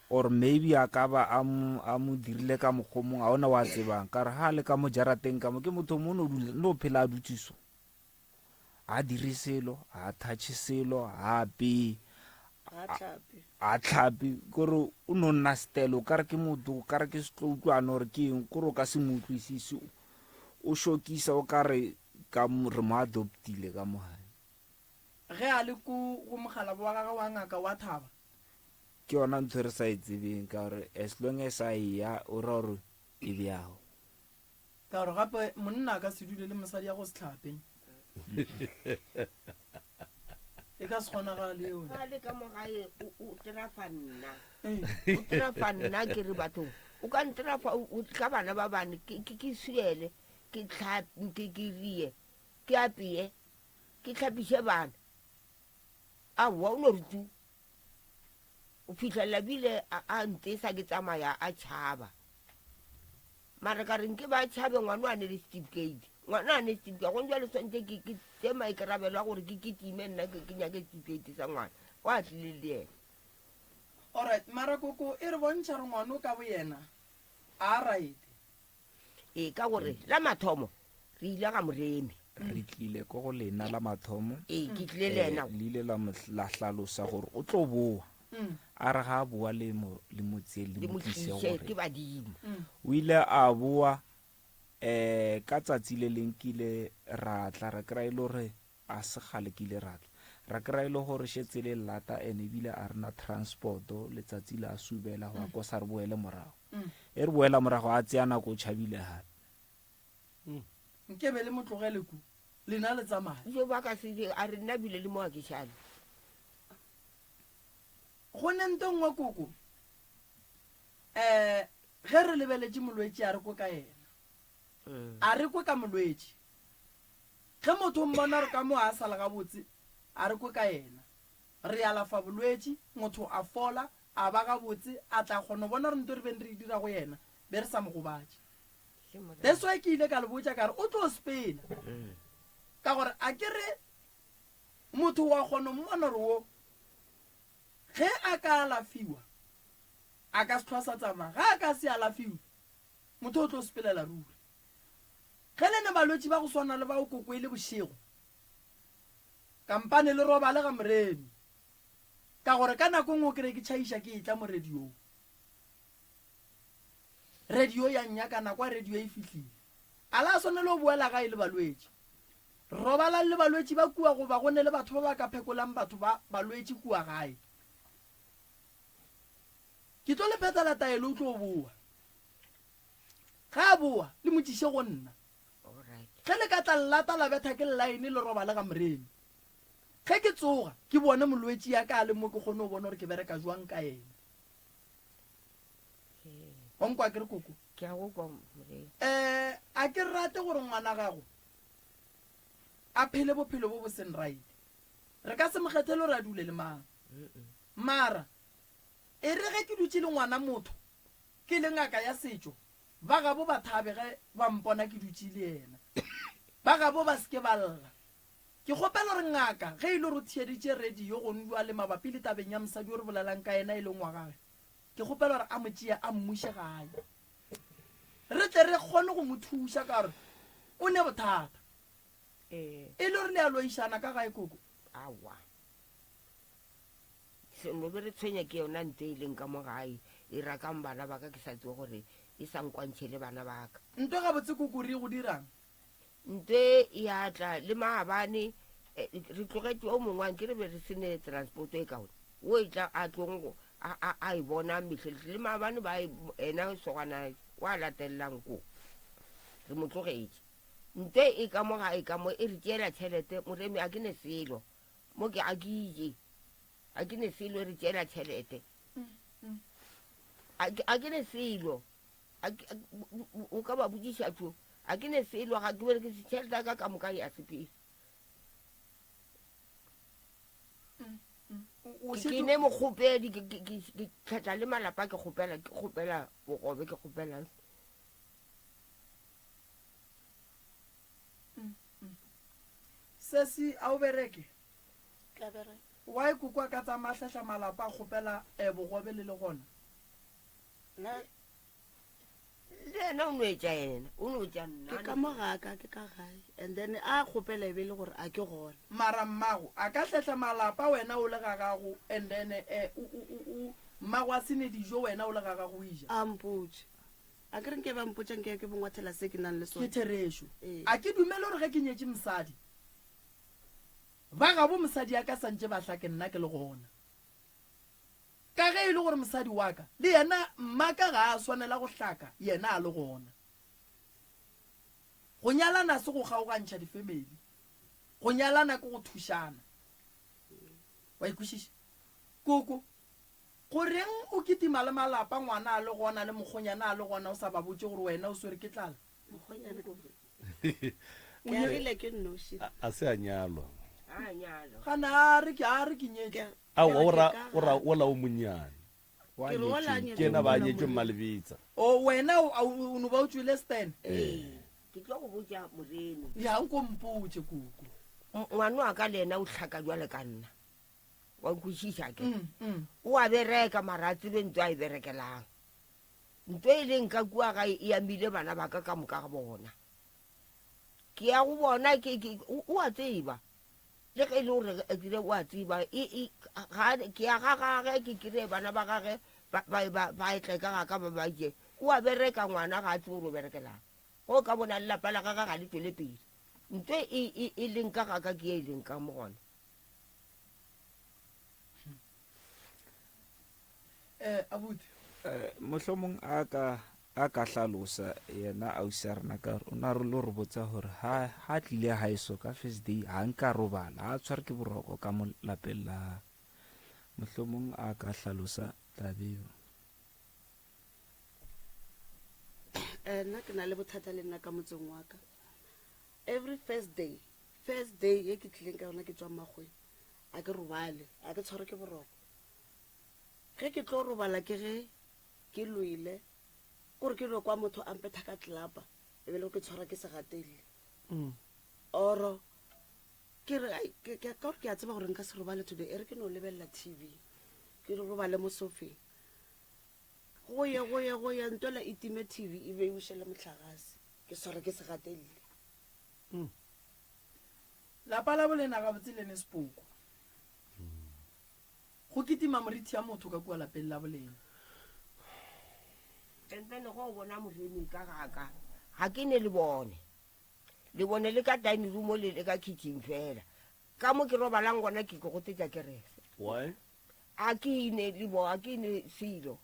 S13: or maybe a ka ba a mo, a mo dirile ka mokgwa o mongwe, ga ona wa tsebang. Ka re ha le ka mo jarateng ka mo, ke motho o mongwe o no dula, no phela a dutse so. A dire selo, a touch selo, a apeye, a tlhape, kore o no nna stele, o kare ke motho, o kare ke setloutlwane or ke eng, kore o ka se mo utlwisise, o šokisa o kare ka mo, re mo adoptile ka mo gae.
S6: Ge a le ko go mokgalabo wa gagwe wa ngaka wa thaba.
S13: Ke yona ntho e re sa e tsebeng ka gore as long as a eya o ra gore e bjao.
S6: Ka gore gape monna a ka se dule le mosadi ya go se hlape. E ka se kgonagale eo.
S12: Ga le ka mo gae o terafa nna. O terafa nna ke re bathong. O ka nterafa ka bana ba bane ke ke swiele ke tlhape ke ke rie ke apeye ke hlapiše bana. Aowa o no re tu. O fihlelela bile a, a ntesa ke tsamaya a tšhaba. Mara ka re nke ba tšhabe ngwana a ne le certificate. Ngwana a ne certificate gone jwale swantse ke ke tse maikarabelo a gore ke kitime nna ke ke nyake certificate sa ngwana. Wa tlile le yena.
S6: Alright, mara koko e re bontšha re ngwana o ka bo yena a right.
S12: Ee, ka gore la mathomo re ile ga Moremi.
S13: Re tlile ko go lena la mathomo.
S12: Ee, ke tlile le yena.
S13: Le ile la mo la hlalosa gore o tlo boa. A re ga a boa le mo le mo tseye le mo tlise gore
S12: ke badimo.
S13: O ile a boa eh ka tsatsi le leng ke ile ra tla ra kry-a e le gore a se kgale ke ile ra tla ra kry-a e le gore šetse le lata ene ebile a rena transporto letsatsi la subela go kosa re boele morago e re boela morago a tseya nako o tšhabile gape
S6: Nke be le mo tlogele ku, lena le tsamaye.
S12: Jo ba ka se a re nna bile le mo a ke šale.
S6: Go ne nto nngwe koko, um ge re lebeletše molwetši a re kwe ka yena, a re kwe ka molwetši. Ge motho o mmona gore ka mo a sa le gabotse, a re kwe ka yena. Re alafa bolwetši, motho a fola, a ba gabotse, a tla kgona go bona gore nto re beng re e dira go yena, be re sa mo gobatše. That's why ke ile ka le botša ka re o tlo sepela. Ka gore a ke re motho wa kgona go mmona gore wo ge a ka alafiwa a ka se hlwa sa tsamaya, ga a ka se alafiwe motho o tlo sepelela ruri. Ge le ne balwetši ba go swana le bao koko e le bošego, kampane le robale ga Moremi. Ka gore ka nako nngwe o kry-e ke tšhaiša ke etla mo radiong. Radio ya nnyaka nako ya radio e fihlile. A la swanela go boela gae le balwetši. Robalang le balwetši ba kua goba go ne le batho ba ba ka phekolang batho ba balwetši kua gae. Ke tlo le phethela taelo o tlo boa. Ge a boa, le mo tšiše go nna. Ge le ka tla llata la betha ke llaene le robale ga Moremi. Ge ke tsoga, ke bone molwetši ya ka a le mo ke kgone go bona gore ke bereka jwang ka yena. Wa nkwa ke re koko?
S12: Ke a go kwa Moremi.
S6: Eh, a ke rate gore ngwana gago a phele bophelo bo bo seng right. Re ka se mo kgethele gore a dule le mang. Mara e re ge ke dutše le ngwana motho ke le ngaka ya setšo, ba gabo ba thabe ge ba mpona ke dutše le yena. Ba gabo ba se ke ba lla. Ke kgopela gore ngaka ge e le gore o theeditše radio gone bjale mabapi le tabeng ya mosadi yo re bolelang ka yena e leng wa gagwe, ke kgopela gore a mo tšee a mmuše gae re tle re kgone go mo thuša ka gore o ne bothata. E le gore le a loišana ka gae koko?
S12: Aowa. Se no be re tshwenya ke yona nte e leng ka mo gae e rakang bana ba ka ke sa tsebe gore e sa nkwantšhe le bana ba ka.
S6: Nto gabotse koko re go dirang?
S12: Nte ya tla le maabane eh, re tlogetše o mongwe anke re be re se ne transport e kaone o e tla a tlong go a a a e bona mehlelehle le maabane ba e ena sogana wa latelelang ko re mo tlogetše nte e ka mo ga e ka mo e re tšeela tšhelete moremi a ke ne selo mo ke a ke ije a ke ne selo e re tšeela tšhelete a ke ne selo o ka ba botšiša tšo a ke ne selo ga ke berekise tšhelete ya ka ka moka ya sepele ke ne mokgopedi ke tlhatla le malapa ke kgopela ke kgopela bogobe ke kgopela
S6: Sesi a o bereke? Why koko a ka tsamaya a hlahla malapa a kgopela eh, bogobe le le gona?
S12: Le yena o no etša yena, o no etša nna.
S11: Ke ka mo ga ka, ke ka gae. And then a kgopela e be e le gore a ke gona.
S6: Mara mmago a ka hlehla malapa wena o le ga gago and then eh, o, o, o, o, mmago a se ne dijo wena o le ga gago o eja.
S11: A mpotše. A ke re nke ba mpotša nke ke bongwathela se ke nang le sona.
S6: Ke therešo.
S11: Ee.
S6: A ke dumele gore ge ke nyetše mosadi, ba gabo mosadi ya ka santše ba hlake nna ke le gona. Ka ge e le gore mosadi wa ka le yena mmaka ga a swanela go hlaka yena a le gona. Go nyalana se go kgaogantšha difemeli. Go nyalana ke go thušana. Wa ikwešiša? Koko, Goreng o kitima le malapa ngwana a le gona le mokgonyana a le gona o sa ba botše gore wena o swere ke tlala?
S11: Mokgonyana ke gore ke agile ke nnoši.
S1: A se a nyalwa.
S12: A nyalwa.
S6: Gana a re ke a re ke nyetše.
S1: Aowa o ra o ra wola o monnyane.
S11: Ke re wola a nyetšweng.
S1: Ke yena ba nyetšwe Mmalebetsa.
S6: O wena o o no ba o tšwele Stan?
S12: Ee. Ke tlo go botša Moremi.
S6: Ya nko mpotše koko.
S12: Ngwana wa ka le yena o hlaka bjale ka nna. Wa nkwešiša ke? O a bereka mara a tsebe ntho a e berekelang. Ntho e leng ka kua gae e amile bana ba ka ka moka ga bona. Ke ya go bona ke, ke, o, o a tseba. Le ge e le gore kire o a tseba, e, e, ga, ke ya ga gage ke kire bana ba gage ba, ba, ba, ba etle ka ga ka ba ba je. O a bereka ngwana ga a tsebe gore o berekelang. Ge o ka bona lelapa la gage ga le tšwele pele. Ntho e, e, e leng ka ga ka ke ye e leng ka mo gona.
S6: Eh, abuti.
S13: Eh, mohlomong a ka a ka hlalosa yena ausi a rena ka gore o na re lo re botsa gore ha ha tlile haeso ka first day ha nka robala ha tshware ke boroko ka mo lapeng la mohlomong a ka hlalosa tabeo
S11: eh, nna ke na le bothata le nna ka motseng wa ka every first day First day ye ke tlileng ka yona ke tswa Makgweng, a ke robale, a ke tshwarwe ke boroko. Ge ke tlo robala ke ge ke lwele, kore ke no kwa motho a mpetha ka tlelapa, e be le gore ke tshwarwa ke segatelli. Oro ke re, ai, ke, ke, ka gore ke a tseba gore nka se robale today, e re ke no lebelela TV, ke robale mo sofeng. Go ye, go ye, go ye, ntwela e time TV e be e buše le mohlagase, ke tshwarwe ke segatelli.
S6: Mm. Lapa la bolena gabotse le ne sepoko. Go kitima morithi ya motho ka kua lapeng la bolena.
S12: And then go o bona moremi ka gaka ga ke ne le bone le bone le ka dining room le le ka kitchen fela ka mo ke robalang gona ke ke gotetša kerese
S1: Why?
S12: a ke ne le bo a ke ne selo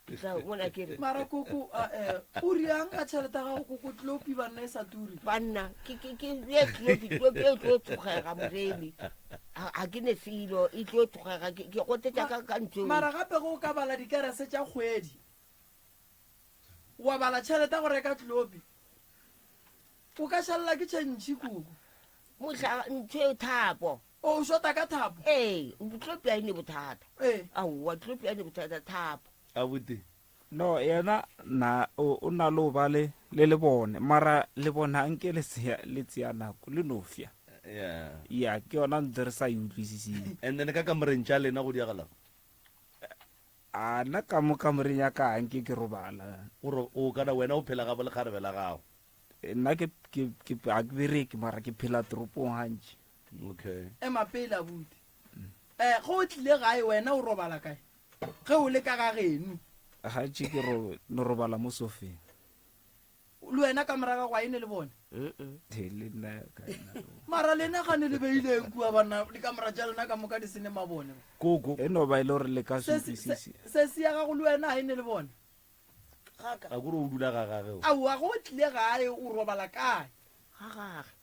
S12: ke tla bona ke re
S6: mara koko a, eh, o riang ka tšhelete ya gago koko tlopi banna e sa turi
S12: banna ke ke ke ye tlopi tlopi e tlo tsogega moremi a ke ne selo e tlo tsogega ke ke gotetša ka ka ntho
S6: mara gape go ka bala dikerese tša kgwedi wa bala tšhelete ya go reka tlopi o ka šalela ke tšhentšhi koko
S12: mohla ntho e thapo
S6: o shota ka thapo
S12: ee tlopi a e ne bothata
S6: ee
S12: aowa tlopi a e ne bothata thapo
S1: Abuti.
S13: No, yena na o o na le o ba le le lebone, mara lebone ga nke le tseya le tseya nako le no fya.
S1: Yeah.
S13: Ya, ke yona ntho re sa e utlwisising.
S1: And then ka kamoreng tša lena go diagalang?
S13: A nna ka mo kamoreng ya ka ga nke ke robala.
S1: O ro o kana wena o phela ga bo lekgarebe la gago?
S13: Nna ke ke ke ga ke bereke mara ke phela toropong gantši.
S1: Okay.
S6: Ema pele abuti. Eh, ge o tlile gae wena o robala kae? Ge o le ka ga geno.
S13: Gantši ke ro no robala mo sofeng.
S6: Le wena ka morago ga e ne le bone?
S13: He le nna ka ena le bone.
S6: Mara lena gane le beileng kua banna dikamora tša lena ka moka di se ne mabone.
S1: Koko.
S13: E no ba e le gore le ka se utlwisise.
S6: Sesi ya gago le wena ga e ne le bone?
S11: Gaka.
S1: Ga kore o dula ga gage o.
S6: Aowa ge o tlile gae o robala kae?
S12: Ga gage.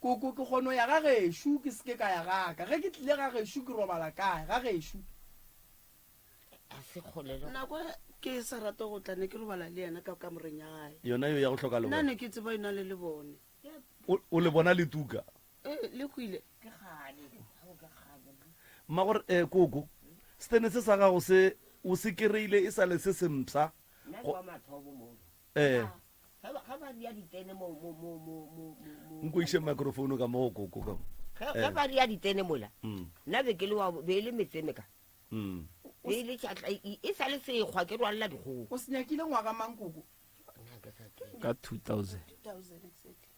S6: Koko, ke kgono ya ga gešo, ke se ke ka ya gaka. Ge ke tlile ga gešo, ke robala kae? Ga gešo.
S12: A se kgole le.
S11: Nako ke sa rate go tla, ne ke robala le yena ka kamoreng ya gae.
S1: Yona eo ya go hloka
S11: Nna
S1: lebone.
S11: ne ke tseba e na le lebone.
S1: O, o le bona le tuka.
S11: Ee, le hwile.
S12: Ke kgale, ao ke kgale.
S1: Mmagore, eh, koko, setene se sa gago se o se kereile e sa le se sempsha.
S12: Nna ke
S1: Go,
S12: wa mathomo mono.
S1: eh.
S12: Ge ba, ge ba ria ditene mo, mo, mo, mo, mo, mo, mo.
S1: Nko iše microphone ka mo go koko ka mo.
S12: Ge, ge
S1: Eh.
S12: ba ria ditene mola,
S1: Mm.
S12: nna be ke le wa, be e le metseme ka.
S1: Mm.
S12: Be e le tšatla, e, e sa le sekgwa ke rwalela dikgogo.
S6: O se nyakile ngwaga mang koko?
S12: Nna ke sa tsebe.
S13: Ka 2000.
S11: 2000 exactly.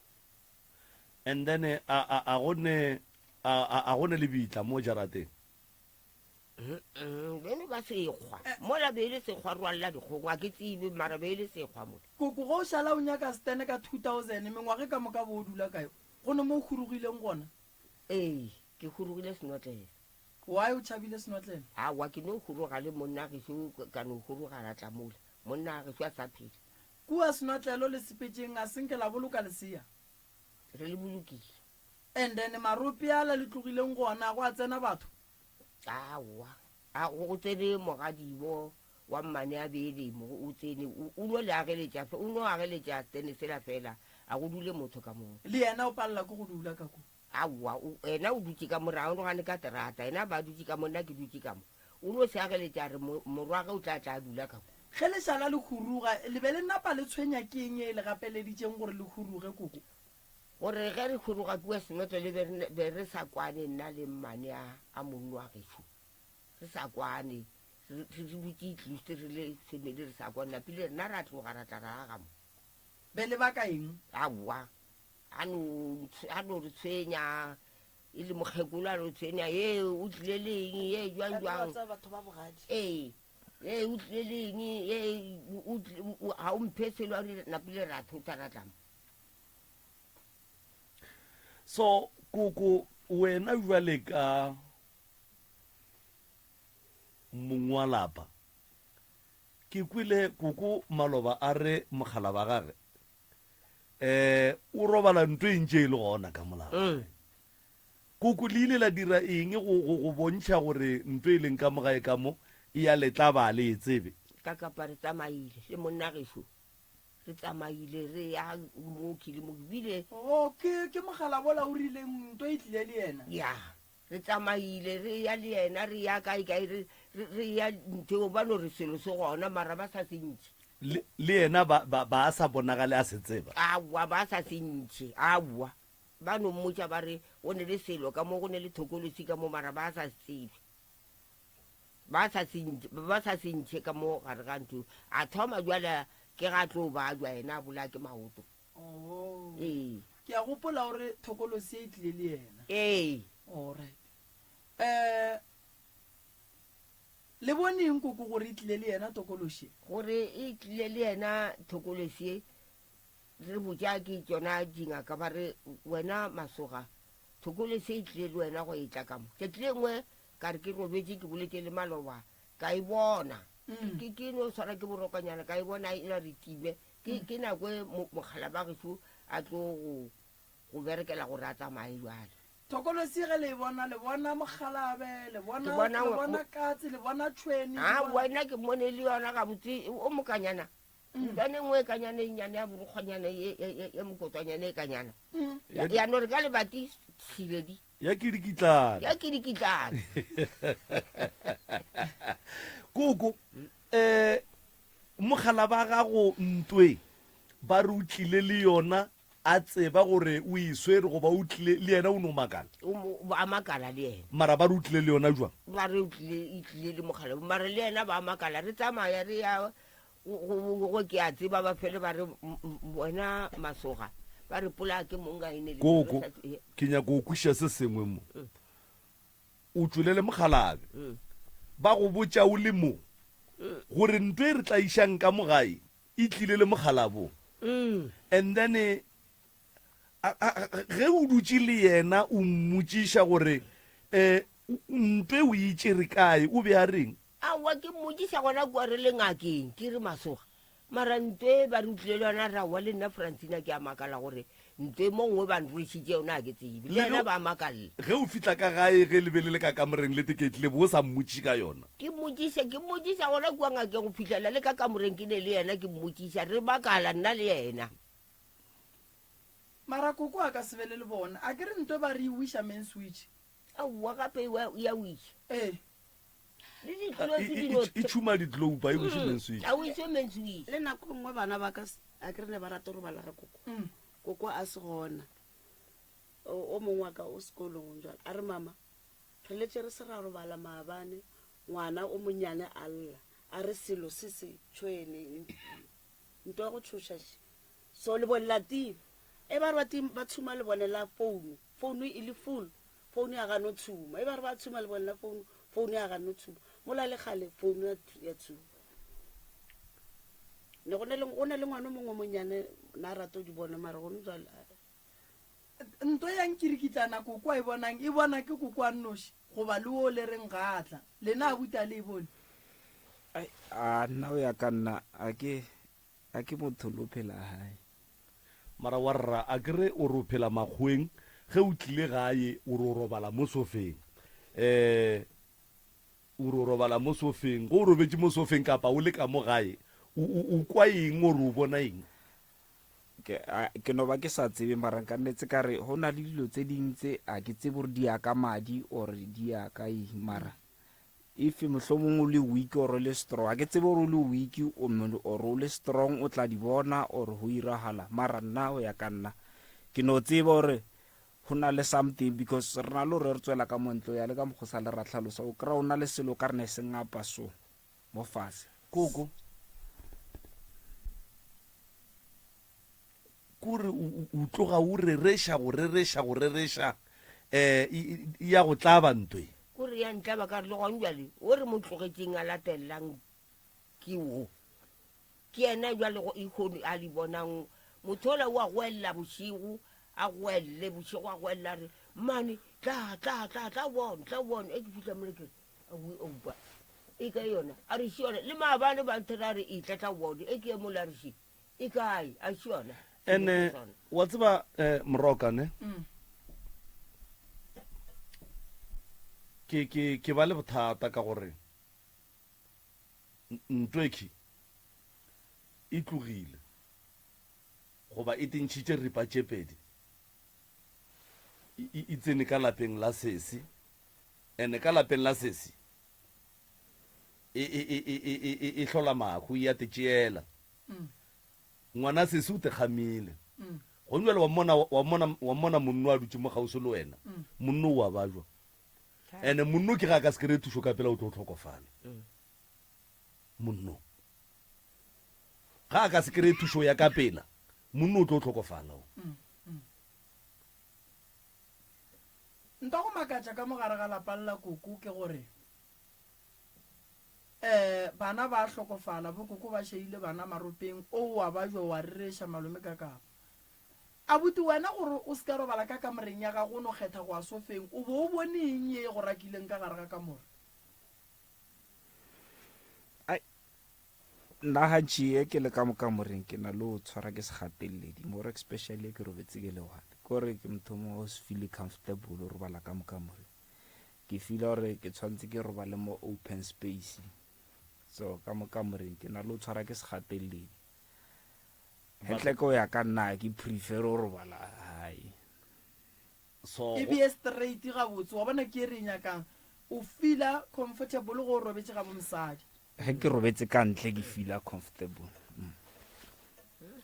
S1: And then eh, a, a, a go ne, a, a, a go ne lebitla mo jarateng?
S12: Beno ba sekgwa mola be e le sekgwa rwalela dikgong a ke tsebe mara be e le sekgwa mola.
S6: Koko ge o šala o nyaka stene ka 2000 mengwaga ka moka bo o dula kae go ne mo o hurugileng gona?
S12: Ee ke hurugile senotlelo.
S6: Why o tšhabile senotlelo?
S12: Aowa ke no huruga le monna gešo ka no huruga ra tla mola monna gešo a sa phela.
S6: Kua senotlelo le sepetšeng a senke la boloka lesea?
S12: Re le bolokile.
S6: And then marope ala le tlogileng gona go a tsena batho?
S12: Aowa, a go tsene mogadibo wa mmane a beele mo, o tsene, o, o no le ageletša, o no ageletša stene sela fela, a go dule motho ka moo.
S6: Le yena o palela ke go dula ka ko?
S12: Aowa, o, yena o dutše ka mo, re arogane ka terata, yena ba dutše ka mo, nna ke dutše ka mo. O no se ageletša, a re mo, morwage o tla tla a dula ka ko.
S6: Ge le šala le huruga, le be le napa le tshwenya ke eng ye e le gapeleditšeng gore le huruge, koko?
S12: Gore ge re huruga kua senotlele be re, be re sa kwane nna le mmane a, a monno wa gešo. Re sa kwane. Re, re dutše at least re le family re sa kwane. Napile rena ra tloga ra tla ra aga mo.
S6: Be le baka eng?
S12: Aowa. A no, a no re tshwenya, e le mokgekolo a no tshwenya, ye o tlile le eng, ye jwang jwang.
S11: Tsa batho ba bogadi.
S12: Ee. Ye o tlile le eng, ye o, o, ga o mphe selo, a re napile ra thota ra tla mo.
S1: So koko wena jwale ka mong wa lapa ke kwele koko maloba a re mogala ba gage eh o robala nto e ntše e le gona ka molapa mm. Koko le ile la dira eng go, go, go bontšha gore nto e leng ka mo gae ka mo e ya le tla ba le e tsebe?
S12: Ka kapa re tsamaile le monna gešo Re tsamaile re ya mooki le mooki bile.
S6: Oh, ke, ke mogala wola o rileng nto e tlile le yena.
S12: Ya, re tsamaile re ya le yena re ya kae kae re, re, re ya ntheo ba no re selo se gona mara ba sa se ntšhe.
S1: Le, le yena ba, ba, ba sa bonagale a se tseba.
S12: Aowa, ba sa se ntšhe, aowa. Ba no mmotša ba re go ne le selo ka mo, go ne le thokolosi ka mo mara ba sa se tsebe. Ba sa se ntšhe, ba sa se ntšhe ka mo gare ga ntho. A thoma bjale ke ga tlo bajwa yena a bolaya ke maoto.
S6: Oh.
S12: Ee.
S6: Ke a gopola gore thokolosi e tlile le yena.
S12: Ee.
S6: All right. Eh, Le bone eng koko gore e tlile le yena tokološi?
S12: Gore e tlile le yena thokološi ye, re botša ke tšona dingaka ba re wena Masoga, thokološi e tlile le wena go etla ka mo. Tšatši le lengwe ka re ke robetše ke boletše le maloba ka e bona. Ke ke no swara ke borokonyana ka e bona e na re time. Ke ke nako e mokgala ba gešo a tlo go go berekela gore a tsamaye bjale.
S6: Thokolosi ge le e bona, le bona mokgalabe, le bona,
S12: Ke bona
S6: le
S12: ngwe-
S6: bona katse, le bona tšhwene.
S12: A
S6: le bona-
S12: wena ke mmone le yona gabotse o mokanyana. Ntlwane nngwe e kanyana e nnyane ya borokgwanyana ye ye- ye- ye mokotswanyana e kanyana. Ya ya no re ka lebati thibedi.
S1: Ya ke dikitlana.
S12: Ya ke dikitlana.
S1: Koko, eh mogala ba gago ntwe ba re o tlile le yona a tseba gore o e swere goba o tlile le yena o no makala?
S12: O mo, ba makala le yena.
S1: Mara ba re o tlile le yona jwang?
S12: Ba re o tlile, e tlile le mogala, mara le yena ba makala. Re tsamaya re ya go, go, go, go ke a tseba ba fele ba re, m, m, wena Masoga, ba re polaya ke mong a e ne le
S1: Koko,
S12: re sa tse-,
S1: ke nyaka go kwešiša se sengwe mo. O tšwele le mokgalabje. Ba go botša o le mo gore nto e re tlaišang ka mo gae e tlile le mokgalabong. And then ge o dutše le yena o mmotšiša gore um ntwe o e tšere kae, o be a reng?
S12: Aowa, ke mmotšiša gona kua re le ngakeng, ke re Masoga, mara ntwe ba re o tlile le yona, re aowa le nna Francina ke a makala gore ntwe mo nngwe ba nrwešitše yona ga ke tsebe, le yena ba makalela.
S1: Ge o fihla ka gae ge le be le le ka kamoreng le teketlile bo o sa mmotšiše ka yona?
S12: Ke mmotšiša, ke mmotšiša gona kua ngakeng go fihlela le ka kamoreng ke ne le yena ke mmotšiša, re makala nna le yena.
S6: Mara koko a ka se be le le bona, a ke re ntwe ba re e wiša main switch.
S12: Aowa gape e ya wiša.
S6: Ee.
S12: Le di-globe di no
S1: E tšhuma di-globe, a e wiše main switch.
S12: A wiše main switch.
S11: Le nako nngwe bana ba ka a ke re ne ba rata go robala ga koko. Koko a se gona. O mongwe wa ka o sekolong jwale. A re mama, re letše re se ra robala maabane, ngwana o monnyane a lla. A re selo se se tšhwene, ntwa ya go tšhoša še. So lebone la tima. E ba re ba tima, ba tshuma lebone la founu, founu e le full, founu ya gano tshuma. E ba re ba tshuma lebone la founu, founu ya gano tshuma. Mola le kgale founu ya, ya tshuma. Ne go ne le, go ne le ngwana o mongwe o monnyane na rata go di bona mara gone jwale.
S6: Nto ya nkirikitlana koko a e bonang e bona ke koko a nnoši goba le wo le reng ga a tla. Lena abuti a le e bone?
S13: Ai, a nna o ya ka nna a ke A ke motho lo phela gae.
S1: Mara warra a ke re o re o phela makgoweng ge o tlile gae o re o robala mo sofeng eh o re o robala mo sofeng ge o robetše mo sofeng kapa o le ka mo gae o o o kwa eng or o bona eng?
S13: Ke a ke no ba ke sa tsebe mara nka nnetse ka re go na le dilo tse ding tse a ke tsebe gore di ya ka madi or di ya ka eng mara If mohlomong o le weak or o le strong, ga ke tsebe gore o le weak or o le strong o tla di bona or go iragala, mara nna go ya ka nna ke no tseba gore go na le something because re na le gore re tswela ka montle o ya le ka mokgwa sa le ra tlhalosa o kry-a o na le selo ka re ne se ngapa so mo fase.
S1: Koko, Kore o, o tloga o rereša, go rereša, go rereša, eh, e, e, e ya go tlaba nto e.
S12: Kore ya ntlaba ka re le gona bjale o re mo tlogetšeng a latelelang ke wo. Ke yena bjale go ikgone a di bonang. Motho ola o a goelela bošego, a goelele bošego, a goelela a re, Mmane, tla, tla, tla, tla o bone, tla o bone. E ke fihla mole ke re, Aowi, oupa, e kae yona? A re, Še yona. Le maabane ba nthera a re, Etla, tla o bone. E ke ye mola a re, Še. E kae? A se yona.
S1: Ene wa tseba eh, Moroka ne?
S6: Mm.
S1: Ke ke ke ba le bothata ka gore ntwekhi e tlogile goba e tentšhitše ripa tše pedi e, e tsene ka lapeng la sesi ene ka lapeng la sesi e, e, e, e, e, e, e hlola mahu, e a te tšeela. Ngwana sesi o te kgamile. Gone bjale wa mmona, wa mmona, wa mmona monno a dutše mo kgauswi le wena. Monno o a bajwa. Ene monno ke ga a ka se kry-e thušo ka pela o tlo hlokofala. Monno. Ga a ka se kry-e thušo ya ka pela, monno o tlo hlokofala. O.
S6: Nto go makatša ka mo gare ga lapa le la koko ke gore. Um bana ba a hlokofala, bokoko ba šeile bana maropeng, o wa ba jwa wa rereša malome ka kapa. Abuti wena gore o se ka robala ka kamoreng ya gago o no kgetha go ya sofeng, o bo o bone eng ye e go rakileng ka gare ga kamore?
S13: Ai, nna gantši e ke le ka mo kamoreng ke na le go tshwara ke segateledi, more especially e ke robetse ke le one. Ke gore ke motho mongwe o se feel comfortable o robala ka mo kamoreng. Ke feela gore ke tshwanetse ke robale mo open space, so ka mo kamoreng ke na le go tshwara ke segateledi. Hentle ke go ya ka nna ke prefer go robala gae.
S1: So
S6: E beye straight gabotse, wa bona ke e re e nyakang. O feela comfortable ge o robetše ga bo mosadi.
S13: Ge ke robetse ka ntle ke feela comfortable. Mm.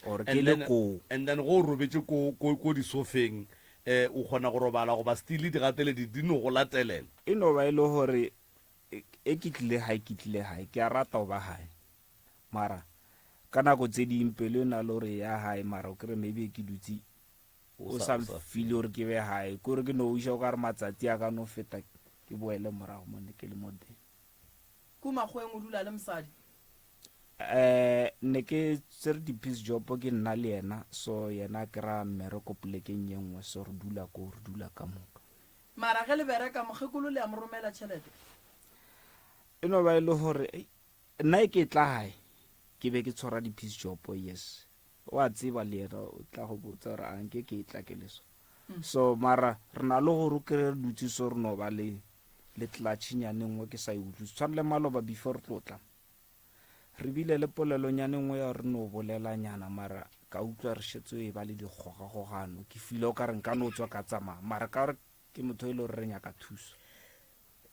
S13: Or ke
S1: And
S13: le
S1: then,
S13: koo.
S1: and then go o robetše ko, ko, ko disofeng eh, o kgona go robala goba still digateledi di no go latelela.
S13: E no ba e le gore e ke tlile gae ke tlile gae, ke a rata go ba gae. Mara ka nako tse ding pelo e na le gore ya gae mara o kry maybe ke dutse o sa feel gore ke be gae, kore ke no wiša o ka re matsatsi a ka no feta ke boele morago mo ne ke le mo teng.
S6: Ko makgoweng o dula le mosadi?
S13: Eh ne ke tsere di-piece job ke nna le yena, so yena a kry-a mmereko polekeng ye nngwe, so re dula ko, re dula ka moka.
S6: Mara ge le bereka mokgekolo le a mo romela tšhelete?
S13: E no ba e le gore nna e ke tla gae ke be ke tshwara di-piece job, yes o a tseba le yena o tla go botsa gore a nke ke tla ke le so. So mara re na le gore o kry-e re dutse so re no ba le le clutch-nyane nngwe ke sa e utlwise. Tshwana le maloba before re tlo tla re bile le polelonyane nngwe ya re no bolelanyana mara ka utlwa re šetse e ba le dikgogakgogano, ke feel o ka re nka no tswa ka tsamaya mara ka gore ke motho e le gore re nyaka thuso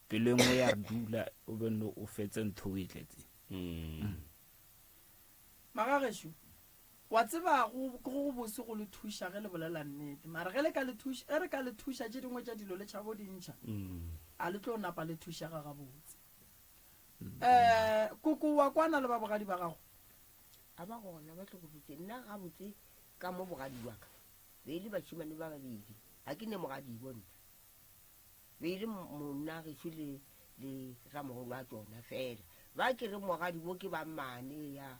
S13: pelo e nngwe ya re dula o be no o fetse ntho o e tletseng.
S6: Magagešo, wa tseba go ke go bose go le thuša ge le bolela nnete, mara ge le ka le thuša, ge re ka le thuša tše dingwe tša dilo le tšhabo di ntšha, a le tlo napa le thušega gabotse. Eh, koko wa kwana le ba bogadi ba gago?
S12: A ba gona ba hlokofetše. Nna gabotse ka mo bogadi bwa ka be e le bašemane ba babedi, ga ke ne mogadibo nna. Be e le monna gešo le le ramogolo wa tšona fela. Ba ke re mogadibo ke ba mmane ya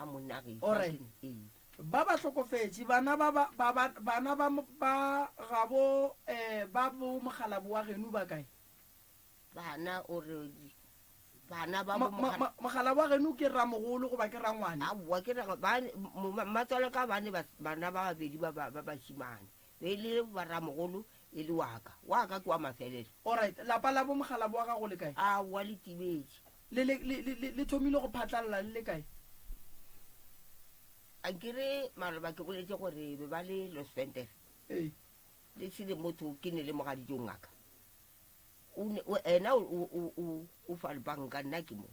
S12: a monna gešo.
S6: O re,
S12: Ee.
S6: Ba ba hlokofetše, bana ba ba ba ba bana ba ba gabo eh ba bo mokgalabo wa geno ba kae?
S12: Bana o re bana ba bo
S6: Mogala wa geno ke ramogolo goba ke rangwane?
S12: Aowa ke ra ba mmatswalo ka bane bana ba babedi ba ba bašimane be le ba ramogolo e le wa ka wa ka ke wa mafelelo.
S6: Alright, lapa la bo mogalabo wa gago le kae?
S12: Aowa le timetše.
S6: Le le le le thomile go phatlalla le le kae?
S12: Ankere maloba ke boletše gore be ba le Los Venter.
S6: Ee.
S12: Le sele motho ke ne le mogaditšong ngaka. O ne, o, ena o, o, o, o, o fa lebanka, nna ke mo.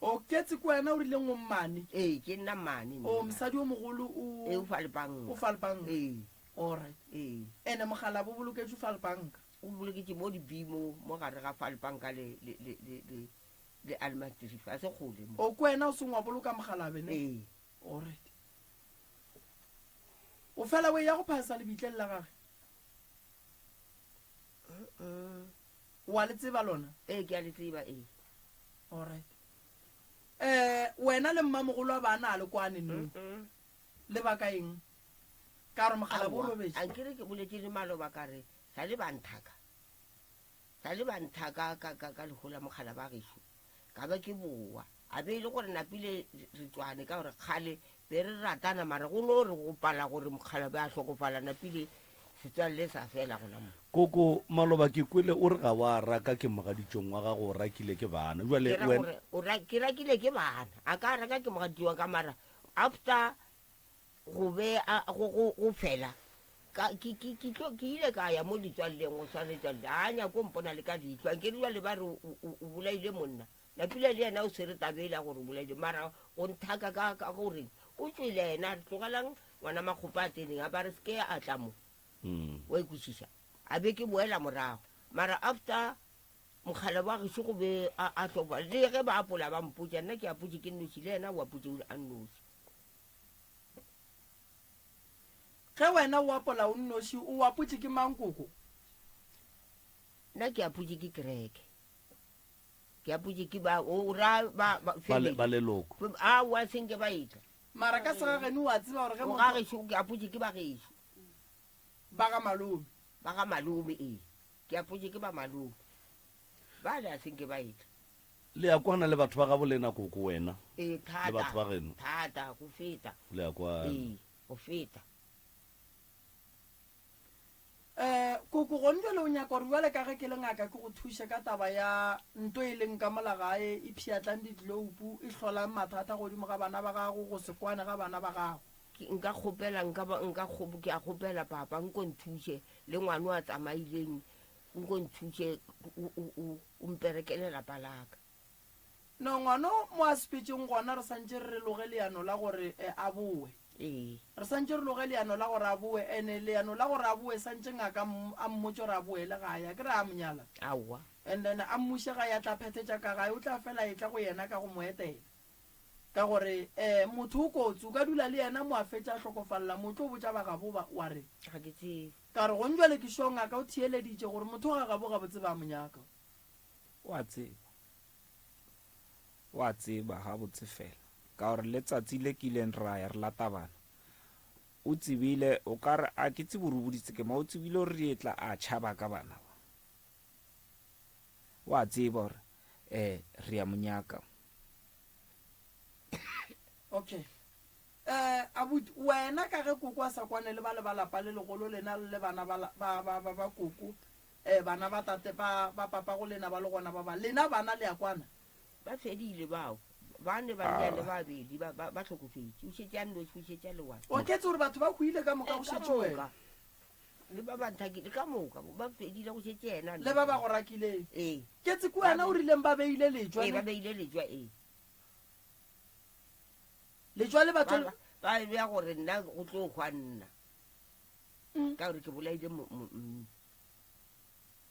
S6: O ketse ke wena o rileng o mmane?
S12: Ee, ke nna mmane
S6: O,
S12: nna.
S6: mosadi o mogolo o.
S12: Ee, o fa lebanka.
S6: O fa lebanka.
S12: Ee.
S6: Alright.
S12: Ee.
S6: Ene mogalabo o boloketšwe fa lebanka?
S12: O boloketše mo dibimo, mo gare ga fa lebanka le, le, le, le, le, le Almatrief, ga se kgole mo.
S6: O, ke wena o seng wa boloka mogalabe, ne?
S12: Ee.
S6: Alright. O fela o eya go phasa lebitleng la gage? O a le tseba lona?
S12: Ee, ke a le tseba, ee.
S6: Alright. Eh, wena le mmamogolo wa bana a le kwane no? Le baka eng? Ka gore mogala bo
S12: Aowa,
S6: robetše.
S12: ankere ke boletše le maloba ka re sa le ba nthaka. Sa le ba nthaka ka, ka, ka lehola mogala ba gešo. Ka ba ke bowa. A be e le gore napile re tswane ka gore kgale be re ratana mara go no re go pala gore mokgalabje a hlokofala napile setswalle sa fela gona mo.
S1: Koko, maloba ke kwele o re ga wa raka ke mogaditšong wa gago o rakile ke bana. Jwale
S12: Ke ra
S1: wena.
S12: gore o ra, ke rakile ke bana. A ka raka ke mogaditšong wa ka mara after go be a, go, go, go fela ka, ke, ke, ke tlo, ke ile ka ya mo ditswalleng go swana le tswalle. A nyako mpona le ka leihlo. Ankere jwale ba re o, o, o bolaile monna. Napile le yena o swere taba yela gore o bolaile mara o nthaka ka, ka goreng o tšwele yena a re tlogelang ngwana makgopa a tseneng a ba re seke a tla mo. Wa ikwešiša? A be ke boela morago mara after mokgala wa gešo go be a, a hlokwa le ge ba apola ba mpotša nna ke apotše ke nnoši le yena o apotše a nnoši.
S6: Ge wena o apola o nnoši o apotše ke mang koko?
S12: Nna ke apotše ke kereke. Ke apotše ke ba o ra ba ba
S1: Ba le- ba leloko.
S12: Aowa senke ba etla.
S6: Mara ka segageno o a tseba gore ge
S12: O
S6: motho
S12: ga gešo ke apotše ke ba gešo.
S6: Ba ga malome.
S12: Ba ga malome ee. Ke apotše ke ba malome. Ba le a senke ba etla.
S1: Le a kwana le batho ba gabo lena koko wena?
S12: Ee thata.
S1: Le batho ba geno?
S12: Thata go feta.
S1: Le a kwana.
S12: Ee go feta.
S6: Um koko gone jale o nyaka gore bjale ka ge ke le ngaka ke go thuše ka taba ya nto e leng ka mola gae e pšhiatlang ditloupu e hlolang mathata godimo ga bana ba gago go se kwane ga bana ba gago.
S12: Ke nka kgopela nka ba nka kgo ke a kgopela papa nko nthuše le ngwano a tsamaileng nko nthuše o o o o mperekele lapa laka.
S6: No, ngwano mo a sepetšeng gona re santše re loge leano la gore a bowe.
S12: Ee.
S6: Re santše re loge leano la gore a bowe, ene leano la gore a bowe santše ngaka a mmotše gore a boele gae, a ke re a mo nyala?
S12: Aowa.
S6: And then a mmuše gae a tla phethetša ka gae, o tla fela a etla go yena ka go mo etela. Ka gore um motho o kotsi, o ka dula le yena mo a fetša a hlokofalela mo, o tlo botša ba gabo ba wa reng?
S12: Ga ke tsebe.
S6: Ka re gong jwale ke sure ngaka o theeleditše gore motho ga gabo gabotse ba mo nyaka.
S13: O a tseba. O a tseba gabotse fela. Ka gore le tsatsi le kileng ra ya re lata bana, o tsebile, o ka re, a ke tsebe gore o boditse ke mang, o tsebile gore re etla a tšhaba ka bana ba. O a tseba gore um re ya mo nyaka.
S6: Okay. Eh, abuti, wena ka ge koko a sa kwane le ba le ba lapa le legolo lena le bana ba, ba, ba, ba, ba koko, Eh, bana ba tate ba, ba papago lena ba le gona ba ba, lena bana le a kwana?
S12: Ba fedile bao. Ba ne bannyane ba babedi ba, ba, ba hlokofetše. O šetše a nnoši, o šetše a le one.
S6: O ketse gore batho ba hwile ka moka go
S12: Eh, ka
S6: šetše wena.
S12: moka. Le ba ba nthakile ka moka, ba fedile go šetše yena a
S6: Le ba
S12: nnoši.
S6: ba go rakileng.
S12: Ee.
S6: Ketse ke wena o rileng ba beile letšwa
S12: Ee, ba
S6: ne?
S12: beile letšwa, ee.
S6: Letšwa le batho
S12: Ba, ba, ba bea gore nna go tlo hwa nna. Ka gore ke bolaile mo, mo, mm.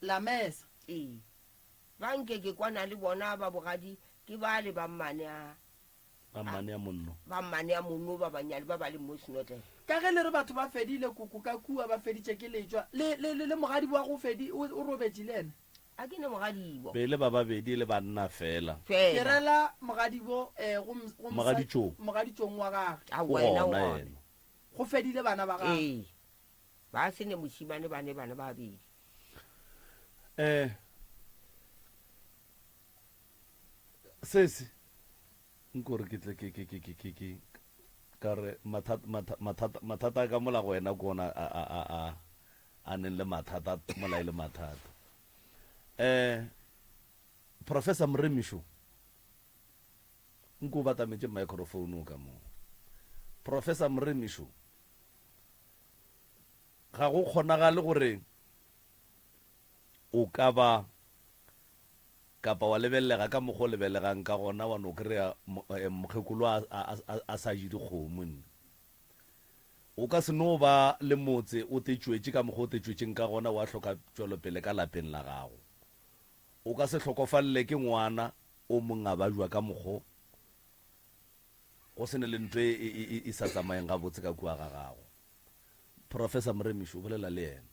S6: Lamesa.
S12: Ee. Ba nke ke kwana le bona ba bogadi ke bale ba mmane a.
S1: Ba mmane a monno.
S12: Ba mmane a monno ba banyane ba ba leng mo Snotlele.
S6: Ka ge le re batho ba fedile koko ka kua ba feditše ke letšwa, le, le, le, le mogadibo wa go fedi, o, o robetše le yena?
S12: A ke ne mogadibo.
S1: Be e le ba babedi e le banna fela.
S6: Ke
S12: Fela.
S6: rela mogadibo, eh, go, go mosadi,
S1: Mogaditšong.
S6: mogaditšong wa gage.
S1: O
S12: Aowa, yena o
S1: gona
S12: gona.
S1: yena.
S6: Go fedile bana ba gagwe.
S12: Ee. Ba se ne mošimane ba ne bana ba babedi.
S1: Eh sesi nko re ke tle ke ke ke ke ke ke ka re mathata mathata mathata ka mola go wena ke ona a a a a a neng le mathata mola e le mathata. Eh Professor Moremišo nko o batametše microphone o ka mo. Professor Moremišo Ga go kgonagale gore o ka ba kapa wa lebelelega ka mokgwa o lebelegang ka gona wa no kry-a mokgekolo a, a, a, a sa je dikgomo nne. O ka se no ba le motse o tetšwetše ka mokgwa o tetšwetšeng ka gona wa hloka tšwelopele ka lapeng la gago. O ka se hlokofalele ke ngwana o mong a bajwa ka mokgwa go se ne le ntho e, e, e, e sa tsamayeng gabotse ka kua ga gago. Professor Moremiši o bolela le yena.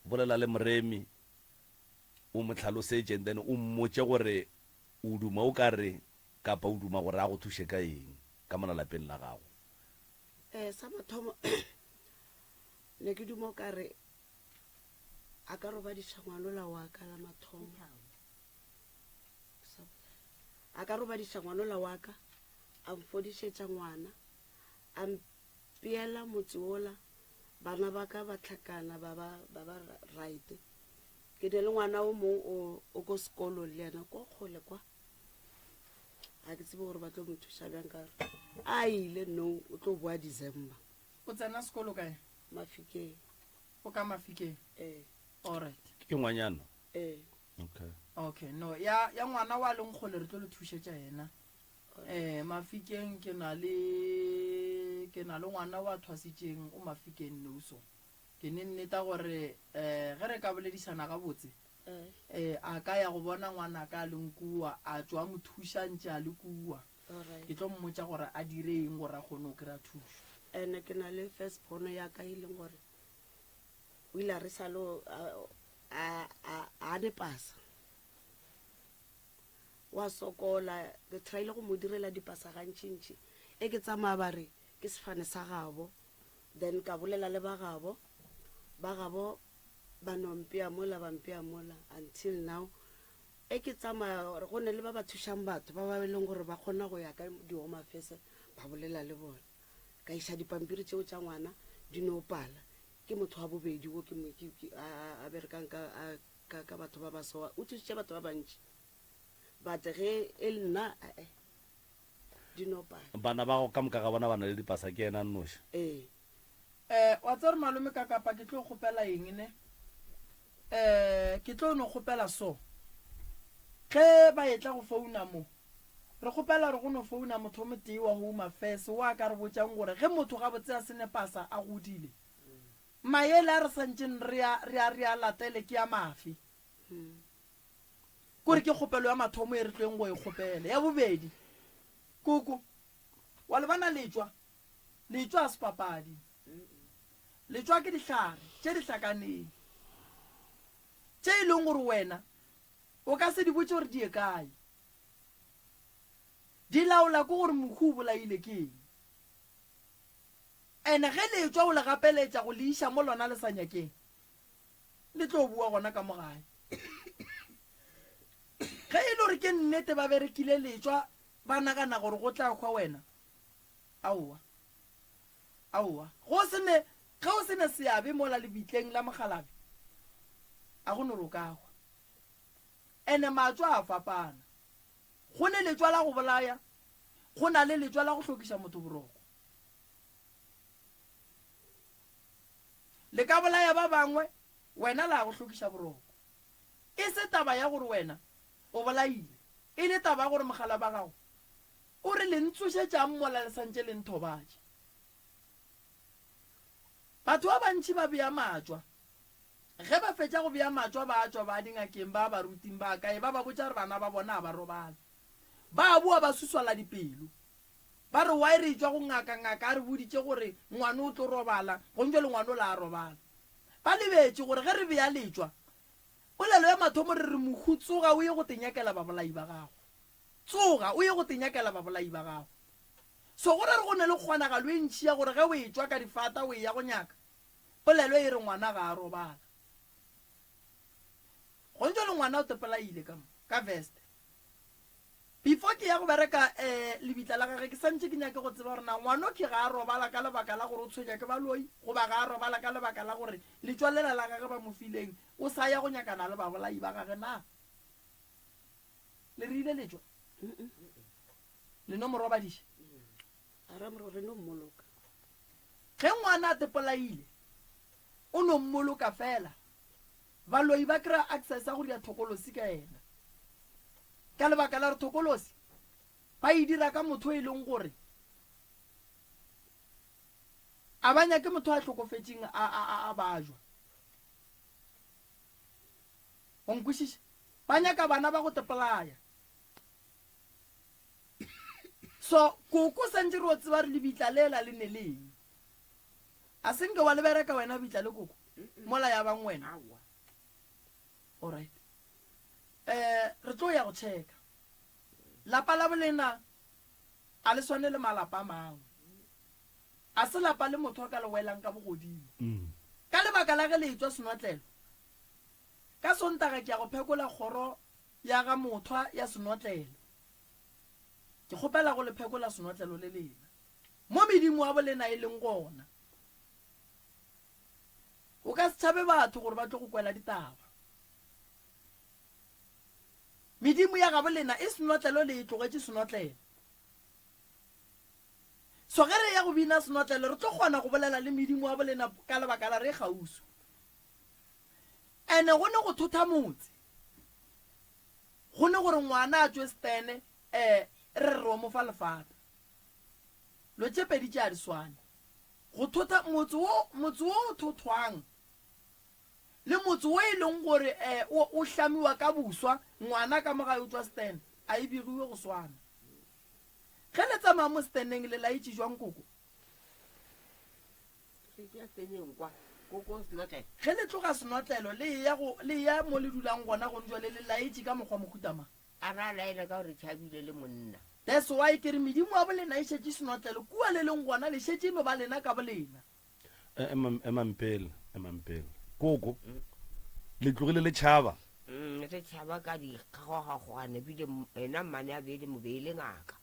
S1: Bolela le Moremi o mo hlalosetše and then o mmotše gore o duma o ka re kapa o duma gore a go thuše ka eng ka mona lapeng la gago.
S11: Eh, sa mathomo ne ke duma o ka re a ka robadiša ngwanola wa ka la mathomo. A ka robadiša ngwanola wa ka, a mfodišetša ngwana, a mpeela motse wola, bana ba ka ba hlakana ba ba, ba ba right. Ke ne le ngwana o mong o, o ko sekolong le yena, ko kgole kwa. Ga ke tsebe gore ba tlo mo thuša bjang ka gore a ile no, o tlo boa December.
S6: O tsena sekolo kae?
S11: Mafikeng.
S6: O ka Mafikeng?
S11: Ee.
S6: Alright.
S1: Ke ngwanyana?
S11: Ee.
S1: Okay.
S6: Okay, no, ya, ya ngwana wa leng kgole re tlo le thušetša yena. Eh, Mafikeng ke na le, ke na le ngwana wa thwasitšeng o Mafikeng nou so. Ke ne nneta gore eh ge re ka boledišana gabotse, eh a ka ya go bona ngwanaka a leng kua, a tšwa a mo thuša ntše a le kua. Ke tlo mmotša gore a dire eng gore a kgone go kry-a thušo.
S11: Ene ke na le first born ya ka e leng gore o ile a re sa lo a a a ne pasa. Wa sokola, ke tryile go mo direla dipasa gantšintši. E ke tsamaya ba re ke sefane sa gabo. Then ka bolela le ba gabo, ba gabo ba no mpea mola ba mpea mola until now. E ke tsamaya go ne le ba ba thušang batho ba ba e leng gore ba kgona go ya ka di-home affairs ba bolela le bona. Ka iša dipampiri tšeo tša ngwana di no pala. Ke motho wa bobedi wo ke mo, ke, ke, a, a, a berekang ka, a, ka, ka batho ba ba so, o thusitše batho ba bantši. But ge e le nna, eh, di no pala.
S1: Bana ba gago ka moka ga bona ba na le dipasa, ke yena a nnoši?
S11: Ee.
S6: Eh, wa tseba gore malome ka kapa ke tlo kgopela eng ne? Eh, ke tlo no kgopela so. Ge ba etla go founa mo, re kgopela gore go no founa motho o motee wa Home Affairs wo a ka re botšang gore ge motho gabotse a se ne pasa a godile, maele a re santšeng re a, re a, re a latele ke a mafe. Kore ke kgopelo ya mathomo e re tleng go e kgopela. Ya bobedi, koko, wa lebana letšwa, letšwa a se papadi. Letšwa ke dihlare tše di hlakaneng, tše e leng gore wena o ka se di botše gore di ye kae. Di laola ke gore mohu o bolaile ke eng. Ene ge letšwa o le gapeletša go le iša mo lona le sa nyakeng, Le tlo boa gona ka mo gae. Ge e le gore ke nnete ba berekile letšwa ba nagana gore go tla hwa wena, aowa, aowa. Go se ne, ge o se ne seabe mola lebitleng la mokgalabje, a go no re o ka hwa. Ene matšwa a fapana. Go ne letšwa la go bolaya, go na le letšwa la go hlokiša motho boroko. Le ka bolaya ba bangwe, wena la go hlokiša boroko. E se taba ya gore wena o bolaile, e le taba ya gore mogala ba gago o re le ntsošetšang mola le santše le nthobatša. Batho ba bantši ba bea matšwa. Ge ba fetša go bea matšwa ba tšwa ba dingakeng ba baruting ba kae ba ba botša gore bana ba bona ga ba robala. Ba boa ba suswala dipelo. Ba re, Why re etšwa go ngaka, ngaka a re boditše gore ngwana o tlo robala, gong jwale ngwana o la a robala. Ba lebetše gore ge re bea letšwa, polelo ya mathomo re re, Mohu, tsoga o ye go te nyakela babolai ba gago. Tsoga o ye go te nyakela babolai ba gago. So go ra re go ne le kgonagalo e ntši ya gore ge o etšwa ka difata o eya go nyaka, polelo e re ngwana ga a robala. Gong jwale ngwana o tepolaile ka mo, ka veste. Before ke ya go bereka um lebitla la gage ke santše ke nyake go tseba gore na ngwanokhwi ga a robala ka lebaka la gore o tshwenya ke baloi goba ga a robala ka lebaka la gore letšwa lela la gage ba mo fileng o sa ya go nyakana le babolai ba gage na. Le rile letšwa le no mo robadiša.
S11: Re no mmoloka.
S6: Ge ngwana a tepolaile o no mmoloka fela. Baloi ba kry-a access ya go dira thokolosi ka yena ka lebaka la gore thokolosi ba e dira ka motho e leng gore a ba nyake motho a hlokofetšeng a, a, a, a bajwa. O nkwešiša? Ba nyaka bana ba go tepolaya. So koko santše re o tseba re lebitla lela le ne leng. A se nke wa le bereka wena bitla le koko mola ya bang wena? Alright. Eh, re tlo ya go checka. Lapa la bolena a le swane le malapa a mangwe. A se lapa le motho a ka le welang ka bogodimo. Ka lebaka la ge le etšwa senotlelo. Ka Sontaga ke ya go phekola kgoro ya ga Mothwa ya senotlelo. Ke kgopela go le phekola senotlelo le lena. Mo medimo wa bolena e leng gona. O ka se tšhabe batho gore ba tlo go kwela ditaba. Medimo ya gabo lena e senotlelo le e tlogetše senotlelo. So ge re ya go bina senotlelo re tlo kgona go bolela le medimo wa bolena ka lebaka la re kgauswi. Ene go ne go thotha motse. Go ne gore ngwana a tšwe stene eh re re o mo fa lefata. Lo tše pedi tše a di swane. Go thotha motse wo, motse wo o thothwang le motse wo e leng gore eh, o, o hlamiwa ka boswa, ngwana ka mo gae o tšwa stand, a e begiwe go swana. Ge le tsamaya mo steneng le laetše jwang koko? Ge le tloga senotlelo le eya go, le eya mo le dulang gona gong jwale le laetše ka mokgwa mohuta mang?
S12: A ra laela ka gore tšhabile le monna.
S6: That's why ke re medimo wa bolena e šetše senotlelo kua le leng gona le šetše e no ba lena ka bolena.
S1: Emang, emang pele, emang pele. Koko, le tlogile le tšhaba?
S12: Mm, re tšhaba ka dikgogakgogano ebile ena mmane a beele mobeele ngaka.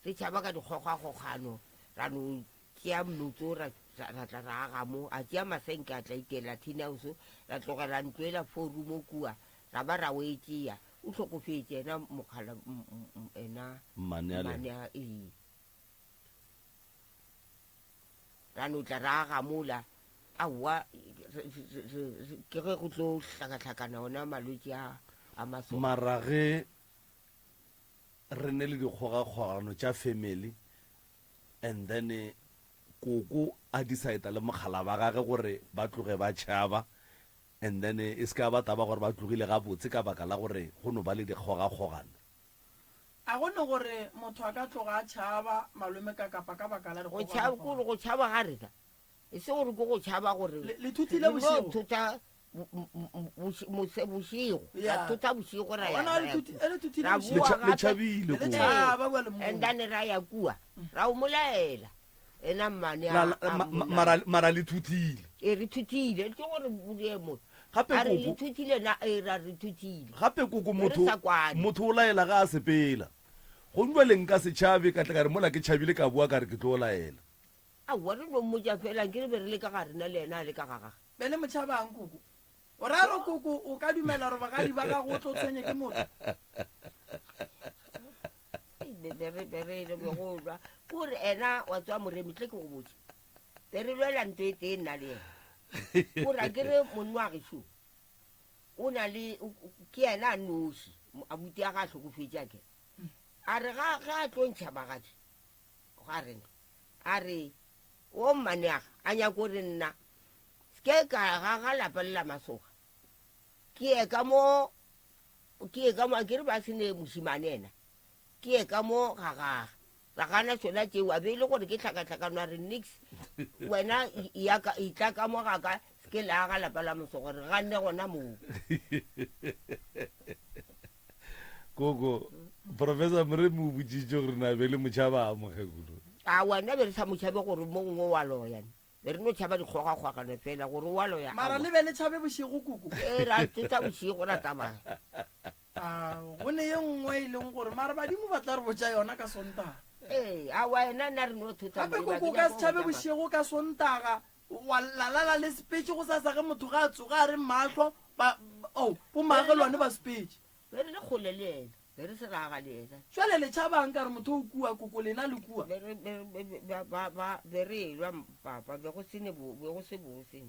S12: Re tšhaba ka dikgogakgogano ra no tšea motso ra ra tla ra aga mo, a tšea masenke a tla itela tin house, ra tlogela ntlo ela forumo kua, ra ba ra o e tšea. O hlokofetše ena mokgala ena
S1: Mmane a lena.
S12: mmane a ee. Ra no tla ra aga mola, aowa ke ge go tlo hlakahlakana ona malwetši a a masogana.
S1: Mara ge re ne le dikgogakgogano tša family and then koko a decide le mokgala ba gage gore ba tloge ba tšhaba and then e se ka ba taba gore ba tlogile gabotse ka baka la gore go no ba le dikgogakgogano.
S6: A go ne gore motho a ka tloga a tšhaba malome ka kapa ka baka la
S12: Go tšhaba,
S6: dikgogakgogano?
S12: kore go tšhaba ga rena e se gore ke go tšhaba gore
S6: Le, le thuthile
S12: re no
S6: bošego?
S12: thotha mose bošego, ra thotha bošego ra ya
S6: Bona
S12: ra
S6: le
S12: ya
S6: thuthi-
S12: kua.
S6: le thuthile
S12: Ra
S6: bošego.
S12: boa
S1: Le tšha- le
S12: gape.
S1: tšhabile
S6: Le
S1: koo.
S6: tšhaba bua le moo.
S12: And then ra ya kua ra o molaela ena mmane a-
S1: La- la-
S12: a
S1: ma- ma-
S12: mmolaya.
S1: mara mara le thuthile.
S12: E re thuthile ke gore boemo.
S1: Gape
S12: A re le
S1: koko
S12: thuthile na e ra re thuthile.
S1: gape koko
S12: Be re
S1: motho
S12: sa kwane.
S1: motho o laela ga a sepela. Gomme bjale nka se tšhabe ka tla ka re mola ke tšhabile ka boa ka re ke tlo laela.
S12: Aowa re no mmotša fela nke re be re le ka ga rena le yena a le ka ga gage.
S6: Be le motšhabang koko? O ra re koko o ka dumela gore bogadi ba gago o tlo tshwenye ke motho?
S12: Be be re be re le be go lwa. Ke gore ena wa tswa Moremi tle ke go botše. Be re lwela ntho e tee nna le yena. Ke gore akere monna wa gešo o na le ke yena a noši abuti a ga a hlokofetše akere. A re ga ga a tlo ntšha magadi ga rena a re o mmaneaga a nyako re nna ke ka ga ga lapa le la masoga ke ye ka mo ke ye ka mo ke re ba sene mošimane ena ke ye ka mo ga gage ra gana sona tšeo a be e le gore ke tlhakatlhakano a re nix wena ya ka itla ka mo ga ka se ke la ga lapa la mosoga re ganne gona moo.
S1: Koko, Professor Moremi o botšitše gore na be le motšhaba a mokgekolo.
S12: A wena be re sa mo tšhabe gore mo gongwe wa loya ne. Be re no tšhaba dikgogakgogano fela gore wa loya.
S6: Mara le be le tšhabe bošego koko?
S12: Ee, ra tšotša bošego ra tsamaya.
S6: A go ne ye nngwe e leng gore mara badimo ba tla re botša yona ka Sontaga.
S12: Ee, aowa ena nna re no thotha
S6: Gape
S12: Moremi, a
S6: koko
S12: ke
S6: o ka
S12: nyake
S6: se
S12: go
S6: tšhabe
S12: tsamaya.
S6: bošego ka Sontaga wa lalala le sepetše gosasa ge motho ge a tsoga a re mahlo ba, oh, bomaagelwane ba sepetše.
S12: Be re le kgole le yena, be re se ra aga le yena.
S6: Jwale le tšhabang ka re motho o kua, koko lena le kua?
S12: Be re, be, be, be, ba, ba, ba, be re elwa, papa, be go se ne bo, be go se bose.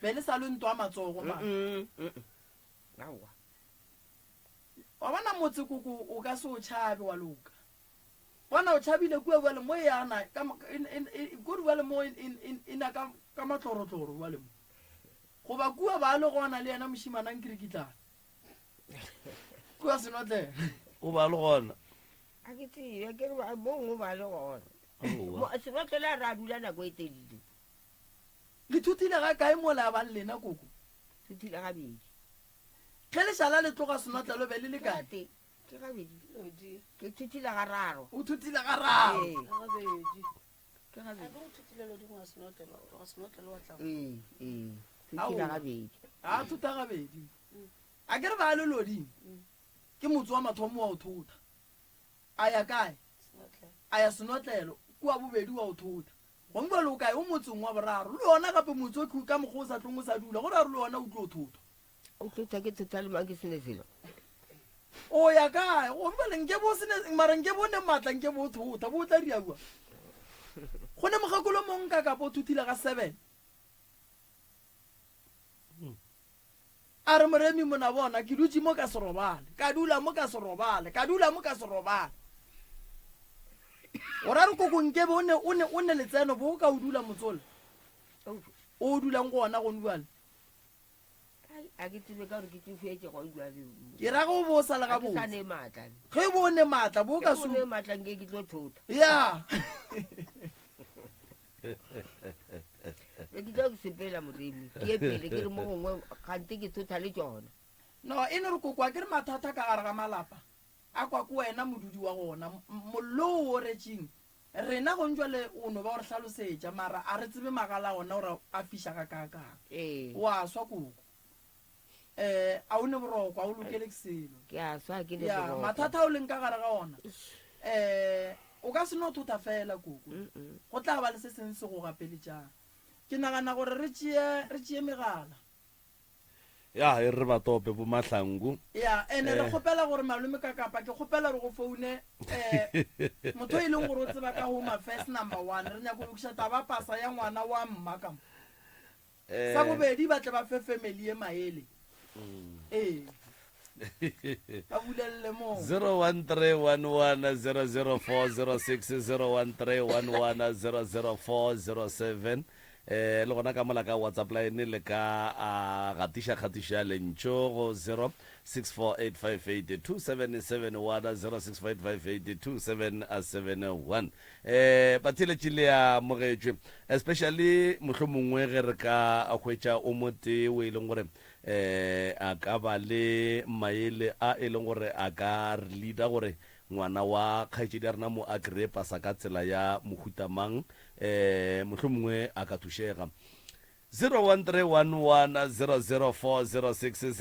S6: Be le sa lwe ntwa matsogo, ma.
S12: Mm-mm, mm-mm. Aowa.
S6: Wa bona motse koko o ka se o tšhabe wa loka. Bona o tšhabile kua bjale mo e ana ka, e, e, e, kore bjale mo e, e, e, e na ka, ka matlorotloro bjale mo. Goba kua ba le gona le yena mošimana nkirikitlana. Kua senotlele.
S1: O ba le gona.
S12: A ke tsebe, ke re ba, mo gongwe ba le gona.
S1: Aowa.
S12: Mo, senotlele a re a dula nako e telele.
S6: Le thutile ga kae mola ya bang lena koko?
S12: Thutile gabedi.
S6: Ge le šala le tloga senotlelo be le le kae?
S12: Ke Ke gabedi. Ke thutile gararo.
S6: O thutile gararo.
S12: Ee.
S5: Gabedi.
S12: Ke gabedi.
S5: A ke go thutile lodimo wa senotlelo, wa senotlelo wa tla.
S12: Ee, ee. Thutile gabedi.
S6: A thuta gabedi. A ke re ba le lodimo. Ke motse wa mathomo wa o thota. A ya kae? A ya senotlelo kua bobedi wa o thota. Gongwe bjale o kae? O motseng wa boraro. Le yona gape motse o ka mokgwa o sa tlong o sa dula. Go ra gore le yona o tlo thotwa.
S12: O thotha ke thotha le mang ke sene selo.
S6: O ya kae? Gomme bjale nke bo sene mara nke bo ne maatla nke bo thotha bo tla ria bua. Go ne mokgekolo mong ka kapa o thuthile ga 7. A re Moremi mona bona ke dutše mo ka se robale, ka dula mo ka se robale, ka dula mo ka se robale. O ra re koko nkebe o ne o ne o ne letseno bo ka o dula motsola. O dulang go ona gone bjale.
S12: A ke tsebe ka gore ke tsofetše go jwale.
S6: Ke ra ge o bo o sa le
S12: Ga ke sa
S6: gabotse.
S12: ne maatla.
S6: Ge bo o ne maatla bo ka
S12: Ge o
S6: se
S12: ne maatla nke ke tlo thota.
S6: Ya.
S12: Be ke tlo sepela Moremi, ke ye pele ke re mo gongwe gante ke thotha le tšona.
S6: No e no re koko a ke re mathata ka gare ga malapa. A kwa ke wena modudi wa gona. Mollo o oretšeng rena gong jwale o no ba o re hlalosetša, mara a re tsebe magala a ona gore a fiša gakaakang.
S12: Ee.
S6: O a swa koko. Eh, a o ne boroko, a o lokele ke selo.
S12: Ke a swa ke ne
S6: Ya,
S12: boroko.
S6: mathata a o leng ka gare ga ona. Eh, o ka se no thota fela koko. Go tla ba le se seng se go gapeletšang. Ke nagana gore re tšee, re tšee megala.
S1: Ya, e re ba tope bo Mahlangu.
S6: Ya, ene re
S1: Eh.
S6: kgopela gore malome ka kapa ke kgopela gore go foune eh motho e leng gore o tseba ka Home Affairs number one. Re nyaka go lokiša taba pasa ya ngwana wa mma ka mo.
S1: Eh.
S6: Sa bobedi ba tle ba fe family ye maele. Ee. Ba bulelele moo.
S1: 0131100406 0131100407 eh le gona ka mola ka whatsapp line le ka a gatiša kgatišo ya lentšu go 0648582771 0648582771 eh batheeletši le a amogetšwe especially mohlomongwe ge re ka hwetša o motee o e leng gore eh a ka ba le maele a e leng gore a ka re leader gore ngwana wa kgaetšedi ya rena mo a kry-e pasa ka tsela ya mohuta mang um mohlomongwe a ka thušega. 0131100406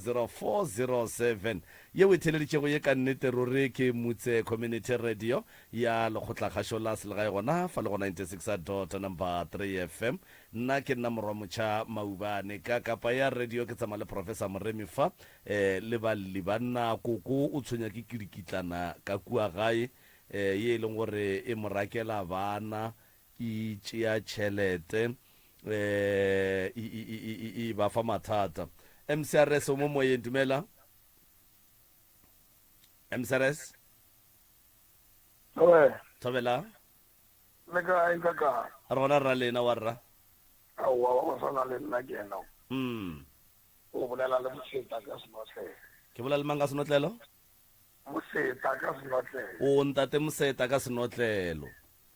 S1: 0131100407 Yeo e theeleditšego ye ka nnete ruri ke Mutse Community Radio ya Lekgotlakgašo la Selegae gona fa le go 96 dot number 3 FM. Nna ke nna Morwamotšha Maubane ka kapa ya radio ke tsamaya le Professor Moremi fa eh, le balli banna koko o tshwenya ke kidikitlana ka kua gae eh, ye e leng gore e mo rakela bana, e tšea tšhelete, eh, e, e, e, e, e ba fa mathata. MCRS o mo moyeng, dumela. MCRS.
S14: Thobela.
S1: Thobela.
S14: Le kae kaka?
S1: Re gona rra lena wa rra.
S14: Aowa wa go swana le nna ke ena.
S1: Mm.
S14: O bolela le Moseta ka senotlelo.
S1: Ke bolela le mang ka senotlelo?
S14: Moseta ka senotlelo.
S1: O ntate Moseta ka senotlelo.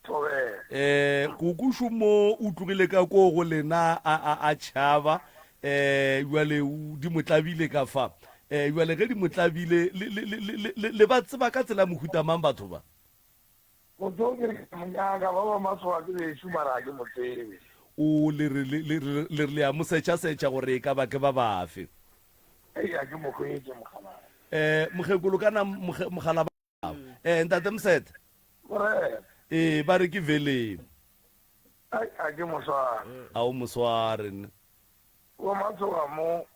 S14: Thobela.
S1: Eh, kokušu mo o tlogile ka koo go lena a, a, a tšhaba, eh, jwale o, di mo tlabile ka fa. Eh, jwale ge di mo tlabile, le, le, le, le, le, le ba tseba ka tsela mohuta mang batho ba?
S14: Motho o ke re ke mo nyaka, ba ba masoga ke bešo mara ga ke mo tsebe.
S1: O, le re, le, le, le, le re le a mo setšhasetša gore e ka ba ke ba bafe.
S14: Ei, ga ke mo hwetše mokgalabje.
S1: Eh, mokgekolo kana mokge, mokgalaba. Eh, ntate Mosete.
S14: Morena.
S1: Ee, ba re ke Veleng.
S14: Ai, ga ke mo sware.
S1: A o mo sware ne.
S14: Bo masoga mo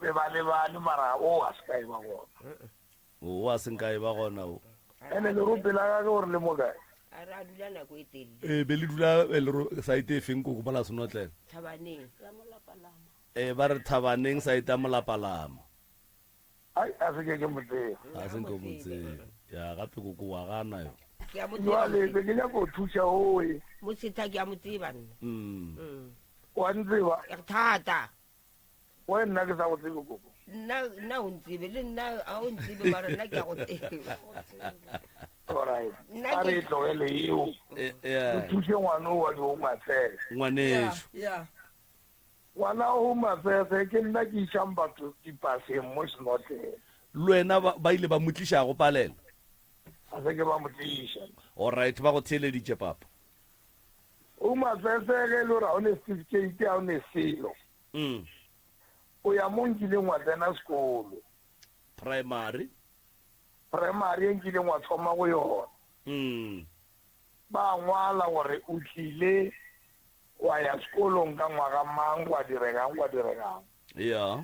S14: be ba lebane mara o a se ka e ba gona.
S1: O a se nka e ba gona o.
S14: Ene lerope la gage gore le mo kae?
S12: A re a dula nako e telele.
S1: E be le dula eh, lero saete e feng koko mola senotlela?
S12: Thabaneng.
S1: E ba re Thabaneng saete ya Molapalama.
S14: Ai a se ke ke mo tseba.
S1: A se nke o mo tseba. Ya gape koko wa gana yo.
S12: Ke a mo tseba.
S14: Jwale be ke nyaka go thuša owe.
S12: Mosetha ke a mo tseba nna.
S1: Mm.
S12: Mm.
S14: Wa ntseba?
S12: Thata.
S14: We nna ke sa go tsebe koko.
S12: Nna nna o ntsebe le nna a o ntsebe mara nna ke a go tseba.
S14: Alright.
S12: Nna
S14: A re
S12: ke
S14: e tlogele eo.
S1: Eh, yeah.
S14: Re thuse ngwana o wa di-home affairs.
S1: Ngwanešu.
S6: Yeah.
S14: Ngwana wa home affairs ke nna ke išang batho dipaseng mo senotlele.
S1: Le wena ba, ba ile ba mo tliša go palela?
S14: A se ke ba mo tliša.
S1: Alright, ba go theeleditše papa.
S14: Home affairs ge e le gore ga o ne certificate ga o ne selo.
S1: Mm.
S14: O ya mo nkileng wa tsena sekolo.
S1: Primary.
S14: Primary e nkileng wa thoma go yona.
S1: Mm.
S14: Ba ngwala gore o tlile wa ya sekolong ka ngwaga mang, gwa diregang, gwa diregang.
S1: Yeah.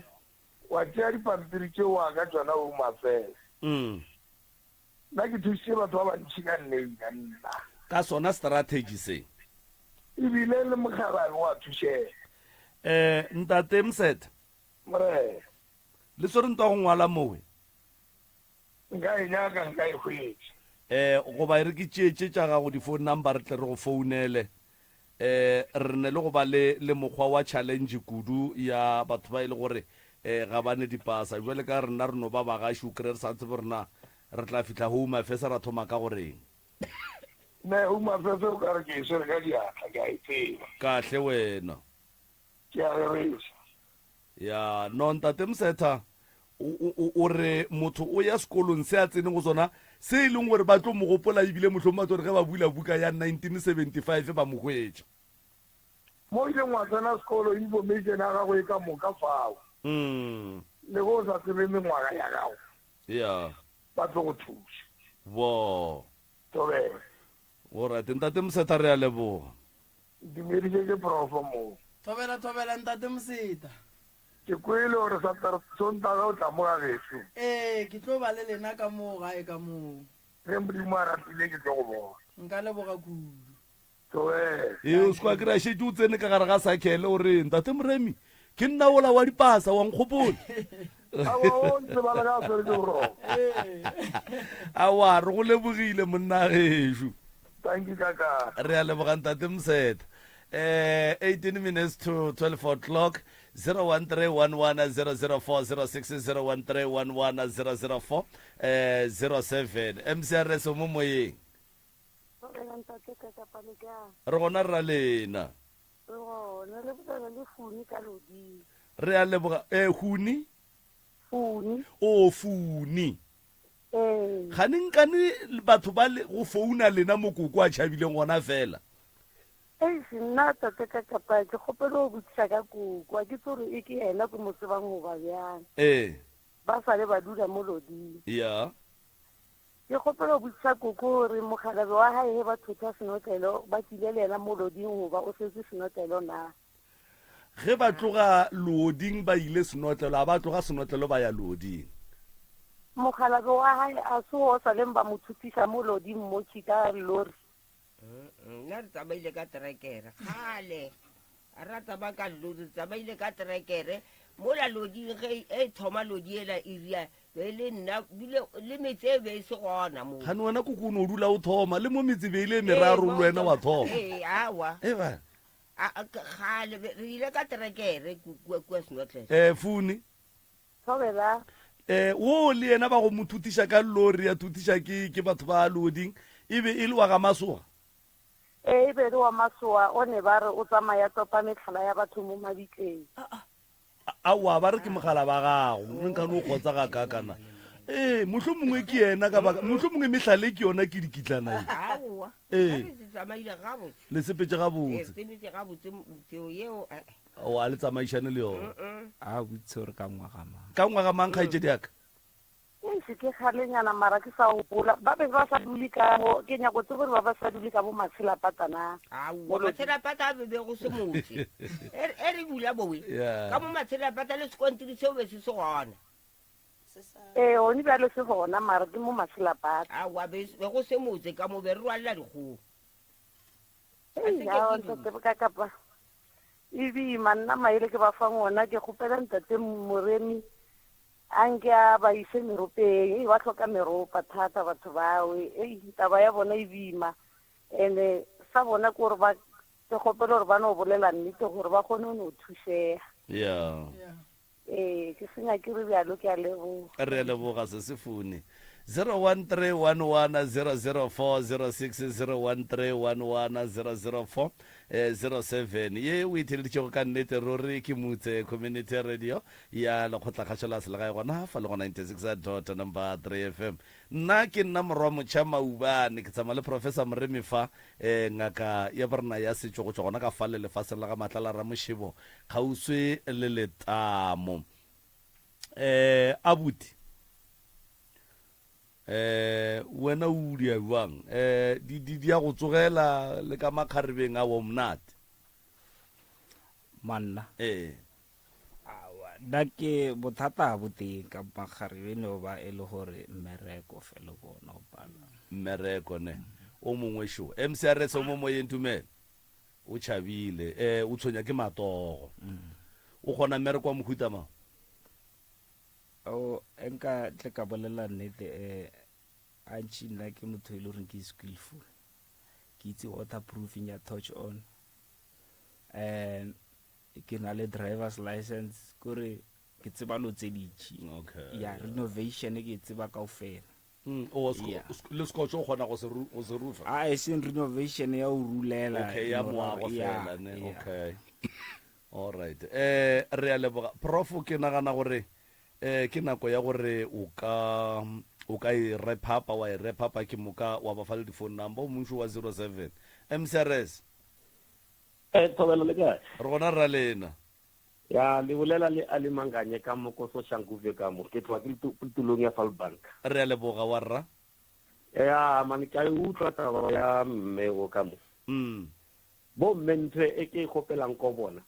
S14: Wa tšea dipampiri tšeo wa ka tšona Home Affairs.
S1: Mm.
S14: Nna ke thušitše batho ba bantši ka nneina nna.
S1: Ka sona strategy se.
S14: Ebile le mokgalabje wa thušega.
S1: Eh, Ntate Msete.
S14: Morena.
S1: Le swere ntwa go ngwala mowe?
S14: Nka e nyaka, nka e hwetša.
S1: Eh, goba e re ke tšee tše tša gago di-phone number re tle re go founele. Eh, re ne le go ba le, le mokgwa wa challenge kudu ya batho ba e le gore eh, ga ba ne dipasa. Bjale ka rena re no ba bagaši, o kry-e re sa tsebe gore na re tla fihla Home Affairs ra thoma ka go reng.
S14: Ne, Home Affairs o ka re ke e swere ka diatla, ke a e tseba.
S1: Kahle wena.
S14: Ke a rereša.
S1: Ya, no Ntate Msetha, O, o, o re motho o ya sekolong se a tseneng go sona se e leng gore ba tlo mo gopola ebile mohlomong ba tlo re ge ba bula buka ya 1975 ba mo hwetša.
S14: Mo o ileng wa tsena sekolo information ya gago e ka moka fao. Le ge o sa tsebe mengwaga ya gago.
S1: Ya.
S14: Ba tlo go thuša.
S1: Bo.
S14: Thobela.
S1: Alright, Ntate Moseta re a leboga.
S14: Ntumediše ke Profo moo.
S6: Thobela thobela Ntate Moseta.
S14: Ke kwele gore Sater Sontaga o tla mo ga gešo.
S6: Ee, ke tlo ba le lena ka moo gae ka moo.
S14: Ge Modimo a ratile ke tlo go bona.
S6: Nka leboga kudu.
S14: Thobela.
S1: Ee, o se kwa kry-a šetše o tsene ka gare ga sakhele o re, Ntate Moremi, ke nna wola wa dipasa, wa nkgopola?
S14: Aowa, o ntseba le ge a swere ke boroko.
S1: Aowa, re go lebogile monna gešo.
S14: Tanki kaka.
S1: Re a leboga Ntate Moseta. Eh, 18 minutes to 12 o'clock. 0131100406 01311004 eh 07 MCRS o mo moyeng.
S15: Morena ntate ka kapa le kae?
S1: Re gona rra lena.
S15: Re gona le bolela le Funi ka loding.
S1: Re a leboga eh Huni?
S15: Funi.
S1: O Funi.
S15: Ee.
S1: Gane nkane batho ba le go founa lena mokoko a tšhabileng gona fela.
S15: Eish nna tate ka kapa ke kgopela go botšiša ka koko a ke tse gore e ke yena ke mo tsebang goba bjang.
S1: Ee.
S15: Ba sale ba dula mo loding.
S1: Ya.
S15: Ke kgopela go botšiša koko gore mokgalabje wa gae ge ba thotha senotlelo ba tlile le yena mo loding goba o setse senotlelo na?
S1: Ge ba tloga looding ba ile senotlelo, a ba tloga senotlelo ba ya looding.
S15: Mokgalabje wa gae a se o sa leng ba mo thuthiša mo loding motši ka lori?
S12: Nna re tsamaile ka trekere kgale, a ra tsamaya ka lori, re tsamaile ka trekere mola loding ge e thoma lodi ela area be le nna bile le metse e be e se gona mo.
S1: Gane wena koko o no dula o thoma le mo metse be ile e meraro le wena wa thoma.
S12: Ee, awa.
S1: E ba.
S12: Kgale re ile ka trekere kua kua Snotlele.
S1: Eh, Funi.
S15: Thobela.
S1: Eh, wo le yena ba go mo thutiša ka lori ya thutiša ke ke batho ba loading e be e le wa ga Masoga.
S15: Ee, e be e le wa Masoga, o ne ba re o tsamaya topa mehlala ya batho mo mabitleng.
S1: Aowa, ba re ke mogala ba gago, mme nka no kgotsa ga kakana. Ee, mohlomongwe ke yena ka baka, mohlomongwe mehlale ke yona ke dikitlana ye.
S12: Aowa,
S1: Ee.
S12: re tsamaile gabotse.
S1: Le sepetše gabotse.
S12: Ee, re sepetše gabotse, tseo yeo, eh.
S1: O a le tsamaišane le yona.
S13: A botse gore ka ngwaga mang.
S1: Ka ngwaga mang kgaetšedi ya ka?
S15: Eish ke kgalenyana mara ke sa gopola. Ba be ba sa dule ka mo, ke nyako tseba gore ba ba sa dule ka bo Matshelapata na.
S12: Aowa, Matshelapata a be be go se motse. E e re dula bowe.
S1: Yeah.
S12: Ka mo Matshelapata le sekontiri seo be se se gona.
S15: Ee, gone bjalo se gona mara ke mo Matshelapata.
S12: Aowa, be be go se motse ka mo be re rwalela dikgomo.
S15: Ei, aowa ntate ka kapa. E boima nna maele ke ba fang ona ke kgopela ntate Moremi a nke a ba ise meropeng ei ba hloka meropa thata batho bao ei taba ya bona e boima ene sa bona ke gore ba ke kgopela gore ba no bolela nnete gore ba kgone go no thušega
S1: Yeah.
S15: Ee, ke se nyake re bjalo, ke a leboga.
S1: Re a leboga sesi Funi. 0131100406 01311004 07 ye o e theleditšego ka nnete ruri ke Mutse Community Radio ya Lekgotlakgašo la Selegae gona fa le go 96 dot number 3 FM. Nna ke nna Morwa Motšha Maubane ke tsamaya le Professor Moremi fa eh, ngaka ya borena ya setšo go tšwa gona ka fale lefaseng la ga Matlala Ramošebo kgauswi le letamo. Eh, abuti, eh, wena o dia bjang? Eh, di, di, di ya go tsogela le ka makgarebeng a wa monate.
S13: Manna.
S1: Ee.
S13: Aowa, nna ke bothata bo teng ka makgarebe no ba e le gore mmereko fela ke ona o palang.
S1: Mmereko ne. O mongwe šo. MCRS o mo moyeng Tumelo. O tšhabile. Eh, o tshwenya ke matogo. O kgona mmereko wa mohuta mang?
S13: O, nka tle ka bolela nnete, eh, gantši nna ke motho e le goreng ke skillful. Ke itse waterproofing ya torch on. Um, ke na le driver's license, kore ke tseba lo tse dintši.
S1: Okay.
S13: Ya, renovation ke e tseba kaofela.
S1: Mm, o, sko,
S13: Yeah.
S1: sk-, le scotch o kgona go se ru-, go se rufa?
S13: A, e seng renovation ya go rulela.
S1: Okay, ya
S13: no,
S1: moago
S13: yeah,
S1: fela, ne?
S13: yeah.
S1: Okay. All right. Eh, re a leboga. Prof, ke nagana gore, Eh, ke nako ya gore o ka o ka e wrap-upa, wa e wrap-upa ke moka wa ba fa le di-phone number, o mongwe wa 07. MCRS.
S16: Eh, Thobela le kae?
S1: Re gona rra lena.
S16: Ya, le bolela le Ali Manganye ka mo ko Soshanguve ka mo. Ke tloga ke le tulong ya Falbank.
S1: Re a leboga wa rra.
S16: Ya, mane ke a e utlwa taba ya mme o ka mo. Bo mme ntho e ke e kgopelang ko bona.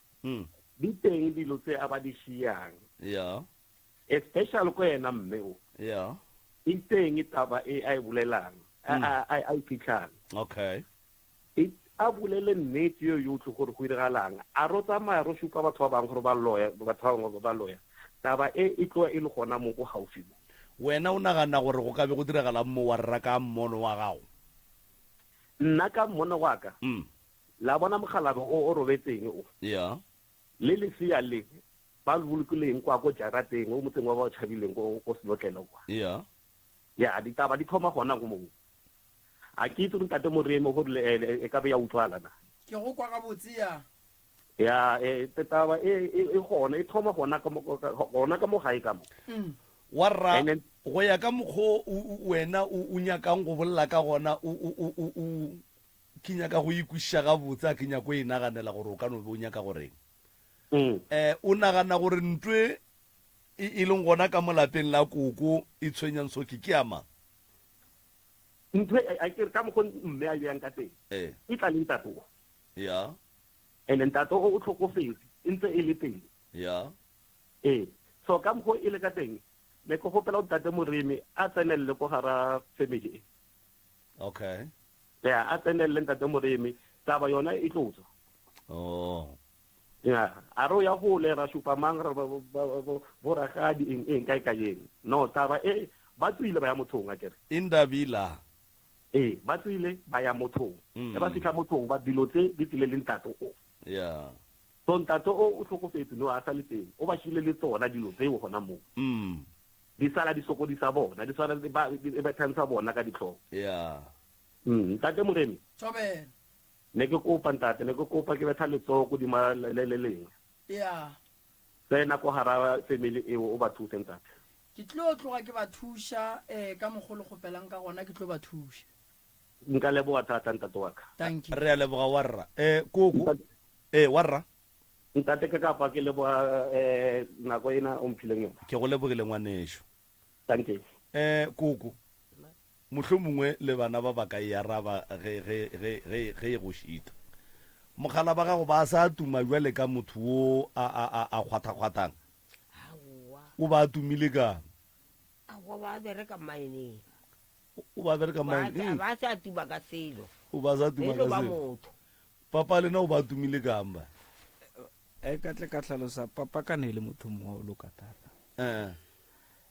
S16: Di teng dilo tse a ba di šiyang.
S1: Ya.
S16: Especially ko yena mme o.
S1: Ya.
S16: E teng taba e a e bolelang, a a e fitlhang.
S1: Okay.
S16: E a bolele nnete yo yotlhe gore go diragalang. A ro tsamaya ro šupa batho ba bangwe gore ba loya, batho ba bangwe ba loya. Taba e e tloga e le gona mo ko gaufi mo.
S1: Wena o nagana gore go ka be go diragalang mo wa rra ka mmono wa gago?
S16: Nna ka mmono wa ka, la bona mokgalabje o o robetseng o.
S1: Ya.
S16: Le lesea le ba le bolokileng kwa ko jarateng, o motseng wa ba o tšhabileng ko ko selotlelo kwa.
S1: Ya.
S16: Ya, ditaba di thoma gona go moo. A ke itse gore Ntate Moremi gore le, e ka be ya utlwala na.
S6: Ke go kwa gabotse, ya.
S16: Ya, e, taba e, e, e gona, e thoma gona ka mo, gona ka mo gae ka mo.
S1: Wa rra,
S16: And then,
S1: go ya ka mokgo o, o, wena o, o nyakang go bolela ka gona, o, o, o, o, o, ke nyaka go e kwešiša gabotse, a ke nyako e naganela gore o ka no be o nyaka go reng. Eh, o nagana gore ntwe e, e leng gona ka mo lapeng la koko e tshwenyang Soki ke ya mang?
S16: Ntho e, a ke re ka mokgo mme a beyang ka teng,
S1: Eh.
S16: e tla le ntate o.
S1: Ya.
S16: And-e ntate o o tlhokofetse, e ntse e le teng.
S1: Ya.
S16: Ee. So ka mokgo e le ka teng, ne ke gopela gore ntate Moremi a tsenelele ko gara family e.
S1: Okay.
S16: Ya, a tsenelele ntate Moremi, taba yona e tlo tswa.
S1: Oh.
S16: Ya, a re o ya gole ra šupa mang re bo rakgadi eng eng kae kae eng. No, taba e ba tswile ba ya mothong akere.
S1: Indabila.
S16: Ee, ba tswile ba ya mothong. Ge ba fihla mothong ba dilo tse di tlile le ntate o.
S1: Ya.
S16: So ntate o o hlokofetse no a sa le teng. O ba šile le tsona dilo tseo gona moo. Di sala di sokodisa bona, di sala di ba di bethantsha bona ka ditlhogo.
S1: Ya.
S16: Ntate Moremi.
S6: Thobela.
S16: Ne ke kopa ntate, ne ke kopa ke betha letsogo kodima le le lengwe.
S6: Ya.
S16: Tsena ko gara family eo o ba thuse ntate.
S6: Ke tlo tloga ke ba thuša eh ka mokgo le kgopelang ka gona ke tlo ba thuša.
S16: Nka leboga thata ntate wa ka.
S6: Dankie.
S1: Re a leboga warra. Eh koko. Eh warra.
S16: Ntate ke kapa ke leboga eh nako ena o mphileng yona.
S1: Ke go lebogile ngwanešu.
S16: Dankie.
S1: Eh koko. Mohlomongwe le bana ba ba ka e araba ge, ge, ge, ge, ge e go šita. Mogala ba gago ba sa tuma bjale ka motho wo a, a, a, a kgwathakgwathang?
S12: Aowa.
S1: O ba tumile kang?
S12: Aowa, ba bereka mmaeneng.
S1: O ba bereka mmaeneng?
S12: Ba sa tuma ka selo.
S1: O ba sa tuma ka
S12: ba
S1: selo.
S12: motho.
S1: Papa lena o ba tumile kang ba?
S13: E ka tle ka hlalosa, papa ka ne e le motho mongwe o loka thata.
S1: Eh.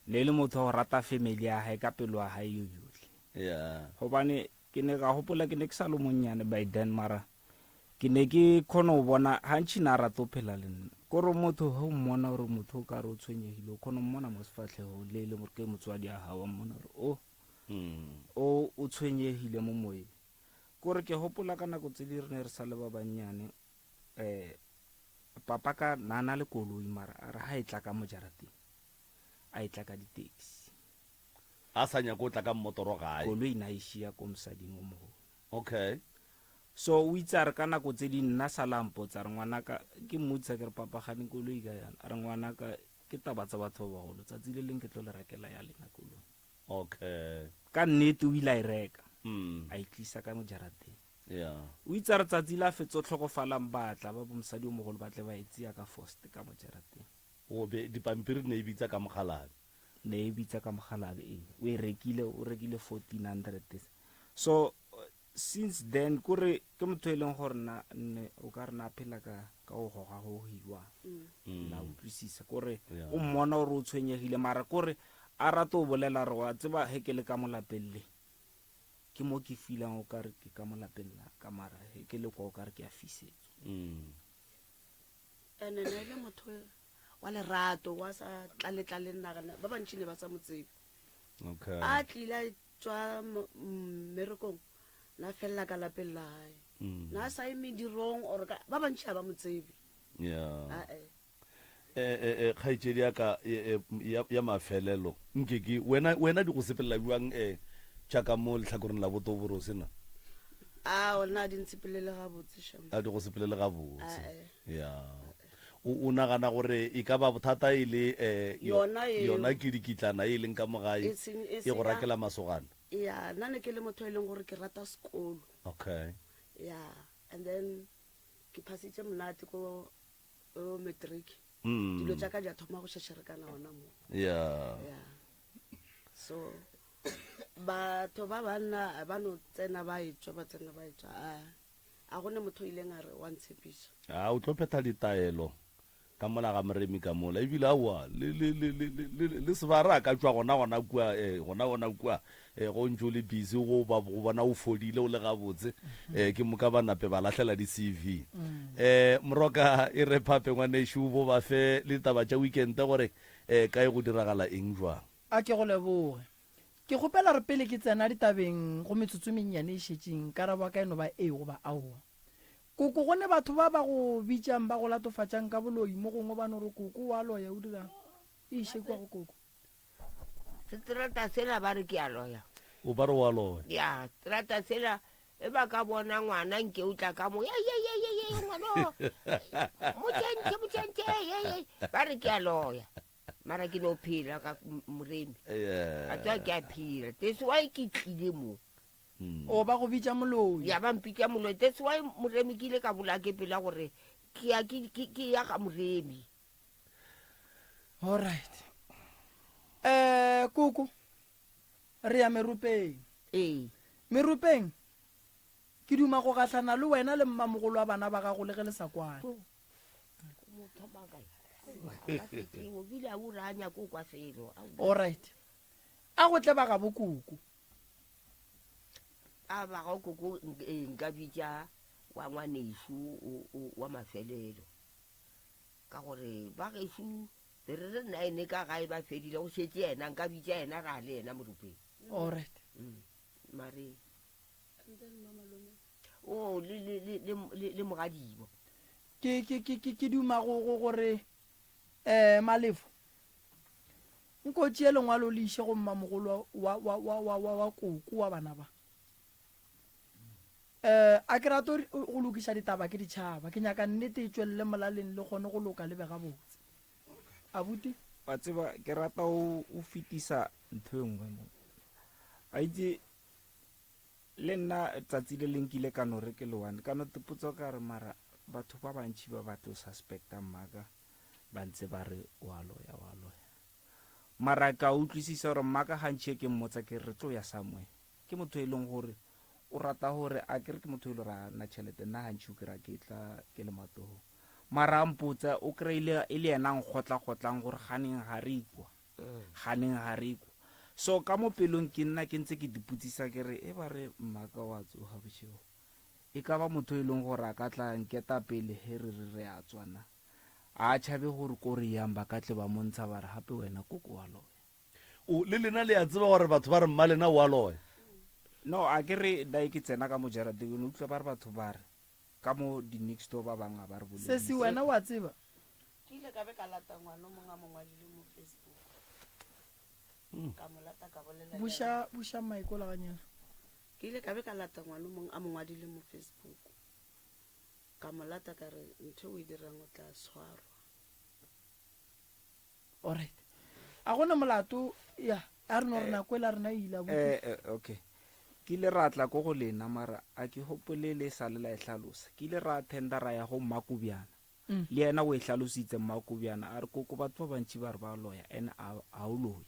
S13: Ne e le motho wa go rata family ya hae ka pelo ya hae yo yohle.
S1: Yeah.
S13: Gobane ke ne ka gopola ke ne ke sa le monnyane by then mara ke ne ke kgona go bona gantši na rata go phela le nna. Kore motho ge o mmona gore motho o ka re o tshwenyegile o kgona go mmona mo sefatlhegong le e leng gore ke motswadi ya gago wa mmona gore o o o tshwenyegile mo moyeng. Kore ke gopola ka nako tse di re ne re sa le ba bannyane um papa ka na na le koloi mara a re ga e tla ka mo jarateng a e tla ka di-taxi.
S1: A sa nyake o tla ka mmotoro gae.
S13: Koloi na e šia ko mosading o mogolo.
S1: Okay.
S13: So o itse a re ka nako tse di nna sa la mpotsa a re ngwanaka, ke mmotsa ke re papa gane koloi ka yana, a re ngwanaka ke taba tsa batho ba bagolo, tsatsi le leng ke tlo le rekela ya lena koloi.
S1: Okay.
S13: Ka nnete o ile a e reka, a e tlisa ka mo jarateng.
S1: Yeah.
S13: O itse a re tsatsi la fetso tlhokofalang ba tla ba bo mosadi o mogolo ba tle ba e tseya ka first ka mo jarateng.
S1: O be dipampiri ne e bitsa ka mogalabe.
S13: Ne e bitsa ka mogalabe ee. O e rekile, o rekile 1400. So since then kore ke motho e leng gore na ne o ka re na phela ka ka go goga go hiwa. La utlwisisa kore
S1: Yeah.
S13: o mmona gore o tshwenyegile mara kore a rate o bolela re wa tseba he ke le ka mo lapeng le. Ke mo ke feelang o ka re ke ka mo lapeng la ka mara he ke le kwa o ka re ke a fisetswa.
S11: Ene ne e le motho wa lerato, wa sa tlale-tlale nagana, ba bantši ne ba sa mo tsebe.
S1: Okay.
S11: A tlile a tswa mmerekong, na felela ka lapeng la hae. Na sa ye medirong or ka, ba bantši ha ba mo tsebe.
S1: Yeah.
S11: A-e.
S1: Eh, eh, eh, kgaetšedi ya ka eh, eh, ya, ya mafelelo nke ke wena wena di go sepelela bjang eh, tša ka mo lehlakoreng la botoborose na
S11: A ona di ntshepelele gabotse shame.
S1: A di go sepelele gabotse.
S11: Ah, eh.
S1: Ya. O, o nagana gore e ka ba bothata e le eh, yo-
S11: Yona eo.
S1: yona ke dikitlana e leng ka mo gae
S11: E seng- e
S1: e go
S11: senya-
S1: rakela masogana.
S11: Ya, nna ne ke le motho e leng gore ke rata sekolo.
S1: Okay.
S11: Ya, and then ke phasitše monate ko ko matric.
S1: Mm.
S11: Dilo tša ka di a thoma go šešerekana gona mo.
S1: Yeah.
S11: Ya. So batho ba banna ba no tsena ba etšwa ba tsena ba etšwa a a gone motho o ileng a re wa ntshepiša.
S1: A o tlo phetha ditaelo ka mola ga Moremi ka mola ebile aowa le le le le le le le Sebara a ka tšwa gona gona kua eh, gona gona kua eh, go ntše o le busy go ba go bona o fodile o le gabotse eh, ke moka ba nape ba lahlela di CV. Eh, Moroka e re phape ngwanešu bo ba fe le ditaba tša weekend gore eh, kae go diragala eng jwang.
S6: A ke go leboge. Ke kgopela gore pele ke tsena ditabeng go metsotso e mennyane e šetšeng, karabo ya ka e no ba ee goba aowa. Koko, go ne batho ba ba go bitšang ba go latofatšang ka boloi, mo gongwe ba no re koko o a loya, o dirang? E iše kua go koko.
S12: Seterata sela ba re ke a loya.
S1: O ba re o a loya.
S12: Ya, seterata sela e ba ka bona ngwana nke o tla ka mo, ye ye ye ye ye ngwana o, motšhentšhe motšhentšhe ye ye, ba re ke a loya. Mara ke no phela ka Moremi.
S1: Yeah.
S12: A tswa ke a phela. That's why ke tlile mo.
S6: O ba go bitša moloi.
S12: Ya ba mpitša moloi. That's why Moremi ke ile ka bolaya ke pela gore ke ya ke ke ke ya ga Moremi.
S6: All right. Eh koko re ya meropeng.
S12: Ee.
S6: Meropeng ke duma go gahlana le wena le mmamogolo wa bana ba gago le ge le sa kwane. All right. A go tle ba gabo koko.
S12: A ba ga koko nka bitša wa ngwanešu wa mafelelo. Ka gore ba gešo be re re nine ka gae ba fedile go šetše yena nka bitša yena ra le yena moropeng.
S6: All right.
S12: Mare o le le le le le le mogadibo.
S6: Ke ke ke ke ke duma go go gore eh Malefo nko tšee lengwalo le iše go mmamogolo wa wa wa wa wa wa koko wa bana ba. Eh a ke rate go lokiša ditaba ke ditšhaba ke nyaka nnete e tšwelele molaleng le kgone go loka le be gabotse. Abuti.
S13: Wa tseba ke rata o o fetisa ntho e nngwe mo. A itse Le nna tsatsi le leng ke ile ka no re ke le one, ka no tipotsa ka re mara batho ba bantši ba ba tlo suspecta mmaka ba ntse ba re wa loya wa loya. Mara ka utlwisisa gore mmaka gantši e ke mmotsa ke re re tlo ya somewhere. Ke motho e leng gore o rata gore a ke re ke motho e le gore a na tšhelete nna gantši o kry-a ke tla ke le matogong. Mara a mpotsa o kry-ile e le yena a nkgotla-kgotlang gore ganeng ga re ikwa. Ganeng ga re kwa. So ka mo pelong ke nna ke ntse ke dipotsisa ke re e ba re mmaka wa tsoga bošego e ka ba motho e leng gore a ka tla nketa pele he re re re a tswa na? A tšhabe gore ko re yang ba ka tle ba mo ntsha ba re gape wena koko wa loya.
S1: O, le lena le a tseba gore batho ba re mmalena o a loya?
S13: No, a ke re dae ke tsena ka mo jarateng o no utlwa ba re batho ba re Ka mo di next door ba bang ga ba re bolediše.
S6: Sesi wena wa tseba.
S11: Ke ile ka be ka lata ngwana o mongwe a mo ngwadile mo Facebook. Ka mo lata ka bolela le
S6: Buša
S11: yena.
S6: buša mic ola ganyana.
S11: Ke ile ka be ka lata ngwana o mongwe a mo ngwadile mo Facebook. Ka mo lata ka re ntho e o e dirang o tla tshwarwa.
S6: Alright. A gona molato ya a re no re nako e la rena e ile abuti.
S13: Eh, eh, okay. Ke ile ra tla ko go lena mara a ke gopole le sa le la e hlalosa. Ke ile ra attenda ra ya go Mmakobjana.
S6: Mm.
S13: Le yena o e hlalositse Mmakobjana a re koko batho ba bantši ba re ba loya and a a o loye.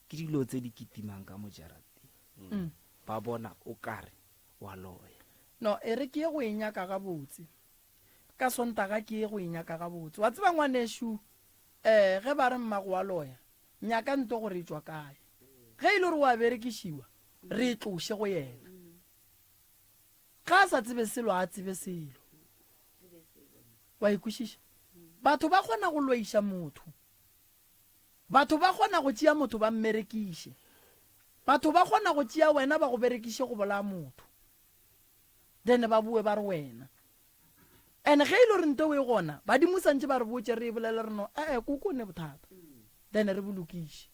S13: Ke dilo tse di kitimang ka mo jarateng.
S6: Mm.
S13: Ba bona o kare wa loya.
S6: No, e re ke ye go e nyaka gabotse. Ka Sontaga ke ye go e nyaka gabotse. Wa tseba ngwanešu, Ee, ge ba re mmago wa loya, nyaka nto gore e tšwa kae. Ge e le gore o a berekišiwa, re e tloše go yena. Ge a sa tsebe selo, a tsebe selo. Wa e kwešiša? Batho ba kgona go loiša motho. Batho ba kgona go tšea motho ba mmerekiše. Batho ba kgona go tšea wena ba go berekiše go bolaya motho. Then ba boe ba re wena. And ge e le gore nto e gona, badimo santše ba re botše re e bolele re no, ee, koko o ne bothata. Then re bo lokiše.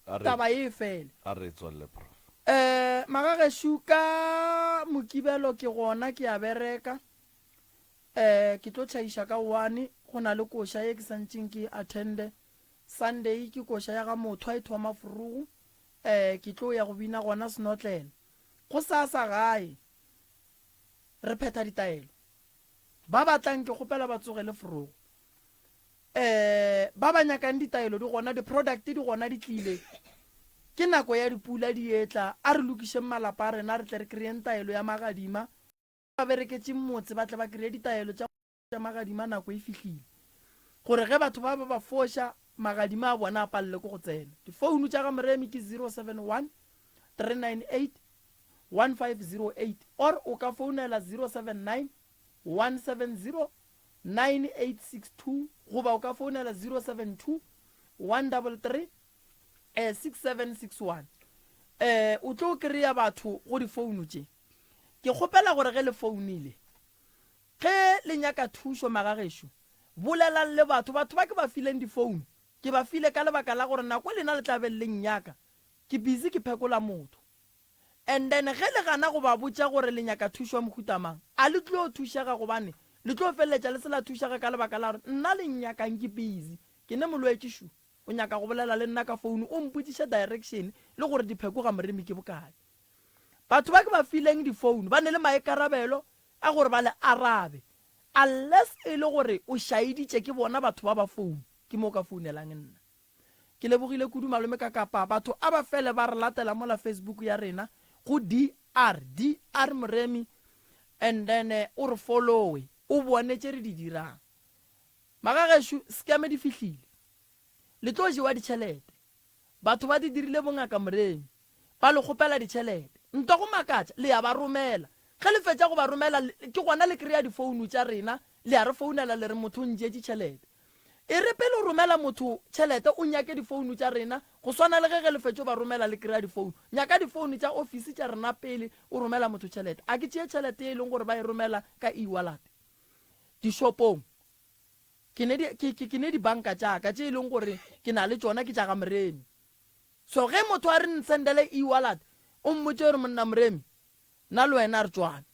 S6: Taba e fele.
S1: A re tswelele prof.
S6: Eh, magagešo ka Mokibelo ke gona ke a bereka. Eh, ke tlo tšhaiša ka one, go na le koša ye ke santšeng ke e attende. Sunday ke koša ya ga Mothwa e thoma vroeg. Eh, ke tlo ya go bina gona Senotlelo. Gosasa gae re phetha ditaelo. Ba ba tlang ke kgopela ba tsogele vroeg. Eh, ba ba nyakang ditaelo di gona, di-product di gona di tlile. Ke nako ya dipula di etla, a re lokišeng malapa a rena re tle re kry-eng taelo ya magadima. Ba bereketše motse ba tle ba kry-e ditaelo tša tša magadima nako e fihlile. Gore ge batho ba ba ba foša, magadima a bona a palele ke go tsena. Difounu tša ga Moremi ke 071 398 1508 or o ka founela 079 170 9862 goba o ka founela 072 133 6761. Eh, o tlo kry-a batho go difounu tše. Ke kgopela gore ge le founile, ge le nyaka thušo magagešo, bolelang le batho. Batho ba ke ba fileng difounu, ke ba file ka lebaka la gore nako lena le tla be le nnyaka, ke busy ke phekola motho. And then ge le gana go ba botša gore le nyaka thušo ya mohuta mang, a le tlo thušega gobane le tlo feleletša le se la thušega ka lebaka la gore nna le nnyakang ke busy, ke ne molwetši shu, o nyaka go bolela le nna ka founu o mpotšiše direction le gore dipheko ga Moremi ke bokae. Batho ba ke ba fileng difounu ba ne le maikarabelo a gore ba le arabe unless e le gore o šaeditše ke bona batho ba ba founu ke mo o ka founelang nna. Ke lebogile kudu malome ka kapa batho a ba fele ba re latela mola Facebook ya rena go DR DR Moremi and then o re followe o bone tše re di dirang. Magagešo scam di fihlile. Le tlo jewa ditšhelete. Batho ba di dirile bongaka Moremi. Ba le kgopela ditšhelete. Ntwa go makatša, le ya ba romela. Ge le fetša go ba romela, ke gona le kry-a difounu tša rena, le a re founela le re motho o ntšeetše tšhelete. E re pele o romela motho tšhelete o nyake difounu tša rena, go swana le ge ge le fetšo ba romela le kry-a difounu. Nyaka difounu tša ofisi tša rena pele o romela motho tšhelete. A ke tšee tšhelete ye e leng gore ba e romela ka e-wallet dishopong. Ke ne di, ke, ke, ke ne dibanka tša ka tše e leng gore ke na le tšona ke tša ga Moremi. So ge motho a re nsendele e-wallet, o mmotše gore monna Moremi, nna le wena a re tšwane.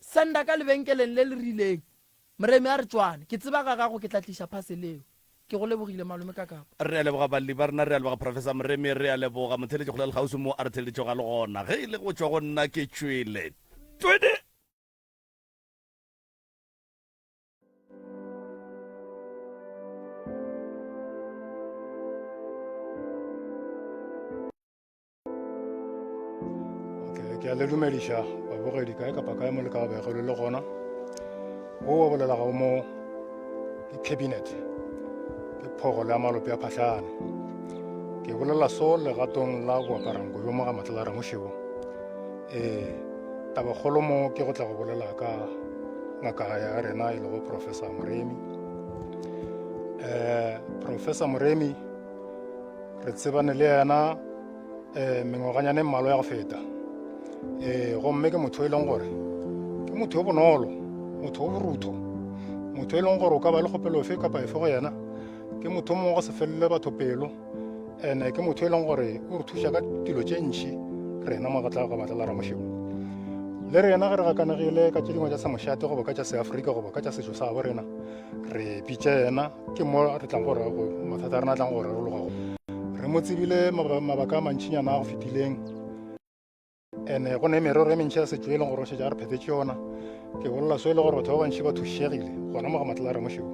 S6: Senda ka lebenkeleng le le rileng, Moremi a re tšwane. Ke tseba ga gago ke tla tliša parcel eo. Ke go lebogile malome ka kapa.
S1: Re a leboga balli ba rena, re a leboga Professor Moremi, re a leboga motheeletši kgole le kgauswi mo a re theeleditšego a le gona. Ge e le go tšwa go nna ke tšwele. Twene!
S7: Okay, ke a le dumediša babogedi kae kapa kae mo le ka bego le le gona o wa bolelago mo ke cabinet ke phogo le ya malope a phahlane ke bolela so legatong la boaparanko yo mo ga matlala ramošebo ee tabakgolo mo ke go tla go bolela ka ngaka ya rena e lego professor moremi um professor moremi re tsebane le yena um mengwaganyane mmalwa ya go feta um gomme ke motho e leng gore ke motho yo bonolo motho o borutho motho e leng gore o ka ba le kgopelo efe kapa efe go yena ke motho mongwe go se felele batho pelo ene ke motho e leng gore o re thuša ka dilo tše ntši rena mo gatla ga matla la ramošego le rena ge re gakanegile ka tše dingwe tša semošate goba ka tša seafrika goba ka tša setšo sa gabo rena re bitša yena ke mo re tlang gore mathata a rena a tlang go rarologa re mo tsebile mabaka a mantšinyana a go fetileng Ene go ne merero e mentši ya setšo e leng gore o šetše a re phethetše yona. Ke bolela so e le gore batho ba bantši ba thušegile gona mo ga Matlala Ramošeu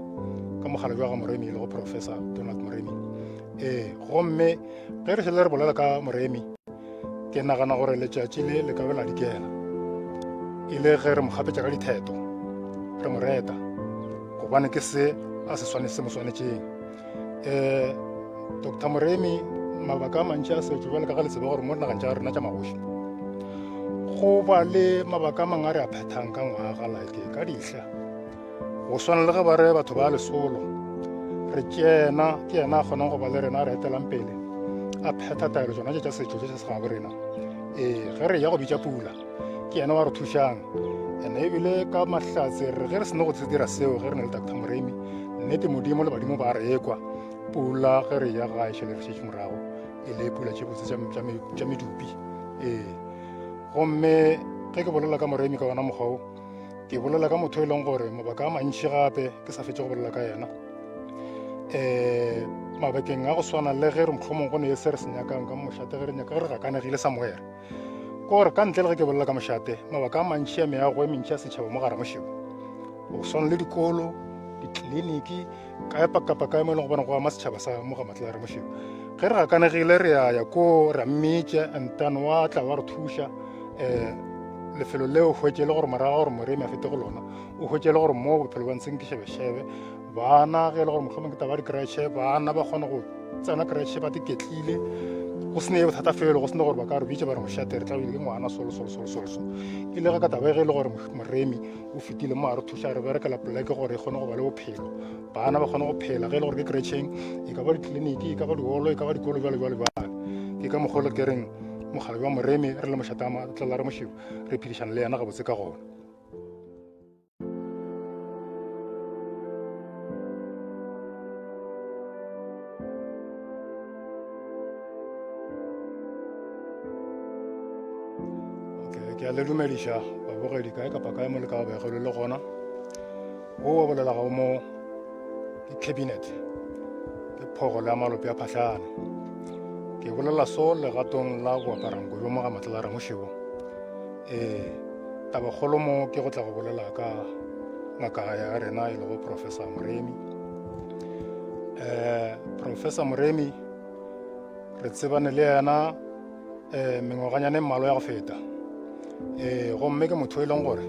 S7: ka mogala jwa ga Moremi e lego Professor Donald Moremi. Ee, gomme ge re šele re bolela ka Moremi, ke nagana gore letšatši le le ka be la dikela e le ge re mo gapetša ka ditheto, re mo reta gobane ke se a se swane se mo swanetšeng. um Doctor Moremi mabaka a mantši a setšo bjale ka ga le tseba gore mo dinageng tša rena tša magoši go ba le mabaka a mangwe a re a phethang ka ngwaga like ka dihla go swana le ge ba re batho ba lesolo re tšena ke yena a kgonang go ba le rena a re etelang pele a phetha taelo tsona tše tša setšo tše se gabo rena ee ge re ya go bitša pula ke yena wa re thušang And ebile ka mahlatse re ge re seno go se dira seo ge re na le Doctor Moremi, nnete Modimo le badimo ba re ekwa. Pula ge re ya gae šele re šetše morago e le pula tše botse tša medupi. Ee. Gomme ge ke bolela ka Moremi ka ona mokgwa wo, ke bolela ka motho e leng gore mabaka a mantši gape ke sa fetše go bolela ka yena. Um mabakeng a go swana le ge re mohlomong go ne se re se nyakang ka mošate ge re nyaka ge re gakanegile somewhere. Ke gore ka ntle le ge ke bolela ka mošate, mabaka a mantši a meago e mentši ya setšhaba mo gare mošebo, go swana le dikolo, ditleliniki, kae kapa kae mo e leng gobane go ama setšhaba sa mo ga Matlala Ramošebo. Ge re gakanegile re ya ya ko ra mmitša and then wa tla wa re thuša um lefelo leo hwetše le gore morago gore moremi a fete go lona o hwetše le gore mo bophelo ba ntseng ke šebešebe bana ge e le gore mohlomong ke taba di-creche bana ba kgone go tsena creche ba tiketlile go sene bothata felo go sene gore ba ka re bitše ba re mošate re tla ke ngwana solo solo solo solo so e le ge ka taba ge e le gore moremi o fetile mo a re thuša re berekela poleke gore e kgone go ba le bophelo bana ba kgone go phela ge e le gore ke crecheng e ka ba ditleliniki e ka ba diolo e ka ba dikolo jalo jalo jalo ke ka mokgwa le ke reng mogala wa moremi re le mošate a tlala re mošebo re phedišana le yena gabotse ka gona. Okay, ke a le dumediša babogedi kae kapa kae mo le ka bego le le gona. O wa bolela ga mo ke cabinet ke phogo le ya malope a phahlane. Ke bolela so legatong la boaparanko bjo mo ga Matlala Ramošebo. Ee, tabakgolo mo ke go tla go bolela ka ngaka ya rena e lego Professor Moremi. Eh, Professor Moremi re tsebane le yena eh, mengwaganyana e mmalwa ya go feta. Eh, gomme ke motho e leng gore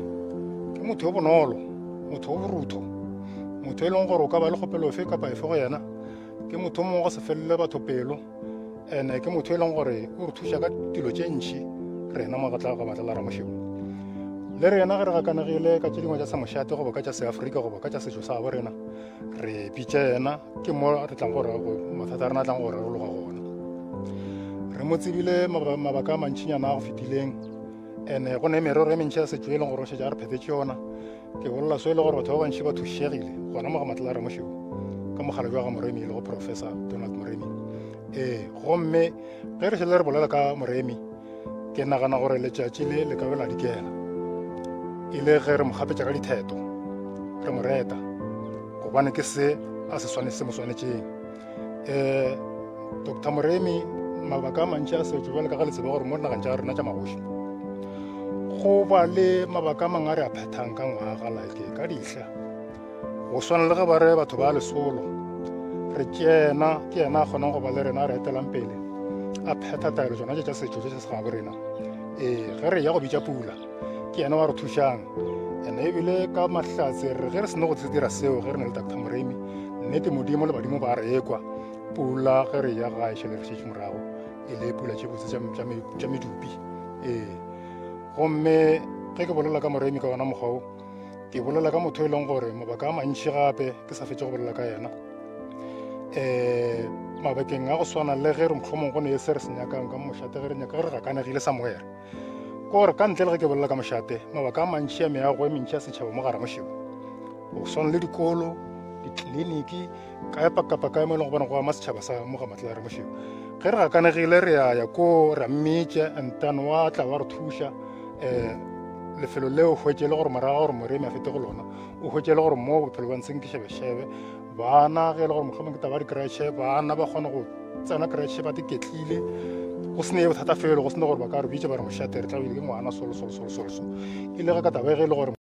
S7: ke motho yo bonolo, motho o borutho, motho e leng gore o ka ba le kgopelo efe kapa efe go yena. Ke motho o mongwe go se felele batho pelo. Ene ke motho e leng gore o re thuša ka dilo tše ntši rena mo gatla ga Matlala Ramošebo. Le rena ge re gakanegile ka tše dingwe tša semošate goba ka tša seafrika goba ka tša setšo sa gabo rena, re bitša yena, ke mo re tlang gore mathata a rena a tlang go rarologa gona. Re mo tsebile mabaka a mantšinyana a go fetileng, ene go ne merero e mentši ya setšo e leng gore o šetše a re phethetše yona. Ke bolela so e le gore batho ba bantši ba thušegile gona mo ga Matlala Ramošebo ka mogala jwa ga Moremi e lego Professor Donald Moremi. Ee, gomme ge re šele re bolela ka Moremi, ke nagana gore letšatši le le ka be la dikela e le ge re mo gapetša ka ditheto, re mo reta, gobane ke se a se swane se mo swanetšeng. Um Doctor Moremi, mabaka a mantši a setšo bjale ka ga le tseba gore mo dinageng tša rena tša magoši go ba le mabaka a mangwe a re a phethang ka ngwaga like ka dihla go swana le ge ba re batho ba lesolo re ke yena ke yena a kgonang go ba le rena a re etelang pele a phetha taelo tsona tše tša setšo tše se gabo rena. Ee, ge re ya go bitša pula ke yena wa re thušang. Ene ebile ka mahlatse re ge re seno go se dira seo ge re na le Doctor Moremi, nnete Modimo le badimo ba re ekwa. Pula ge re ya gae šele re šetše morago e le pula tše botse tša medupi. Ee, gomme ge ke bolela ka Moremi ka ona mokgwa wo, ke bolela ka motho e leng gore mabaka a mantši gape ke sa fetše go bolela ka yena. Um mabakeng a go swana le ge re mohlomong go ne se re se nyakang ka mošate ge re nyaka ge re gakanegile somewhere, ke gore ka ntle le ge ke bolela ka mošate, mabaka a mantši a meago e mentši ya setšhaba mo gare mošebo, go swana le dikolo, ditleliniki, kae kapa kae mo e leng gobane go ama setšhaba sa mo ga Matlala Ramošebo. Ge re gakanegile re ya ya ko ra mmitša and then wa tla wa re thuša. Um lefelo leo hwetše le gore morago gore Moremi a fete go lona, o hwetše le gore mo bophelo ba ntseng ke šebešebe bana ge e le gore mohlomong ke taba di-creche bana ba kgone go tsena creche ba tiketlile go sene bothata felo go sene gore ba ka re bitše ba re mošate re tla ke ngwana solo solo solo solo so e le ge ka taba ge e le gore.